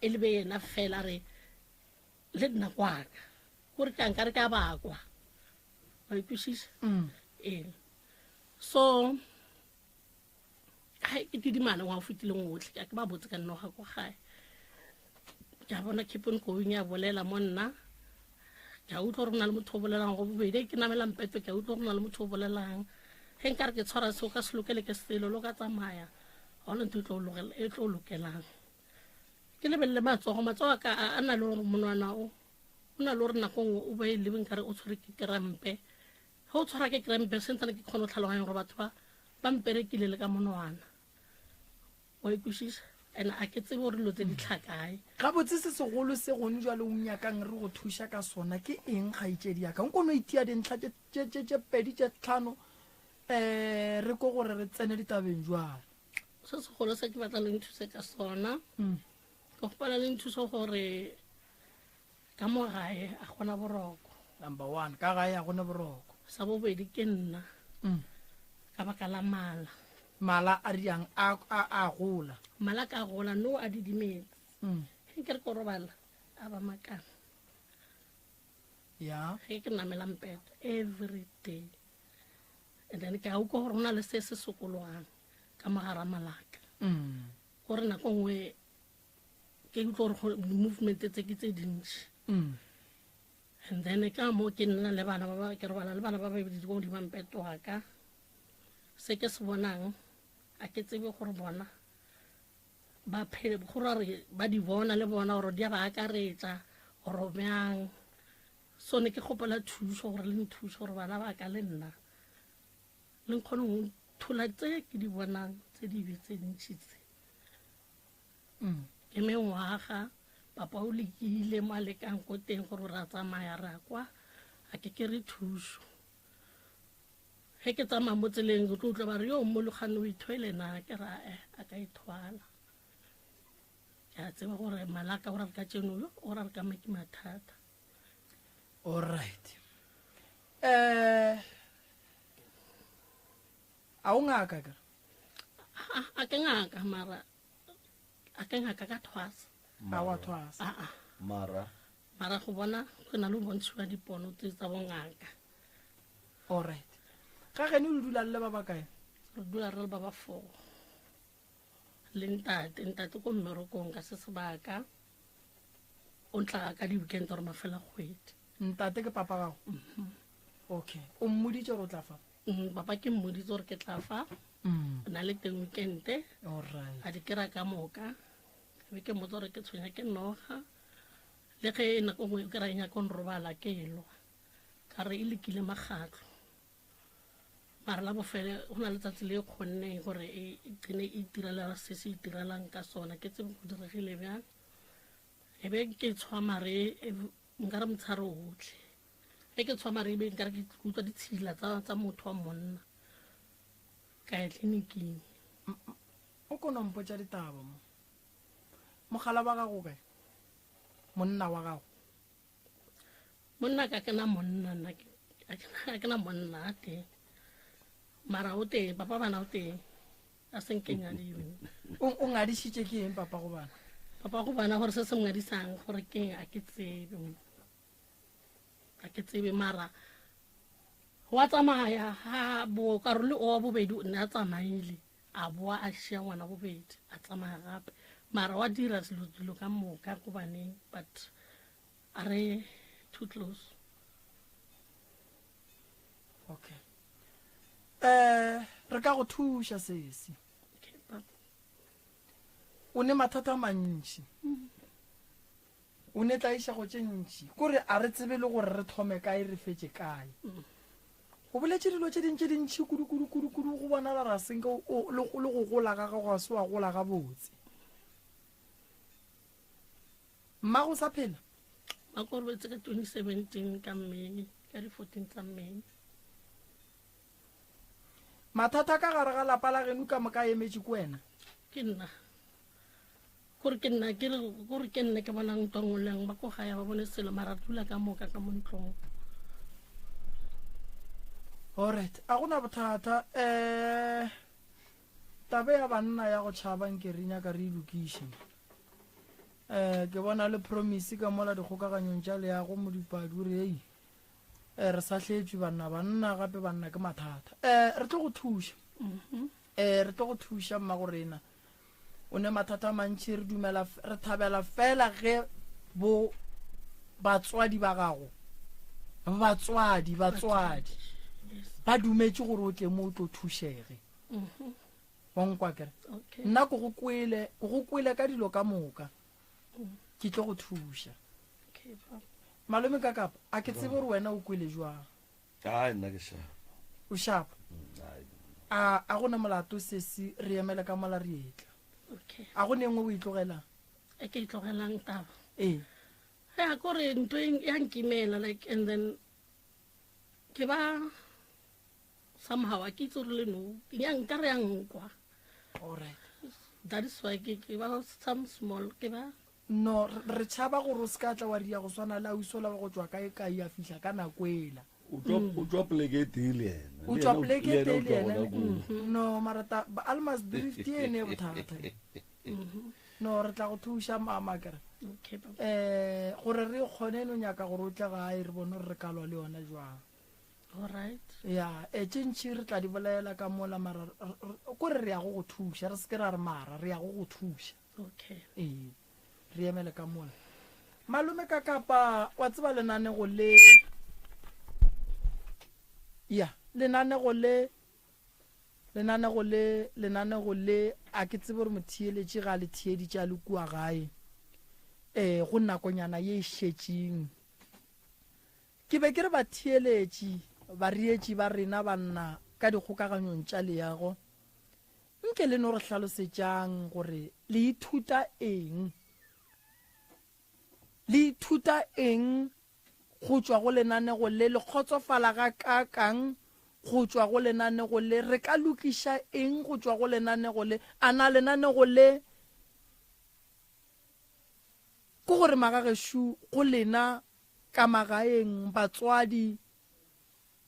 Speaker 9: e le be yena fela re le nna kwaka. Kore ka nkare ka bakwa. Wa ikwisisa? Ee. So Hai, ke tidimane ngwa o fetileng otlhe, ke a ke ba botse ka nnoga ko gae. Ke a bona keep on going ya bolela mo nna. Ke a utlwa gore go na le motho o bolelang go bobedi, ke namela mpeto ke a utlwa gore go na le motho o bolelang. Ge nkare ke tshwara seo ka se lokele ke selo, lo ka tsamaya. Ga ona ntho e tlo logela, e tlo lokelang. Ke lebelele matsogo, matsogo a ka a na le gore monwana o, o na le gore nako nngwe o be le nkare o tshwere ke kerampe. Ge o tshwara ke kerampe, sentsane ke kgone go tlhaloganya gore batho ba ba mperekile le ka monwana. Wa ikwešiša? And a ke tsebe gore dilo tse di tlhakae.
Speaker 2: Gabotse se segolo se gone jwale o nyakang re go thuša ka sona ke eng, kgaetšedi ya ka? Nko no itia dintlha tše pedi tše tlhano, um re ko gore re tsene ditabeng jwale.
Speaker 9: Se segolo se ke batlang le nthuse ka sona, ke kgopela le nthuse gore ka mo gae a gona boroko.
Speaker 2: Number 1, ka gae a gona boroko.
Speaker 9: Sa bobedi ke nna. Ka baka la mala.
Speaker 2: Mala a riang a a gola.
Speaker 9: Mala ka gola no a didimetse. Ge ke re ko robala a ba makana.
Speaker 2: Ya.
Speaker 9: Ge ke namela mpeto every day. And then ke a utlwa gore go na le se se sokologang ka mogara malaka. Gore nako nngwe ke utlwa gore movement tse ke tse dintsi. And then ka mo ke nna le bana ba ba, ke robala le bana ba babedi ko godimo mpeto wa ka. Se ke se bonang a ke tsebe gore bona ba phele, go ra re ba di bona le bona gore di a ba akaretsa gore bjang. So ne ke kgopela thuso gore le nthuse gore bana ba ka le nna le nkgone go thola tse ke di bonang tse dibe tse dintsi tse. Ke mengwaga papa o lekile mo a lekang ko teng gore ra tsamaya ra kwa, a ke ke re thuso. Ge ke tsamaya mo tseleng ke tlo utlwa ba re yo mmologane o ithwele na, ke ra a ka ithwala. Ke a tseba gore malaka o ra re ka tšeno yo o ra re ka make mathata.
Speaker 2: All right. A o ngaka ka?
Speaker 9: A ke ngaka mara a ke ngaka ka thwasa.
Speaker 2: A wa thwasa.
Speaker 9: A, a.
Speaker 1: Mara.
Speaker 9: Mara go bona go na le go bontshiwa dipono tse tsa bongaka.
Speaker 2: All right. Ga geno le dula le ba ba kae?
Speaker 9: Re dula re le ba ba 4. Le ntate, ntate ko mmerekong ka se sebaka. O ntla ka di-weekend gore mafela kgwedi.
Speaker 2: Ntate ke papa gago? Okay. O mmoditse gore o tla fa?
Speaker 9: Papa ke mmoditse gore ke tla fa. Na le teng weekend.
Speaker 2: All right.
Speaker 9: A di kry-a ka moka. Be ke mmotsa gore ke tshwenya ke noga. Le ge nako nngwe o kry-a e nyaka go nrobala ke elwa. Ka re e lekile makgatlo. Mara la bofele go na letsatsi le e kgonneng gore e qine e itirela se se itirelang ka sona. Ke tsebe go diregile bjang. E be ke tshwa mare e, nka re motshehare otlhe. Ge ke tshwa mare e be nka re ke utlwa ditshila tsa motho wa monna. Ka ya tleliniking.
Speaker 2: O kono mpotša ditaba mo. Mogala wa gago kae? Monna wa gago?
Speaker 9: Monna ka ke na monna nna ke, a ke na, a ke na monna a teng. Mara o teng, papa bana o teng. A se nke nyadiwe.
Speaker 2: O ngadišitše ke eng papa go bana?
Speaker 9: Papa go bana gore se se ngadisang gore ke eng a ke tsebe. A ke tsebe mara wa tsamaya ha bo ka re le o wa bobedi o ne a tsamaile. A boa a šia ngwana bobedi a tsamaya gape. Mara wa dira dilo ka moka go baneng, but a re too close.
Speaker 2: Okay. Eh, re ka go thuša sesi. O ne mathata a mantši. O ne tlaišego tše ntši. Kore a re tsebe le gore re thome kae re fetše kae. O boletše dilo tše ding tše dintši kudu kudu kudu kudu go bonala ra senke le go gola ga gago ga se wa gola gabotse. Mmago sa phela?
Speaker 9: Ba korobetse ka 2017 ka May, ka di 14 tsa May.
Speaker 2: Mathata ka gare ga lapa la geno ka moka a emetše ke wena?
Speaker 9: Ke nna. Gore ke nna ke re gore ke nna ke bonang ntwa nngwe le nngwe ba ko gae ba bone selo mara re dula ka moka ka mo ntlong.
Speaker 2: Alright, a gona bothata. Eh Taba ya banna ya go tšhaba nke re nyaka re e lokiše. Um ke bona le Promise ka mola dikgokaganyong tša leago Modipadi o re ei um re sahletšwe banna banna gape banna ke mathata. Um re tlo go thuša. Um re tlo go thuša mmago rena. O ne mathata a mantši re dumela re thabela fela ge bo batswadi ba gago batswadi batswadi ba dumetše gore o tle mo o tlo thušege. Mhm. Wa nkwa kere?
Speaker 9: Okay.
Speaker 2: Nna ko go kwele, ko go kwele ka dilo ka moka.
Speaker 9: Mm.
Speaker 2: Ke tlo go thuša.
Speaker 9: Okay, papa.
Speaker 2: Malome ka kapa, a ke tsebe gore wena o kwele jwang.
Speaker 1: Ai, nna ke shapa.
Speaker 2: O shapa?
Speaker 1: Mm, ai.
Speaker 2: A a gona molato sesi re emele ka mola re etla.
Speaker 9: Okay.
Speaker 2: A go nengwe o e tlogelang?
Speaker 9: E ke e tlogelang taba.
Speaker 2: Ee.
Speaker 9: Ya kore ntho e ya nkimela like and then ke ba somehow a ke itse gore le no ya nka re ya nkwa.
Speaker 2: Alright.
Speaker 9: That is why ke ke ba some small ke ba
Speaker 2: No, re tšhaba gore o se ka tla wa ria go swana le ausola wa go tšwa kae kae a fihla ka nako ela.
Speaker 1: O tšwa o tšwa poleke e tee le yena.
Speaker 2: O
Speaker 1: Le
Speaker 2: tšwa
Speaker 1: yena o-
Speaker 2: poleke
Speaker 1: le
Speaker 2: e
Speaker 1: yena
Speaker 2: tee
Speaker 1: o
Speaker 2: le
Speaker 1: tšwa
Speaker 2: yena.
Speaker 1: gona koo.
Speaker 2: No, mara ta ba- Almas Drift ene e bothata. No, re tla go thuša mama kere.
Speaker 9: Okay, papa.
Speaker 2: Eh, gore re kgone no nyaka gore o tle gae re bone gore re ka lwa le yona jwang.
Speaker 9: Alright.
Speaker 2: Ya, e tše ntši re tla di bolela ka mola mara kore re ya go go thuša, re se ke ra re mara, re ya go go thuša.
Speaker 9: Okay.
Speaker 2: Ee, re emele ka mola. Malome ka kapa wa tseba lenanego le ya lenanego le lenanego le lenanego le a ke tsebe gore motheeletši ga le theeditše a le kua gae um go nakonyana ye e šetšeng Ke be ke re batheeletši, bareetši ba rena banna ka dikgokaganyong tša leago, nke le no re hlalosetšang gore le ithuta eng? Le ithuta eng go tšwa go lenanego le? Le kgotsofala gakaakang go tšwa go lenanego le? Re ka lokiša eng go tšwa go lenanego le? A na lenanego le ke gore magagešo go lena ka magaeng, batswadi,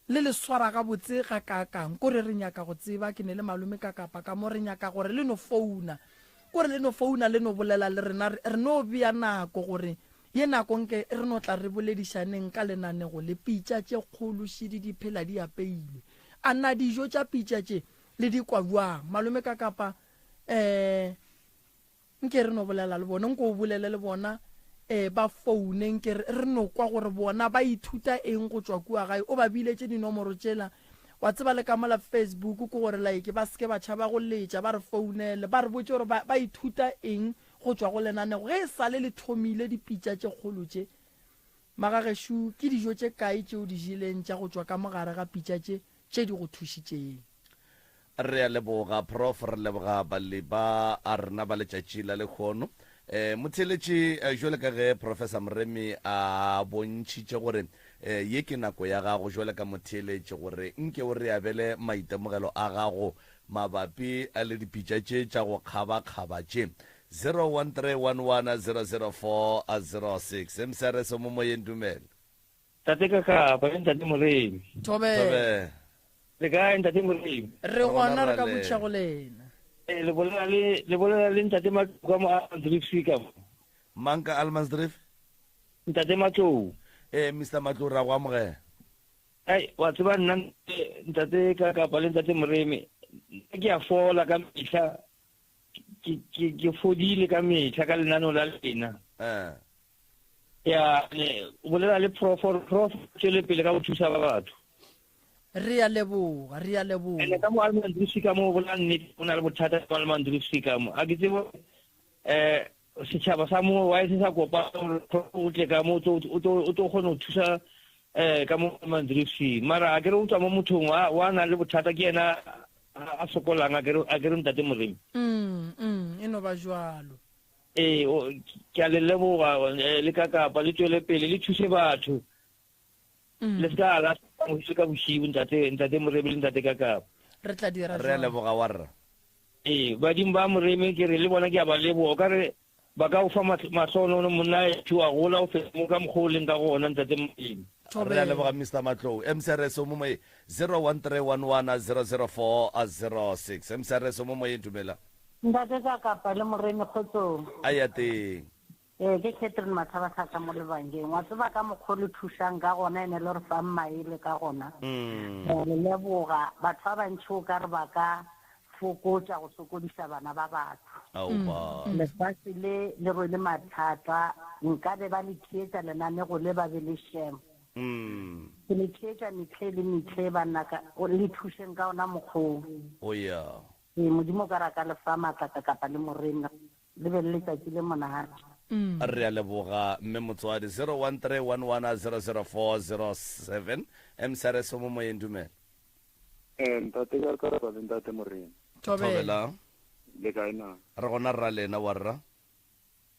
Speaker 2: le le swara gabotse gakaakang? Kore re nyaka go tseba, ke ne le malome ka kapa ka mo, re nyaka gore le no founa. Kore le no founa le no bolela le rena, re, re no bea nako gore ye nako nke re no tla re boledišaneng ka lenanego le. Pitša tše kgolo šidi di phela di apeilwe. A na dijo tša pitša tše le di kwa bjang? Malome ka kapa, eh, Nke re no bolela le bona, nke o bolele le bona, eh, ba foune, nke re, re no kwa gore bona ba ithuta eng go tšwa kua gae. O ba biletše dinomoro tšela, wa tseba le ka mola Facebook, ke gore like ba se ke ba tšhaba go letša, ba re founele, ba re botše gore ba, ba ithuta eng go tšwa go lenanego. Ge e sa le le thomile dipitša tše kgolo tše, magagešo, ke dijo tše kae tše o di jeleng tša go tšwa ka mo gare ga pitša tše, tše di go thušitšeng.
Speaker 1: Re a leboga Prof, re leboga balli ba a rena ba letšatši la lehono. Eh, motheeletši, eh, jwale ka ge Professor Moremi a bontšhitše gore eh, ye ke nako ya gago jwale ka motheeletši gore nke o re abele maitemogelo a gago mabapi le dipitša tše tša go kgabakgaba tše. 0131100406 MCRS o mo moyeng, dumela.
Speaker 10: Tate Kakapa le Ntate Moremi.
Speaker 2: Thobela.
Speaker 1: Thobela.
Speaker 10: Le kae Ntate Moremi?
Speaker 2: Re gona re ka botšiša go lena.
Speaker 10: Eh, le bolela le le bolela le Ntate Matlou ka mo Almansdrift ka mo.
Speaker 1: Mang ka Almansdrift?
Speaker 10: Ntate Matlou.
Speaker 1: Eh, Mr. Matlou ra go amogela.
Speaker 10: Ai, wa tseba nna Ntate Kakapa le Ntate Moremi, nna ke a fola ka mehla. Ke ke ke fodile ka mehla ka lenaneo la lena.
Speaker 1: Eh.
Speaker 10: Ya, ne, o bolela le prof, gore prof tswele pele ka go thusa ba batho.
Speaker 2: Re a leboga, re a leboga.
Speaker 10: Ene ka mo Almandrisi ka mo bola nnete go na le bothata mo Almandrisi ka mo. A ke tsebe eh setšhaba sa mo why se sa kopa gore o tle ka mo o tlo o tlo kgona go thusa eh ka mo Almandrisi. Mara a ke re o tswa mo mothong wa wa nang le bothata ke yena a sokolang a ke re a ke re ntate Moremi.
Speaker 2: Mm, mm, e no ba jwalo.
Speaker 10: Ee, ke a le leboga eh, le ka kapa le tšwele pele le thuse batho. Le se ka la mošo ka bošiu ntate ntate Moremi le ntate Kakapa.
Speaker 2: Re tla dira
Speaker 1: Re a
Speaker 2: jwalo.
Speaker 1: leboga warra.
Speaker 10: Ee, badimo ba Moremi ke re le bona ke a ba leboga o ka re ba ka o fa mahlonono monna ešo wa gola o feta mo ka mokgwa o leng ka gona ntate Moremi.
Speaker 1: Re a
Speaker 2: Thobela.
Speaker 1: leboga Mister Matlou. MCRS o mo moyeng 0131100406. MCRS o mo moyeng dumela.
Speaker 11: Ntate Kakapa le Moremi kgotsong.
Speaker 1: A ya teng.
Speaker 11: Ee, ke Catherine Mathabathaka mo Lebangeng. Wa tseba ka mokgwa o le thušang ka gona ene le re fang maele ka gona. Re a le leboga. Batho ba bantši o ka re ba ka fokotša go sokodiša bana ba batho. Lefase le le rwele mathata. Nkabe ba le theetša lenanego le ba be le shem. Ke le theetša mehle le mehle banna ka, le thušeng ka ona mokgwa wo. Ee, Modimo o ka re a ka le fa maatla ka kapa le morena. Le be le letšatši le monate.
Speaker 1: Re a leboga Mme Motswadi. 0131100407 MCRS o mo moyeng dumela.
Speaker 7: Eh, ntate ka ka le ntate Morena.
Speaker 1: Thobela.
Speaker 7: Le kae na?
Speaker 1: Re gona rra lena wa rra.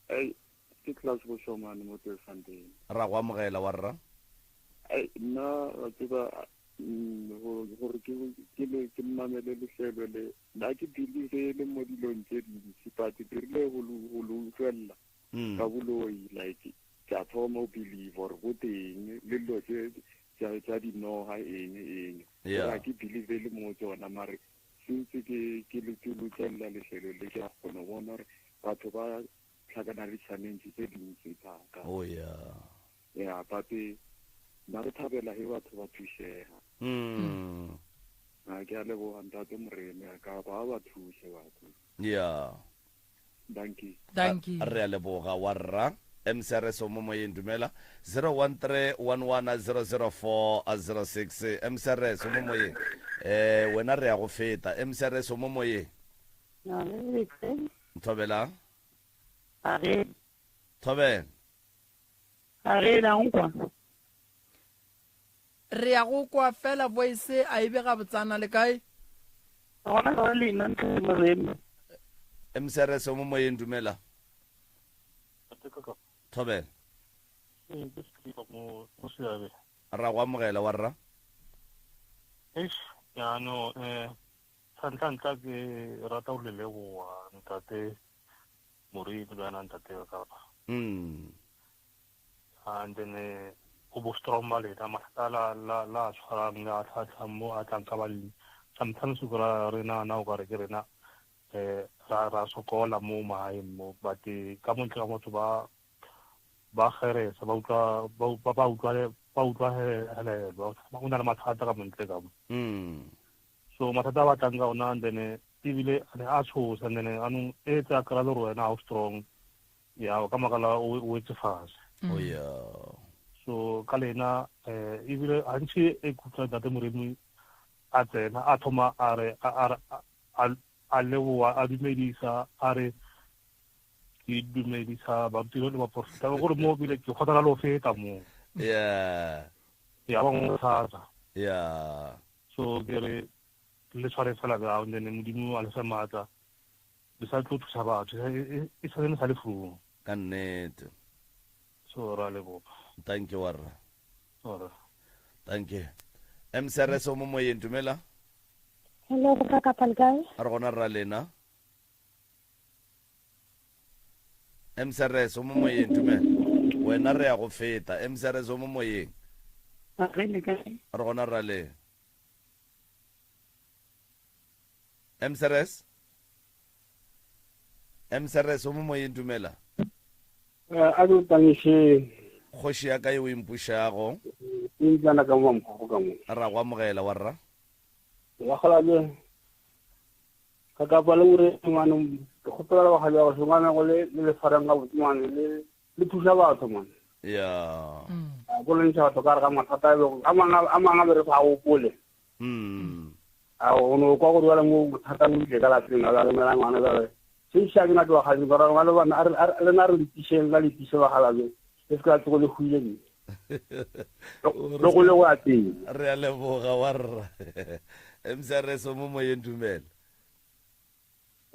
Speaker 7: Ei, ke Klaus Boshomane mo Tweefontein.
Speaker 1: Ra go amogela wa rra.
Speaker 7: Ei, nna wa tseba gore ke ke le ke mamele lehlelo le nna ke believe mo dilong tše dintši but ke rile go lo utlwelela ka boloi like ke a thoma go believe gore go teng le dilo tše tša dinoga eng eng gore ga ke believe le mo tsona mare since ke ke le ke utlwelela lehlelo le ke a kgona go bona gore batho ba tlhakana le challenge tse dintsi thata.
Speaker 1: Oh yeah.
Speaker 7: Ya, but nna re thabela he batho ba thušega. A ke a leboga ntate Moremi a ka ba ba thuse batho.
Speaker 1: Yeah.
Speaker 7: Dankie.
Speaker 2: Dankie.
Speaker 1: Re a leboga wa rra. MCRS o mo moyeng dumela 0131100406 MCRS o mo moyeng eh wena re ya go feta MCRS o mo moyeng Thobela Thobela
Speaker 12: A re la nkwa?
Speaker 2: Re ya go kwa fela voice a e be gabotsana le kae?
Speaker 12: Gona gona lena ntate Moremi.
Speaker 1: MCRS o mo moyeng dumela. Thobela.
Speaker 13: Ee, ke Seliba mo mo Seabe.
Speaker 1: Ra go amogela wa rra.
Speaker 13: Eish, jaanong eh sa ntlha ntlha ke rata go le leboga ntate Moremi le wena ntate Kapa. And then eh, go bo strong ba lena mathata la la la tshwarang le a tlhatlhang mo a tlang ka balemi. Sometimes o kry-a re nagana o kare ke rena eh ra ra sokola mo magaeng mo but eh, ka montle ka motho ba ba kgeresa ba utlwa ba ba ba utlwa ba utlwa helelwa go na le mathata ka montle ka mo. So mathata a batlang ka ona and then eh, ebile a ne a tshosa and then eh, anong e tsa kry-a le gore wena ga o strong ya ka makala o wetse fase.
Speaker 1: Oh yeah.
Speaker 13: So ka lena eh ebile gantši e kutlwa ntate Moremi a tsena a thoma a re a a a leboa a dumedisa a re ke dumedisa baruti le baporofeta gore mo bile ke kgothala le go feta mo.
Speaker 1: Yeah.
Speaker 13: Ya ba ngothatsa.
Speaker 1: Yeah.
Speaker 13: So ke re le tshware fela bjang and then Modimo a le fe maatla le sa tlo thusa batho e sa le sa le fung.
Speaker 1: Ka nnete.
Speaker 13: So ra leboga.
Speaker 1: Thank you warra.
Speaker 13: Ora.
Speaker 1: Thank you. MCRS o mo moyeng dumela.
Speaker 14: Hello, go ka kapa le kae?
Speaker 1: Re gona rra lena. MCRS o mo moyeng dumela. Wena re ya go feta. MCRS o mo moyeng.
Speaker 12: Re le kae?
Speaker 1: Re gona rra lena. MCRS MCRS o mo moyeng dumela.
Speaker 15: A ke ntamišeng.
Speaker 1: Kgoši ya ka ye o e mpušago.
Speaker 15: Ke ntlana ka mo mokgoko ka mo.
Speaker 1: Ra go amogela wa rra.
Speaker 15: Bakgalabje ka kapa le gore ngwane ke kgopela le bakgalabje ba gašo ngwane go le le le tshwarang gabotse ngwane le le thuša batho man.
Speaker 1: Ya.
Speaker 15: Go le ntšha batho ka gare ga mathata a bego a mangwe a mangwe a be re sa gopole.
Speaker 1: Mm.
Speaker 15: A o no kwa gore bjale mo bothata bo ile ka lapeng la romela ngwana bjale. Se se ke na ke bakgalabje ba rona le bana a re a re le na re le tišeng la le tiše bakgalabje le se ka tsogo le hwile nne. Le go le go ya pele.
Speaker 1: Re a leboga wa rra. MCRS o mo moyeng dumela.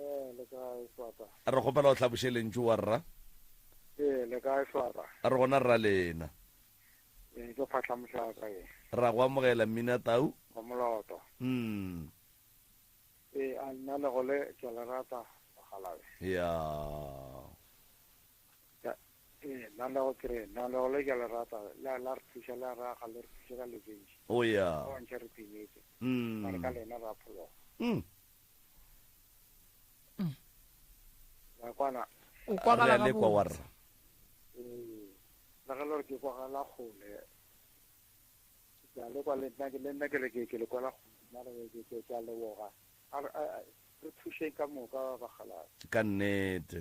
Speaker 16: Ee, le kae Swata?
Speaker 1: Re kgopela o hlaboše lentšu wa rra.
Speaker 16: Ee, le kae Swata?
Speaker 1: Re gona rra lena.
Speaker 16: Ee, ke Phatla Mohlaka ye.
Speaker 1: Ra go amogela Mmina Tau.
Speaker 16: Wa Moloto.
Speaker 1: Mm.
Speaker 16: Ee, a nna le go le ke a le rata bakgalabe.
Speaker 1: Ya.
Speaker 16: Ya, ee, nna le go ke re nna le go le ke a le rata la la re thuša la re aga le re thuša ka lebentši.
Speaker 1: O ya.
Speaker 16: Ba bantši re timetse.
Speaker 1: Mm.
Speaker 16: Mare ka lena ra phologa.
Speaker 1: Mm.
Speaker 16: La kwana.
Speaker 2: O kwagala
Speaker 1: Re a lekwa wa rra.
Speaker 16: Ee, le ge le gore ke kwagala kgole. Ke a lekwa le nna ke le nna ke le ke ke le kwala kgole. Mara ke ke ke a leboga. A re a- re thušeng ka moka bakgalabje.
Speaker 1: Ka nnete.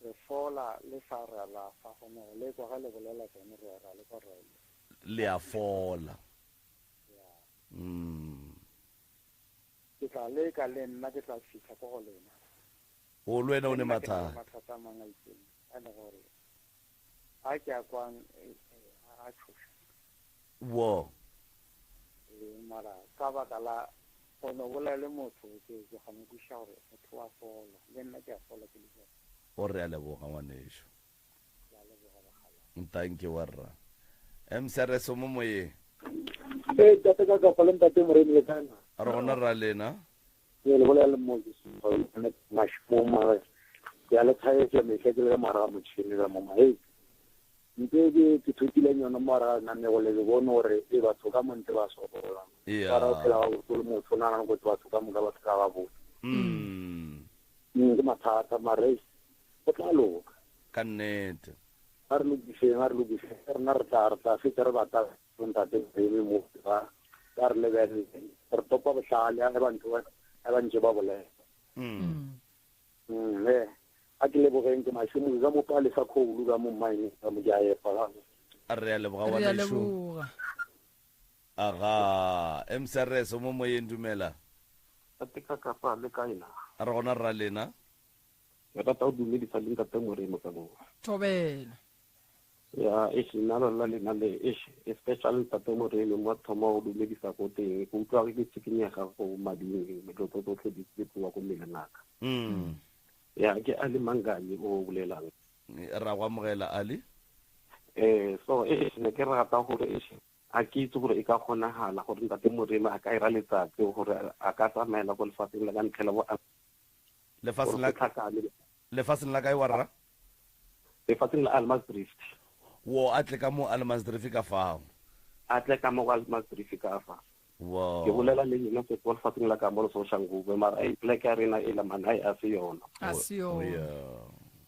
Speaker 16: Re fola le sa re alafa gone go lekwa ge le bolela tsone re ra lekwa re
Speaker 1: Le a fola. Mm.
Speaker 16: Ke tla leka le nna ke tla fihla ko go lena.
Speaker 1: O le wena o ne
Speaker 16: Le nna ke na le
Speaker 1: mathata.
Speaker 16: mathata a mangwe a itseng a le gore a ke a kwang eh, eh, a tshoša.
Speaker 1: Wo.
Speaker 16: Ee, mara ka baka la go no bolela le motho ke ke kgona go kwešiša gore motho wa fola le nna ke a fola ke le bjalo.
Speaker 1: O re a leboga ngwanešu.
Speaker 16: Ke a leboga bakgalabje.
Speaker 1: Thank you warra. MCRS o mo moyeng.
Speaker 17: Ee, tate ka kapa le ntate Moremi le kae na?
Speaker 1: Re gona rra lena.
Speaker 17: Ee, le bolela le Moses mašemong mara ke a le thaetša mehla ke le ka mogare ga motšhene ka mo ma. Hei, nte ke ke thotileng yone mo gare ga lenaneo le ke bone gore e batho ka mo ntle ba sokola.
Speaker 1: Yeah.
Speaker 17: Ba ra o phela gabotse o le motho o nagana gore batho ka moka ba phela gabotse.
Speaker 1: Mm.
Speaker 17: Ke mathata mara eish, go tla loka.
Speaker 1: Ka nnete.
Speaker 17: A re lokišeng, a re lokišeng. Rena re tla re tla fetša re bata ntate Moremi mo ba ba re lebelele. Re topa bohlale ge ba ntse ba ge ba ntse ba bolela.
Speaker 1: Mm.
Speaker 17: Mm, eh, a ke lebogeng ke mašemo ka mo pale sa khoulu ka mo mine ka mo ke a epa ka mo.
Speaker 1: Re a leboga
Speaker 2: Re a
Speaker 1: ngwanešu.
Speaker 2: leboga.
Speaker 1: Aga, MCRS o mo moyeng dumela.
Speaker 18: Tate ka kapa le kae na?
Speaker 1: Re gona rra lena.
Speaker 18: Ke rata go dumedisa le ntate Moremi ka mo.
Speaker 2: Thobela.
Speaker 18: Ya, eish nna lona lena le eish especially ntate Moremi mo thoma go dumedisa ko teng ke utlwa ke tshikinyega go mading dilo tso tsotlhe di di tloa ko mmeleng aka.
Speaker 1: Mm.
Speaker 18: Ya ke Ali Manganye o bolelang.
Speaker 1: Ra go amogela Ali.
Speaker 18: Eh so eish ne ke rata gore eish a ke itse gore e ka kgonagala gore ntate Moremi a ka ira letsatsi gore a ka tsamaela ko lefatsheng la ka ntlhela bo
Speaker 1: Lefaseng la Lefaseng la kae wa rra?
Speaker 18: Lefatsheng la Almasdrift.
Speaker 1: Wo a tle ka mo Almasdrift ka fao.
Speaker 18: A tle ka mo Almasdrift ka fa.
Speaker 1: Wo.
Speaker 18: Ke bolela le yena se ko lefatsheng la ka mo Soshanguve mara ai plek ya rena ela man ai a se yona.
Speaker 2: A se yona.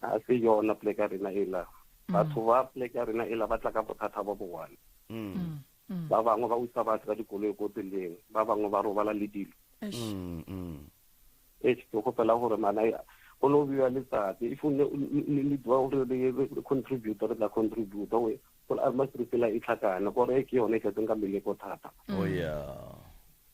Speaker 18: A se yona plek ya rena ela. Batho ba plek ya rena ela ba tla ka bothata ba bogwane.
Speaker 1: Mm.
Speaker 18: Ba bangwe ba usa batho ka dikoloi ko tseleng, ba bangwe ba robala le dilo.
Speaker 1: Mm, mm.
Speaker 18: Eish ke kgopela gore mana go no bewa letsatsi if o ne ne dua gore re contribute re tla contribute we gore atmosphere fela e tlhakane gore e ke yone e tletseng ka meleko thata.
Speaker 1: Oh yeah.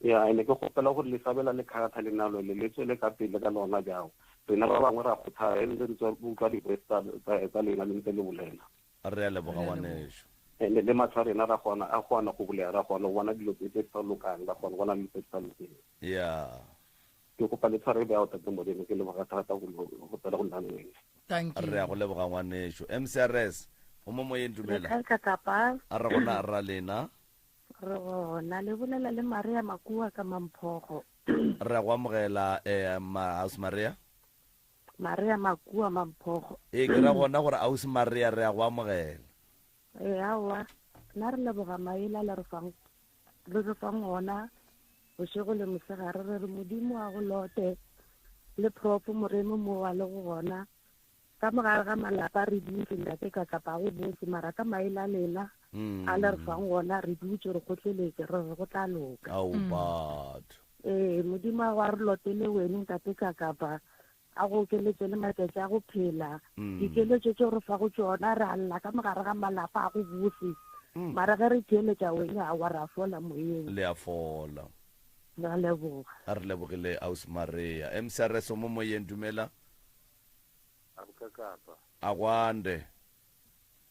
Speaker 18: Ya ene ke kgopela gore le sabela le character le nalo le le tswele ka pele ka lona jao. Rena ba bangwe ra kgothala e ntse re tswa utlwa di-voice tsa lena le ntse le bolela.
Speaker 1: Re a leboga ngwanešu.
Speaker 18: Ene le matlho a rena ra kgona a kgona go bulega ra kgona go bona dilo tse tse di sa lokang ra kgona go bona dilo tse di sa lokeng.
Speaker 1: Yeah.
Speaker 18: Ke kopa le tshware bjao tate Modimo ke leboga thata go go tsena go nna le wena.
Speaker 2: Thank you.
Speaker 1: Re a go leboga ngwanešu. MCRS, o mo moyeng
Speaker 14: Le
Speaker 1: dumela.
Speaker 14: kae ka kapa?
Speaker 1: A re gona rra lena.
Speaker 14: Re gona le bolela le Maria Makua ka Mamphogo.
Speaker 1: Re a go amogela eh ma Ausi Maria.
Speaker 14: Maria Makua Mamphogo.
Speaker 1: Ee ke ra gona gore Ausi Maria re a go amogela.
Speaker 14: Ee aowa nna re leboga maele a le re fang le re fang ona bošego le mosegare re re Modimo a go lote le Prof Moremi mo a lego gona ka mogare ga malapa re dutše ntate ka kapa go botse mara ka maele a lena a le re fang gona re dutše re kgotleletše re re go tla loka.
Speaker 1: Ao batho.
Speaker 14: Ee Modimo a go a re lote le wene ntate ka kapa a go okeletše le matšatši a go phela. Dikeletšo tšeo re fago tšona re a lla ka mogare ga malapa a go bose. Mara ge re theeletša wena aowa ra fola moyeng.
Speaker 1: Le a fola.
Speaker 14: Re a leboga.
Speaker 1: A re lebogile Ausi Maria. MCRS o mo moyeng dumela.
Speaker 17: Abukakapa.
Speaker 1: Akwande.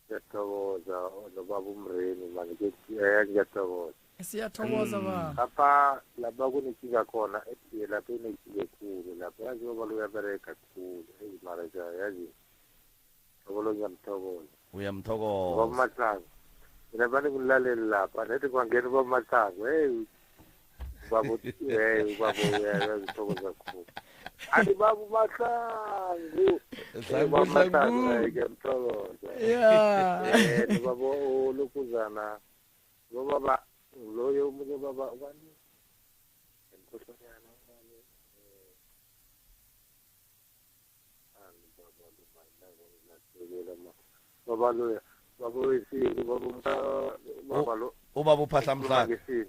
Speaker 17: Ngiyathokoza nobaba uMreni mani ke eh ngiyathokoza.
Speaker 2: Siyathokoza baba.
Speaker 17: Lapha lapha kunekinga khona eh, lapha inekinga ekhulu lapha yazi baba lo uyabereka khulu eyi mara nje yazi baba lo ngiyamthokoza.
Speaker 1: Uyamthokoza.
Speaker 17: Baba Mahlangu mina vane ngilalele lapha nethi kwangena ubaba Mahlangu hey ubaba hey ubaba uyazithokoza kakhulu. Athi baba Mahlangu
Speaker 1: Hlangu,
Speaker 17: Baba Mahlangu
Speaker 1: Hlangu.
Speaker 17: hey, ngiyamthokoza.
Speaker 2: Yeah.
Speaker 17: Eh nobaba olokuzana lo baba loyo omunye baba ubani ngikhohlonyana ubani eh ani baba lo mayina ma baba lo baba wesini baba baba lo
Speaker 1: Ubaba uphahla mhlaka.
Speaker 17: ngesini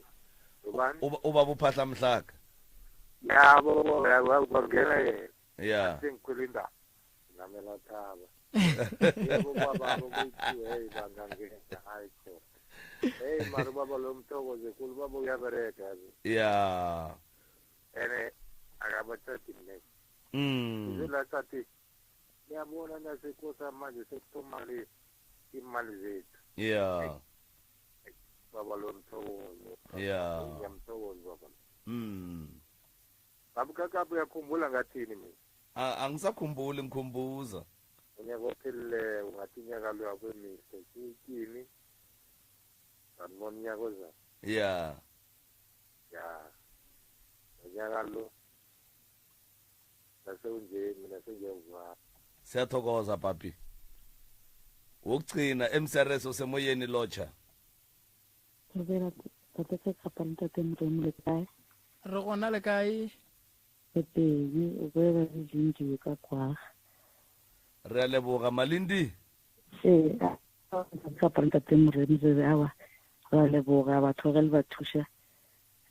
Speaker 17: ubani
Speaker 1: Ubaba uphahla mhlaka.
Speaker 17: yabo yabo kwangena yena
Speaker 1: Yeah.
Speaker 17: sengikhwela indaba namela thaba yebo baba ukuthi hey bangangena hayi khona hey mara baba lo mthokoze khulu baba uyabereka yazi
Speaker 1: Yeah.
Speaker 17: ene akabathathi next Izolathi niyabona nasikosa manje sekuthoma le imali zethu
Speaker 1: Yeah.
Speaker 17: baba lo mthokozo
Speaker 1: Yeah.
Speaker 17: ngiyamthokoza baba Baba kakabi uyakhumbula ngathini mina
Speaker 1: A- Angisakhumbuli ngikhumbuza.
Speaker 17: unyaka ophelile ungathi unyaka lo akwemihle kini ngambona unyaka ozayo
Speaker 1: Yeah.
Speaker 17: ya unyaka lo nasewunje mina sengiyavuka
Speaker 1: Siyathokoza papi. Wokugcina MCRS osemoyeni locha.
Speaker 14: Thobela tate ka kapa le tate Moremi le kae?
Speaker 2: Re gona le kae?
Speaker 14: Re teng, o bolela le Lindiwe ka kwa.
Speaker 1: Re a leboga Malindi.
Speaker 14: Ee, a- kapa le tate Moremi re re awa ra leboga batho ge le ba thuša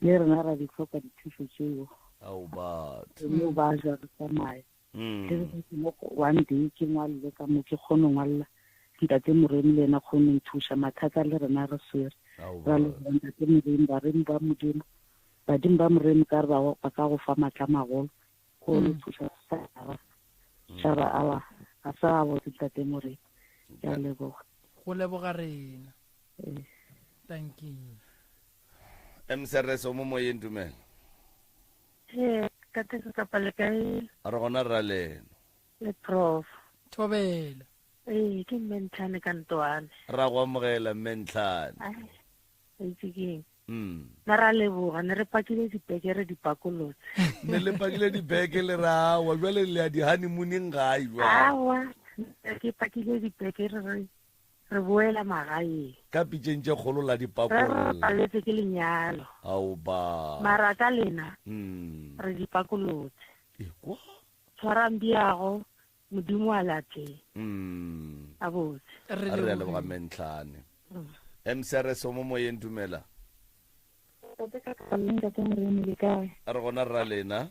Speaker 14: le rena ra di tlhoka dithuso tseo
Speaker 1: Ao batho.
Speaker 14: mo ba ja re tsamaya ke re ke mo go- one day ke ngwalele ka mo ke kgone go ngwalela ntate Moremi le ena kgone go nthuša mathata le rena re swere ra leboga ntate Moremi baremi ba modimo badimo ba Moremi ka re ba ba ka go fa matla a magolo go le thuša setšhaba setšhaba awa ga sa botse ntate Moremi ke a leboga
Speaker 2: Go leboga rena. Thank you.
Speaker 1: MCRS o mo moyeng dumela.
Speaker 19: Ee, tate ke kapa le kae
Speaker 1: Re gona ra lena.
Speaker 19: le prof.
Speaker 2: Thobela.
Speaker 19: Ee, ke mme Ntlhane ka Ntwane.
Speaker 1: Ra go amogela mme Ntlhane.
Speaker 19: Ai, a itse ke eng. Na ra leboga, ne re pakile dibeke re di pakolotse.
Speaker 1: Ne le pakile dibeke le ra awa jwale le ya di-honeymooning gae jwale.
Speaker 19: Awa, ne ke pakile dibeke re re re boela magaeng.
Speaker 1: Ka pitšeng tše kgolo la di
Speaker 19: Re re
Speaker 1: pakolla.
Speaker 19: paletse ke lenyalo.
Speaker 1: Ao ba.
Speaker 19: Mara ka lena re di pakolotse. Tshwarang diago, Modimo a latleng. A botse.
Speaker 1: Re a leboga mme Ntlhane. MCRS o mo moyeng dumela.
Speaker 14: Tate ka kapa le ntate Moremi le kae?
Speaker 1: Re gona ra lena.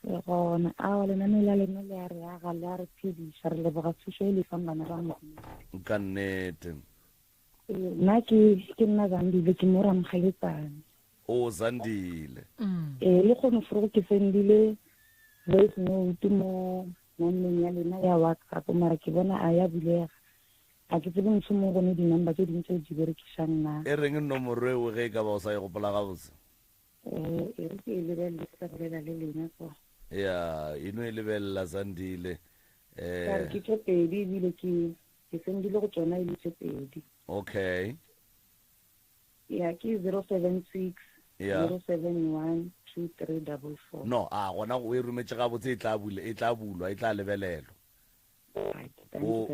Speaker 14: Re gona awa lenaneo la lena le a re aga le a re phediša re leboga thušo e le fang bana ba Modimo.
Speaker 1: Ka nnete.
Speaker 14: Ee, nna ke ke nna Zandile ke mo Ramokgeletsane.
Speaker 1: O Zandile.
Speaker 14: Ee, le kgone forogo ke sendile voice note mo nomorong ya lena ya WhatsApp mara ke bona a ya bulega. Ga ke tsebe mohlomong go ne di-number tše dingwe tse di berekišang na.
Speaker 1: E reng nomoro eo ge e ka ba o sa e gopola gabotse?
Speaker 14: Eh, e re ke e lebelele ke sa bolela le lena kwa.
Speaker 1: Ya, e no e lebelela Zandile.
Speaker 14: Ka re
Speaker 1: Eh,
Speaker 14: ke tše pedi ebile ke ke sendile go tšona e le tše pedi.
Speaker 1: okay.
Speaker 14: Ya ke 076
Speaker 1: Ya.
Speaker 14: 071 2344.
Speaker 1: No, a gona o e rometše gabotse e tla bule e tla bulwa e tla lebelelwa. O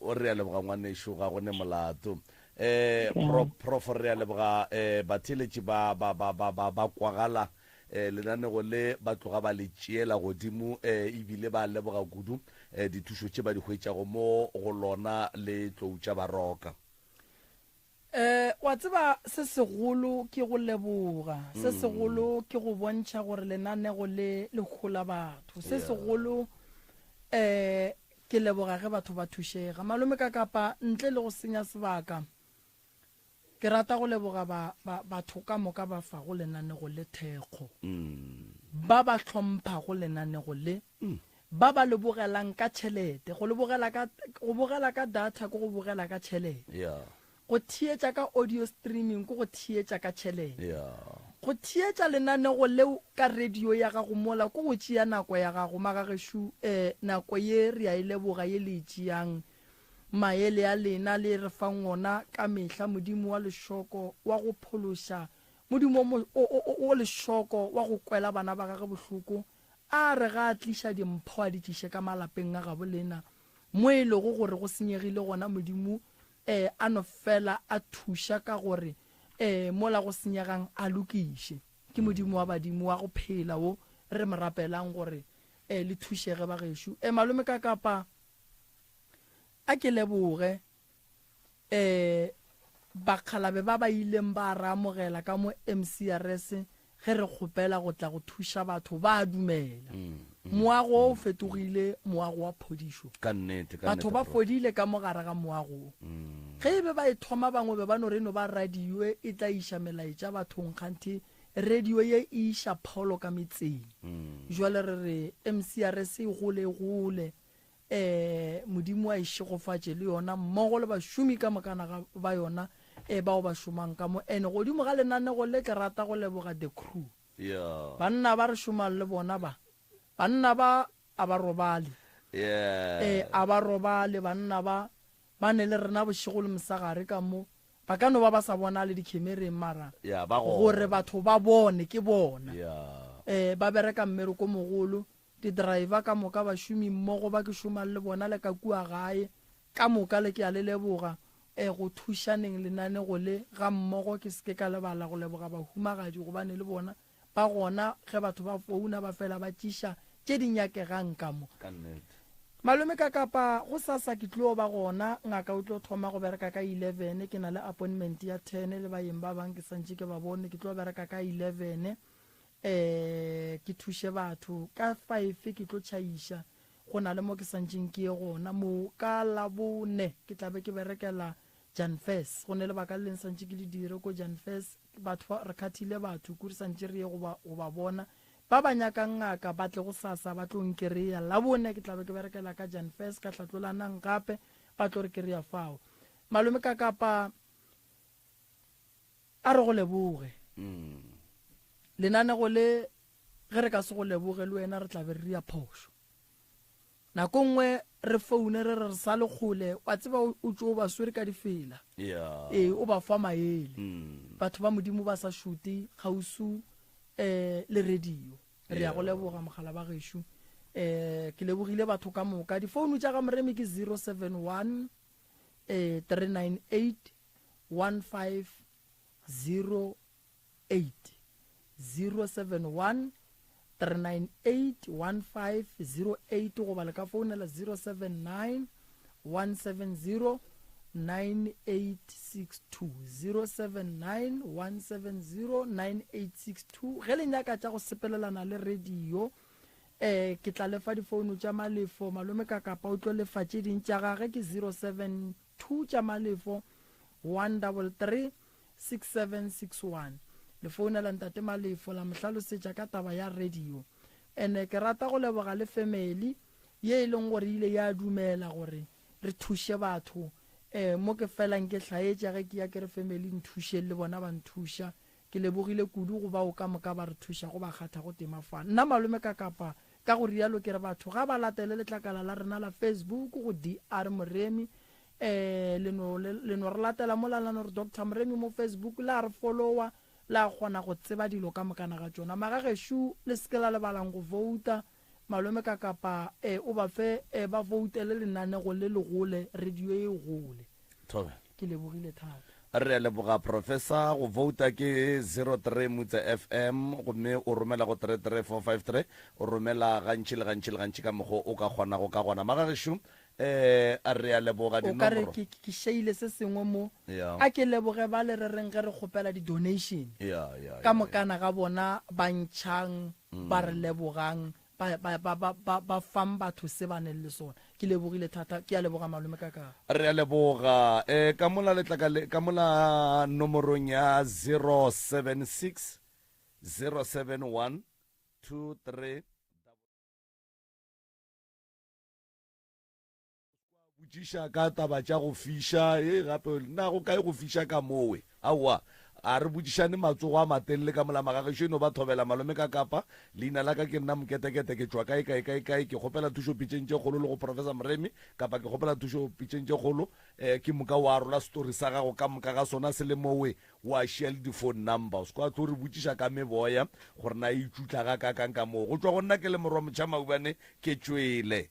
Speaker 1: o re a leboga ngwanešu ga go ne molato. Eh pro, prof re a leboga eh batheeletši ba ba ba ba ba ba kwagala eh lenanego le ba tloga ba le tšeela godimo eh ebile ba leboga kudu eh dithušo tše ba di hwetšago mo go lona le tlou tša baroka.
Speaker 2: Eh, wa tseba se segolo ke go leboga, se segolo ke go bontšha gore lenanego le le hola batho. Se segolo eh ke leboga ge batho ba thušega. Malome ka kapa ntle le go senya sebaka. Ke rata go leboga ba, ba, batho ka moka ba fago lenanego le thekgo, ba ba hlomphago lenanego le, ba ba le bogelang ka tšhelete. Go le bogela ka, go bogela ka data ke go bogela ka tšhelete.
Speaker 1: Yeah.
Speaker 2: Go theetša ka audio streaming ke go theetša ka tšhelete.
Speaker 1: Yeah.
Speaker 2: Go theetša lenanego leo ka radio ya gago mola ke go tšea nako ya gago. Magagešo, eh, nako ye re a e leboga ye le e tšeang. Maele a lena le re fang ona ka mehla, Modimo wa lešoko wa go phološa, Modimo o, o, o, o lešoko wa go kwela bana ba gagwe bohloko, a re ga a tliša dimpho a di tliše ka malapeng a gabo lena, mo e lego gore go senyegile gona, Modimo e a no fela a thuša ka gore e mola go senyegang a lokiše. Ke Modimo wa badimo wa go phela wo re mo rapelang gore e le thušege bagešo. E malome ka kapa A ke leboge um bakgalabe ba ba ileng ba re amogela ka mo MCRS ge re kgopela go tla go thuša batho, ba a dumela. Moago wo o fetogile moago wa phodišo.
Speaker 1: Ka nnete, ka
Speaker 2: Batho
Speaker 1: nnete,
Speaker 2: ba
Speaker 1: Prof.
Speaker 2: fodile ka mo gare ga moago wo. Ge e be ba e thoma bangwe be ba no re e no ba radio e tla iša melaetša bathong kganthe radio ye e iša pholo ka metseng. Jwale re re MCRS e gole e gole. E, Modimo a e šegofatše le yona, mmogo le bašomi ka mokana ga ba yona, e, bao ba šomang ka mo. And godimo ga lenanego le, ke rata go leboga the crew.
Speaker 1: Yeah.
Speaker 2: Banna ba re šomang le bona ba, banna ba a ba robale.
Speaker 1: Yeah.
Speaker 2: E, a ba robale banna ba, ba ne le rena bošego le mosegare ka mo. Ba ka no ba ba sa bonale dikhemereng, mara
Speaker 1: Yeah, ba gona.
Speaker 2: gore batho ba bone ke bona.
Speaker 1: Yeah.
Speaker 2: E, ba bereka mmereko mogolo. Di-driver ka moka, bašomi mmogo ba ke šomang le bona le ka kua gae, ka moka le ke a le leboga e go thušaneng lenanego le gammogo. Ke se ke ka lebala go leboga bahumagadi gobane le bona ba gona ge batho ba founa ba fela ba tšiša tše di nyakegang ka mo.
Speaker 1: Ka nnete.
Speaker 2: Malome ka Kapa, gosasa ke tlo ba gona, ngaka o tlo thoma go bereka ka eleven, ke na le appointment ya ten le baeng ba bang ke santše ke ba bone, ke tlo bereka ka eleven. um ke thuše batho ka five ke tlo tšhaiša go na le mo ke santšeng ke ye gona mo ka labone ke tla be ke berekela Janfes go ne lebaka le leng santše ke le dire ko Janfes batho re khathile batho ku re santše re ye go ba go ba bona ba ba nyakang ngaka ba tle go sasa ba tlo nkereya labone ke tla be ke berekela ka Janfes ka hlatlolanang gape ba tlo re kereya fao malome ka kapa A re go leboge. Lenanego le, ge re ka se go leboge le wena re tla be re ria phošo. Nako nngwe re foune re re re sa le kgole, wa tseba o tšo o ba swere ka difela. Ee, o ba fa maele. Batho ba Modimo ba sa šute kgausu um le radio. Re ya go leboga mogala ba gešo. Um ke lebogile batho ka moka. Difounu tša ga Moremi ke 071 um 398 1508 071 398 1508 goba le ka founela 079 170 9862 079 170 9862 ge le nyaka tša go sepelelana le radio eh ke tla lefa difounu tša malefo malome ka kapa o tlo lefa tše ding tša gage ke 07 2 tša Malefo 133 6761. Le founela Ntate Malefo la mo hlalosetša ka taba ya radio. Ene ke rata go leboga le family ye e leng gore ile ya dumela gore re thuše batho. Eh mo ke felang ke hlaetša ge ke ya ke re family nthušeng le bona ba nthuša. Ke lebogile kudu go bao ka moka ba re thušago ba kgathago tema fa. Nna malome ka kapa ka go rialo ke re batho ga ba latele letlakala la rena la Facebook go DR Moremi eh le no le no re latela mola la no re Doctor Moremi mo Facebook la re follower la kgona go tseba dilo ka mokana ga tšona. Magagešu le se ke la lebalang go vouta malome ka kapa eh o ba fe eh ba voutele lenanego le le gole radio e gole.
Speaker 1: Thobela.
Speaker 2: Ke lebogile thata.
Speaker 1: Re a leboga Professor. Go vouta ke 03 Mutse FM gomme o romela go 33453. O romela gantši le gantši le gantši ka mokgo o ka kgonago ka gona. Magagešo, eh, re a leboga
Speaker 2: O ka re
Speaker 1: dinomoro.
Speaker 2: ke, ke šeile se sengwe mo.
Speaker 1: Ya.
Speaker 2: A ke leboge ba le re reng ge re kgopela di-donation.
Speaker 1: Ya, ya,
Speaker 2: Ka
Speaker 1: ya,
Speaker 2: mokana ga bona ba ntšhang, ba re lebogang. Ba, ba, ba, ba, ba, ba fang batho se ba neng le sona. Ke lebogile thata. Ke a leboga malome ka ka.
Speaker 1: Re a leboga. E, ka mola letlakale, ka mola nomorong ya 076 071 23 botšiša ka taba tša go fiša e gape na go kae go fiša ka mowe aowa a re botšišane matsogo a matelele ka mola magagešo e no ba thobela malome ka kapa leina la ka ke nna moketekete ke tšwa kae kae kae kae ke kgopela thušo pitšeng tše kgolo le go professor moremi kapa ke kgopela thušo pitšeng tše kgolo um ke moka wa rola story sa gago ka moka ga sona se le mowe wa šia le di-phone number o se kwa tlo re botšiša ka meboya gore na e tšutla ga kakang ka moo go tšwa go nna ke le morwa motšha maubane ke tšwele.